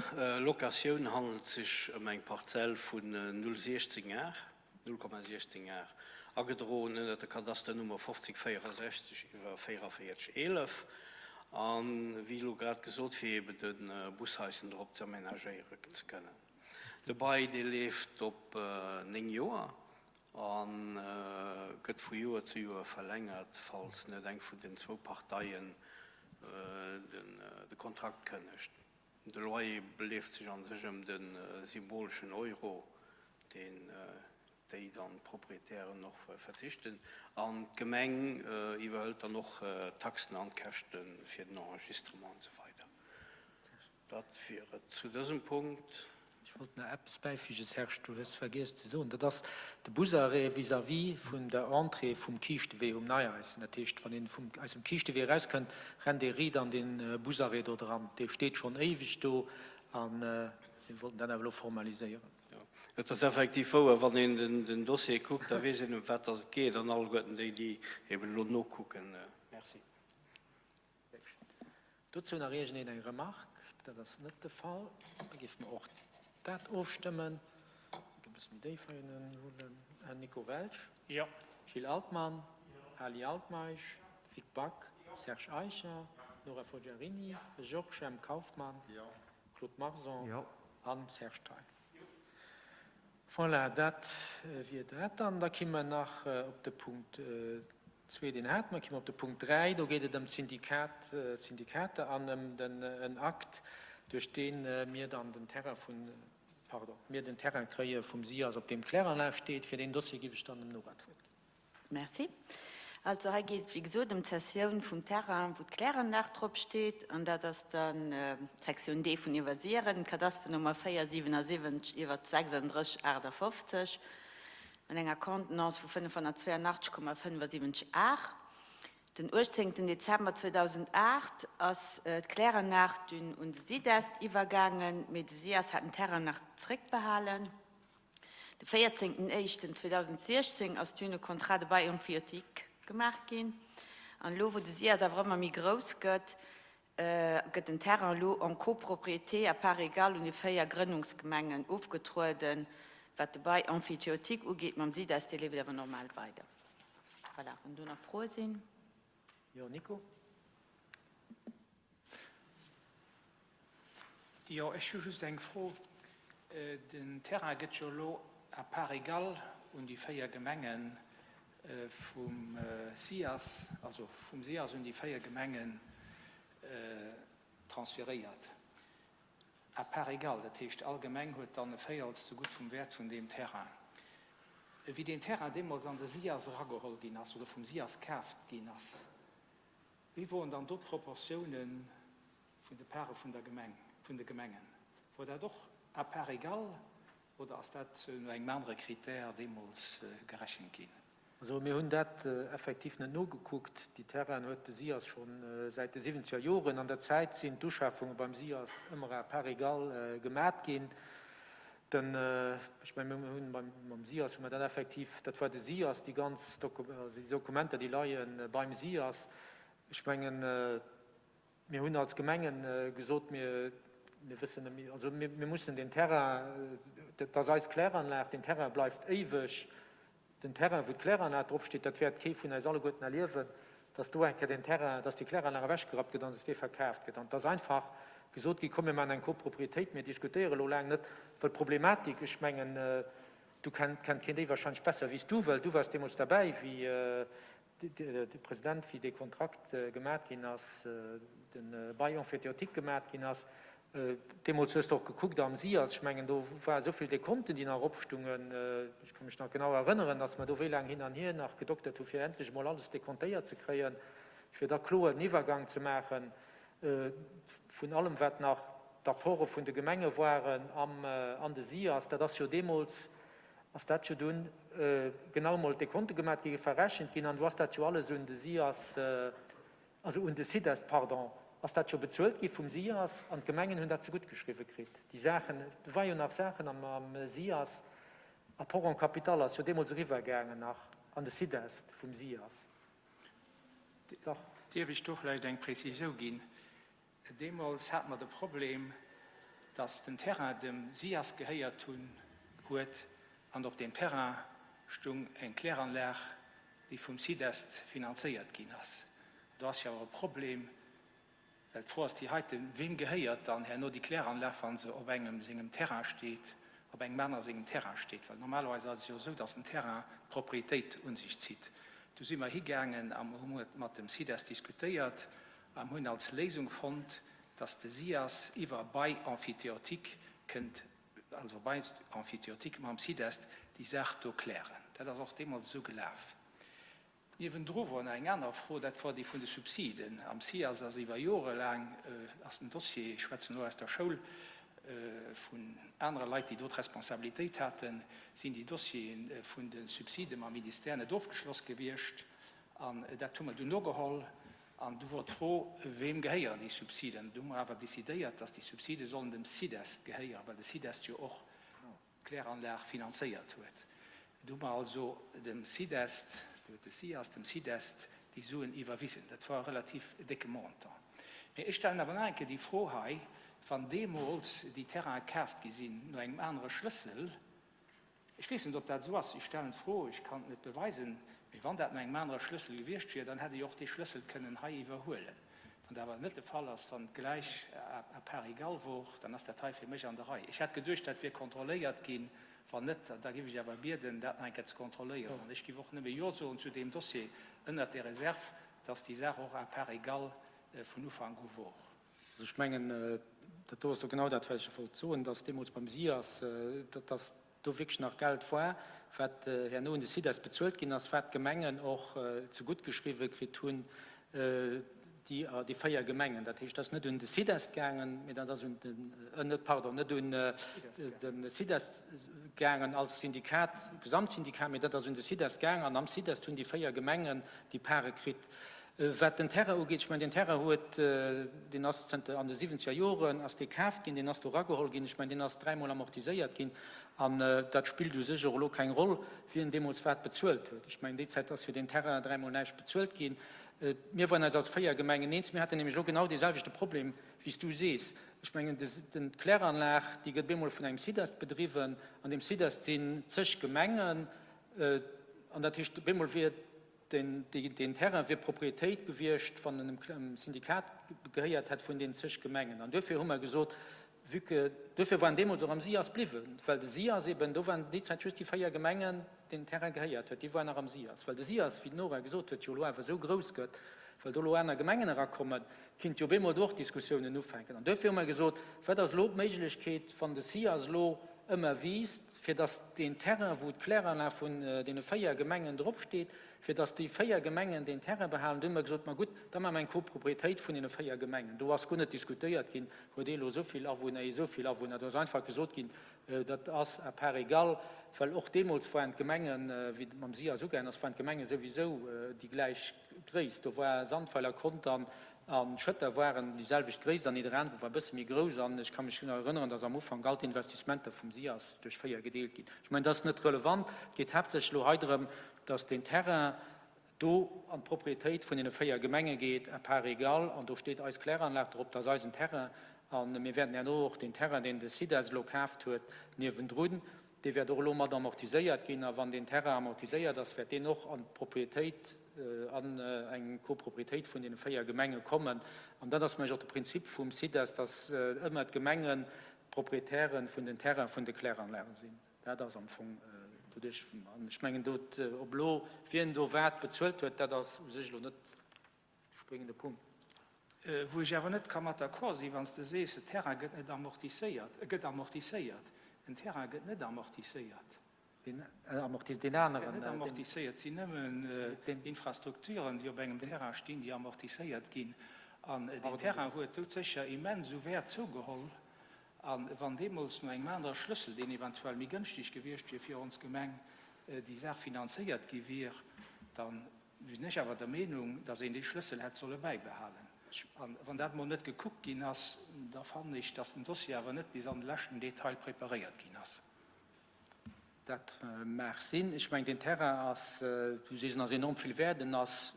Locatioun handelt et sech ëm eng Parzell vun 0,16 Ar, 0,16 Ar. Agedroen ënner der Kadasternummer 5064 iwwer 4411 an, wéi elo grad gesot, fir eben de Bushaischen drop ze amenagéiere ze kënnen. De Bail, dee leeft op 9 Joer a gëtt vu Joer zu Joer verlängert, falls net eng vun den zwou Parteien de Kontrakt kënnegt. De Loyer beleeft sech an sech ëm de symboleschen Euro, deen déi dann d'Proprietären och verzichten. An d'Gemeng iwwerhëlt dann och d'Taxen an d'Käschte fir den Enregistrement an esou weider. Dat wier et zu dësem Punkt. Ech wollt nach eppes bäifügen, Serge, du hues vergiess ze soen, dat ass de Busarrêt vis-à-vis vun der Entrée vum Kiischtewee um Neieisen. Dat heescht, wann een vum eisem Kiischtewee erauskënnt, rennt ee riit an dee Busarrêt do dran. Dee steet schonn éiweg do a mir wollten dat awer elo formaliséieren. Jo, et ass effektiv wouer, wann een den Dossier kuckt, da weess een, ëm wat dass et geet, an alleguerten déi, déi eben elo nokucken. Merci. Dozou nach iergendeen eng Remarque? Dat ass net de Fall. Da géife mer och dat ofstëmmen. E bësse méi déif heihinne rullen. Nico Welsch? Jo. Gilles Altmann? Ali Altmeisch? Vic Back? Serge Eicher? Nora Forgiarini? Georges M. Kauffmann? Claude Marson an Serge Thein. Voilà, dat wier dat dann. Da ki mer nach op de Punkt zwee, deen hate mer. Ki mer op de Punkt dräi, do geet et ëm d'Syndikat, d'Syndikater an ëm den en Akt, duerch dee mir dann den Terrain vun, pardon, mir den Terrain kréie vum SIAS, op deem d'Kläranlag steet. Fir deen Dossier giff ech dann dem Nora d'Wuert ginn. Merci. Also hei geet et wéi gesot ëm d'Cessioun vum Terrain, wou d'Kläranlag drop steet, an dat ass dann d'Sektioun D vun Iwwersiren, Kadasternummer 477 iwwer 36 58, mat enger Contenance vu 582,75 Ar. Den 18 Dezember 2008 ass d'Kläranlag dunn un de SIDEST iwwergaangen, mee de SIAS hat den Terrain nach zréckbehalen. De 14 éischten 2016 ass dunn e Contrat de bail emphytéotique gemaach ginn. An elo, wou de SIAS awer ëmmer méi grouss gëtt, gëtt den Terrain elo en copropriété à part égale un déi 4 Grënnungsgemengen ofgetrueden. Wat de Bail emphytéotique ugeet mam SIDES, dee leeft awer normal weider. Voilà, wann do nach Froe sinn. Jo, Nico? Jo, ech hu just eng Fro. Den Terrain gëtt jo elo à part égale un déi 4 Gemenge vum SIAS, also vum SIAS un déi 4 Gemengen transferéiert. À part égale, dat heescht all Gemeng huet dann e Véierels zegutt vum Wäert vun deem Terrain. Wéi deen Terrain deemools an de SIAS erageholl ginn ass oder vum SIAS kaaft ginn ass, wéi woren dann do d'Proportiounen vun de Pare vun der Gemeng, vun de Gemengen? Wor dat och à part égale oder ass dat no engem anere Critère deemools gerechent ginn? Also mir hunn dat effektiv net nogekuckt. Déi Terrainen huet de SIAS scho säit de siwwenzeger Joren. An der Zäit sinn d'Uschafunge beim SIAS ëmmer à part égale gemat ginn. Den, ech mengen, mir hunn beim, mam SIAS hu mer dat effektiv, dat war de SIAS, déi ganz Doku, also déi Dokumenter, déi leie beim SIAS. Ech mengen, Mir hunn als Gemengen gesot, mir wëssen net méi, also mir mussen deen Terrain, dat ass eis Kläranlag, deen Terrain bleift éiweg. Den Terrain, wou d'Kläranlag dropsteet, dat wäert kee vun eis alleguerten erliewen, dass do eng Kéier deen Terrain, dass déi Kläranlag ewechgerappt gëtt an dass dee verkaaft gëtt. An et ass einfach gesot gi, komm mir maachen eng Copropriétéit, mir diskutéiere elo laang net, well d'Problematik, ech mengen, du kennt keen déi wahrscheinlech besser wéi s du, well du waars deemools derbäi, wéi de President, wéi dee Kontrakt gemat ginn ass, de Bail emphytéotique gemat ginn ass, deemools hues de och gekuckt am SIAS, ech mengen do war esou vill Dekonten, déi nach eropstungen, ech ka mech nach genau erënneren, datt mer do wéi laang hin an hier nach gedoktert hu fir endlech emol alles dekontéiert ze kréien, fir da kloer den Iwwergang ze maache vun allem wat nach d'Apporte vun de Gemenge waren an de SIAS. Dat ass jo deemools ass dat jo dunn genau emol d'Dekonte gemat gi, verrechent ginn an du ass dat jo alles un de SIAS, also un de SIDEST, pardon, ass dat jo bezuelt gi vum SIAS an d'Gemengen hunn dat zegutt geschriwwe kritt. Déi Saachen, do war jo nach Saachen am SIAS, Apport en capital ass jo deemools eriwwer gaangen nach an de SIDEST vum SIAS. Dach. Dierf ech do vläicht eng Prezisiou ginn? Deemools hate mer de Problem, dass den Terrain dem SIAS gehéiert hunn huet an op deem Terrain stung eng Kläranlag, déi vum SIDEST finanzéiert ginn ass. Do ass jo awer e Problem, well d'Fro ass déi heiten, Weem gehéiert dann herno déi Kläranlag, wa se op engem sengem Terrain steet, op engem aner sengem Terrain steet? Well normalerweis ass et jo esou, dass den Terrain d'Propriétéit un sech zitt. Du si mer higaangen a hu mat dem SIDEST diskutéiert an hunn als Léisung fonnt, dass de SIAS iwwer Bail emphytéotique kënnt, also Bail emphytéotique mam SIDEST déi Saach do klären. Dat ass och deemools esou gelaf. Niewendru wor nach eng aner Fro, dat wor déi vun de Subsiden. Am SIAS ass iwwer Jore laang ass den Dossier, ech schwätzen elo aus der Schoul, vun anere Leit, déi do d'Responsabilitéit haten, sinn déi Dossiere vun de Subside mam Ministère net ofgeschloss gewiescht. An dat hu mer dunn nogeholl. An du wor d'Fro, Weem gehéieren déi Subsiden? Du hu mer awer decidéiert, dass déi Subside sollen dem SIDEST gehéieren, well de SIDEST jo och d'Kläranlag finanzéiert huet. Du hu mer also dem SIDEST, du huet de SIAS dem SIDEST déi Suen iwwerwisen. Dat war e relativ décke Montant. Mee ech stellen awer nach eng Kéier déi Fro hei, Wann deemools déi Terraine kaaft gi sinn no engem anere Schlëssel, Ech weess net, ob dat esou ass, ech stellen d'Fro, ech kann et net beweisen, mee wann dat no engem anere Schlëssel gewiescht wier, dann hätt ee jo och dee Schlëssel kënnen hei iwwerhuelen. Wann dat awer net de Fall ass, wann et gläich à part égale wor, dann ass dat hei fir mech an der Rei. Ech hat geduecht, dat wier kontrolléiert ginn. Wann net, da giff ech awer bieden, dat nach eng Kéier ze kontrolléieren. An ech giff och nëmme Jo soen zu deem Dossier, ënnert der Reserve, dass déi Saach och à part égale vun Ufank u wor. Also ech mengen, dat do ass jo genau dat, wat ech wollt soen, dass deemools beim SIAS, dass do wierklech nach Geld war, wat herno un de SIDEST bezuelt ginn ass, wat d'Gemengen och zegutt geschriwwe kritt hunn, déi déi 4 Gemengen. Dat heescht, dat ass net un de SIDEST gaangen, mee dat ass un den, net, pardon, net un de SIDEST gaangen als Syndikat, Gesamtsyndikat, mee dat ass un de SIDEST gaangen an am SIDEST hunn déi 4 Gemengen déi Pare kritt. Wat den Terrain ugeet, ech mengen, deen Terrain huet, deen ass zënter an de siwwenzeger Joren ass dee kaaft ginn, deen ass do erageholl ginn, ech mengen, deen ass dräimol amortiséiert ginn an dat spillt u sech och elo keng Roll, wien deemools wat bezuelt huet. Ech mengen, déi Zäit ass fir deen Terrain dräimol näischt bezuelt ginn. Mir waren eis als 4 Gemengen eens. Mir haten nämlech elo genau dee selwechte Problem, wéi s du sees. Ech mengen, d'Kläranlag, déi gëtt bemol vun engem SIDEST bedriwwen. An deem SIDEST sinn zeg Gemengen an dat heescht, bemol wier Deen Terrain wier Propriétéit gewiescht, wann en dem Syndikat gehéiert hätt vun den zeg Gemengen. An duerfir hu mer gesot, vue que, duerfir war en deemools och am SIAS bliwwen, well de SIAS eben, do waren déi Zäit just déi 4 Gemengen, deenen den Terrain gehéiert huet, déi waren nach am SIAS. Well de SIAS, wéi d'Nora gesot huet, jo elo awer esou grouss gëtt, well do elo aner Gemengen erakommen, kinnt jo op eemol do och Diskussiounen ufänken. An duerfir hu mer gesot, wat ass elo d'Méiglechkeet, wann de SIAS elo ëmmer wiisst, fir dass deen Terrain, wou d'Kläranlag vun deene 4 Gemengen dropsteet, fir dass déi 4 Gemengen deen Terrain behalen. Do hu mer gesot, ma gutt, da maache mer eng Copropriétéit vun deene 4 Gemengen. Do ass guer net diskutéiert ginn, huet ee elo esou vill Awunner, ee esou vill Awunner. Do ass einfach gesot ginn, dat ass à part égale, well och deemools waren d'Gemengen, wéi et mam SIAS ugaangen ass, waren d'Gemenge souwisou déi gläich Gréisst. Do war Sandweiler, Contern an Schëtter waren déi selwecht Gréisst an Nidderaanwen war e bësse méi grouss. An ech ka mech nach erënneren, dass am Ufank all d'Investissementer vum SIAS duerch 4 gedeelt ginn. Ech mengen, dat ass net relevant. Et geet haaptsächlech elo hei drëm, dass deen Terrain do an d'Propriétéit vun deene 4 Gemenge geet, à part égale. An do steet eis Kläranlag drop, dat ass eisen Terrain. A mir wäerten herno och deen Terrain, deen de SIDES elo kaaft huet, niewendrun, Dee wäert och elo mat amortiséiert ginn. A wann deen Terrain amortiséiert ass, wäert deen och an d'Propriétéit, an eng Copropriétéit vun deene 4 Gemenge kommen. An dat ass, meng ech, och de Prinzip vum SIDES, dass ëmmer d'Gemengen d'Proprietäre vun den Terraine vun de Kläranlagen sinn. Dat ass am Fong doduerch, an ech mengen, do, ob elo wien do wat bezuelt huet, dat ass u sech elo net de spréngende Punkt. Wou ech awer net ka mat d'accord sinn, wann s de sees, e Terrain gëtt net amortiséiert. E gëtt amortiséiert. En Terrain gëtt net amortiséiert. Deen deen aneren. Gëtt net amortiséiert. Et sinn nëmmen Infrastrukturen, déi op engem Terrain stinn, déi amortiséiert ginn. An deen Terrain huet doudsécher immens u Wäert zougeholl. A wann deemools no engem anere Schlëssel, deen eventuell méi gënschteg gewiescht wier fir ons Gemeng, déi Saach finanzéiert gi wier, dann Sinn ech awer der Meenung, dass een dee Schlëssel hätt solle bäibehalen. A wann dat emol net gekuckt ginn ass, da fannen ech, dass den Dossier awer net bis an de leschten Detail preparéiert ginn ass. Dat mag sinn. Ech mengen, deen Terrain ass, du sees, en ass enorm vill wäert. En ass.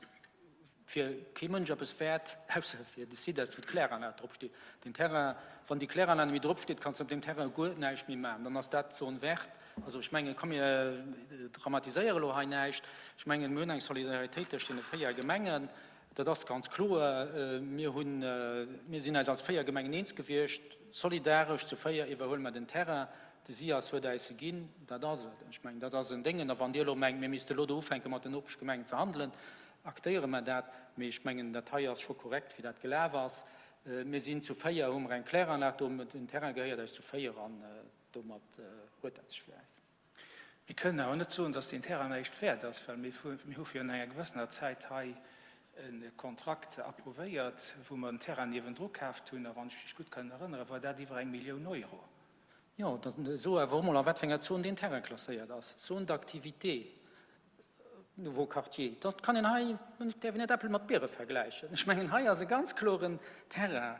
fir kee Mënsch eppes wäert, ausser fir de SIDEST, wou d'Kläranlag drop steet. Den Terrain, wann déi Kläranlag net méi drop steet, kanns de op deem Terrain guer näischt méi maachen. Dann ass dat Zone verte. Also ech mengen, komm mir dramatiséiere elo hei näischt. Ech mengen, mir hunn eng Solidaritéit tëscht deene 4 Gemengen. Dat ass ganz kloer. Mir hunn, mir sinn eis als 4 Gemengen eens gewiescht, solidaresch zu 4 iwwerhuele mer den Terrain. De SIAS huet äis e ginn. Dat ass et. Ech mengen, dat ass en Déngen. A wann Dir elo mengt, mir misste elo do ufänke mat den Nopeschgemengen ze handelen, aktéiere mer dat. Mee ech mengen, dat hei ass scho korrekt, wéi dat gelaf ass. Mir sinn zu 4, hu mer eng Kläranlag do. Den Terrain gehéiert eis zu 4 an domat huet dat sech fir äis. Mir kënnen awer net soen, dass deen Terrain näischt wäert ass, well mir hu virun enger gewëssener Zäit hei e Kontrakt approuvéiert, wou mer en Terrain niewendru kaaft hunn. A wann ech mech gutt kann erënneren, war dat iwwer eng Millioun Euro. Jo, da so awer och mol, a wat fir enger Zon deen Terrain klasséiert ass. Zone d'activité nouveau quartier. Dat kann een hei, et däerf een net Äppel mat Biere vergläichen. Ech mengen, hei ass e ganz kloren Terrain,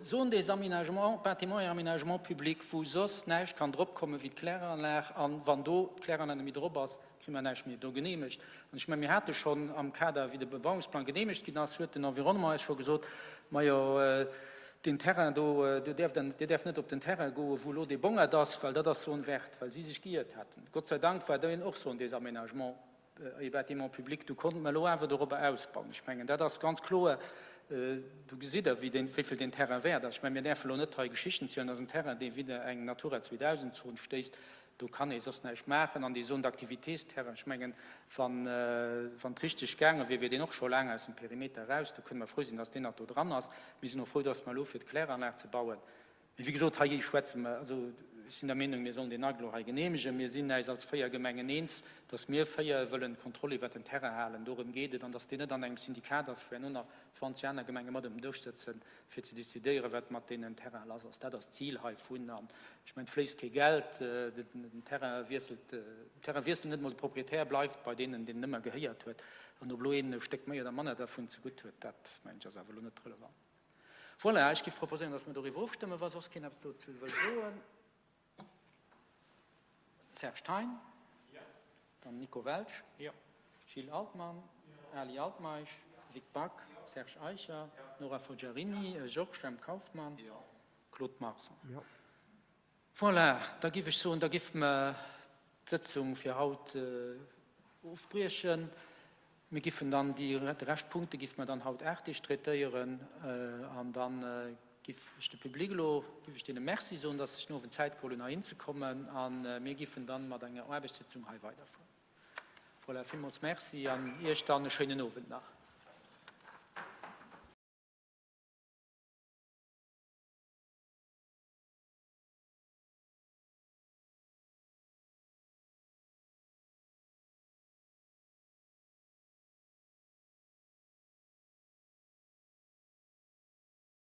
Zone des aménagements, bâtiments et aménagements publics, wou soss näischt kann dropkomme wéi d'Kläranlag. A wann do d'Kläranlag net méi drop ass, kri mer näischt méi do geneemegt. An ech mengen, mir hate schonn am Kader, wéi de Bebauungsplang geneemegt ginn ass, huet den Environnement eis scho gesot, Majo, deen Terrain do, do däerft Der, Dir däerft net op den Terrain goen, wou elo dee Bongert ass, well dat ass Zone verte, well si sech geiert haten. Gott sei Dank war deen och Zone des aménagements et bâtiments publics. Do konnte mer elo awer dorobber ausbauen. Ech mengen, dat ass ganz kloer. Do gesitt Der, wéi deen, wéi vill deen Terrain wäert ass. Ech mengen, mir däerfe elo net hei Geschichten zielen, dass en Terrain, dee widder eng Natura 2000 Zon stéisst, Do kann ee soss näischt maachen. An déi Zone d'activités-Terrain, ech mengen, wann et richteg gaange wier, wier deen och scho laang aus dem Perimeter eraus. Do kënne mer frou sinn, datt deen nach do dran ass. Mir sinn och frou, datt mer elo fir d'Kläranlag ze bauen. Mee wéi gesot, hei schwätze mer, also ech sinn der Meenung, mir sollen deen Aglo hei geneemegen. Mir sinn äis als 4 Gemengen eens, datt mir 4 wëllen d'Kontroll iwwert den Terrain halen. Dorëm geet et. An datt deen net an engem Syndikat ass, wou herno nach 20 aner Gemenge mat ëm den Dësch sëtzen, fir ze decidéieren, wat mat deenen Terrainen lass ass. Dat ass d'Zil heivun. An ech mengen, et fléisst kee Geld, den Terrain wiesselt, den Terrain wiesselt net emol, de Proprietär bleift bei deenen, deenen en ëmmer gehéiert huet. An ob elo een e Stéck méi oder manner dervun zegutt huet, dat, mengen ech, ass awer elo net relevant. Voilà, ech géif proposéieren, dass mer doriwwer ofstëmmen, wa soss keen eppes dozou wëll soen. Serge Thein, dann Nico Welsch, Gilles Altmann, Ali Altmeisch, Vic Back, Serge Eicher, Nora Forgiarini, Georges Jemp Kauffmann, Claude Marson. Voilà, da giff ech soen, da giffe mer d'Sëtzung fir haut ofbriechen. Mir giffen dann déi de Rescht Punkte giffe mer dann haut 8 Deeg traitéieren an da giff ech de Public elo, giff ech deene Merci soen, dass se sech den Owend Zäit geholl hunn heihin ze kommen a mir giffen dann mat enger Aarbechtssitzung hei weiderfueren. Voilà, villmools Merci an Iech dann e schéinen Owend nach.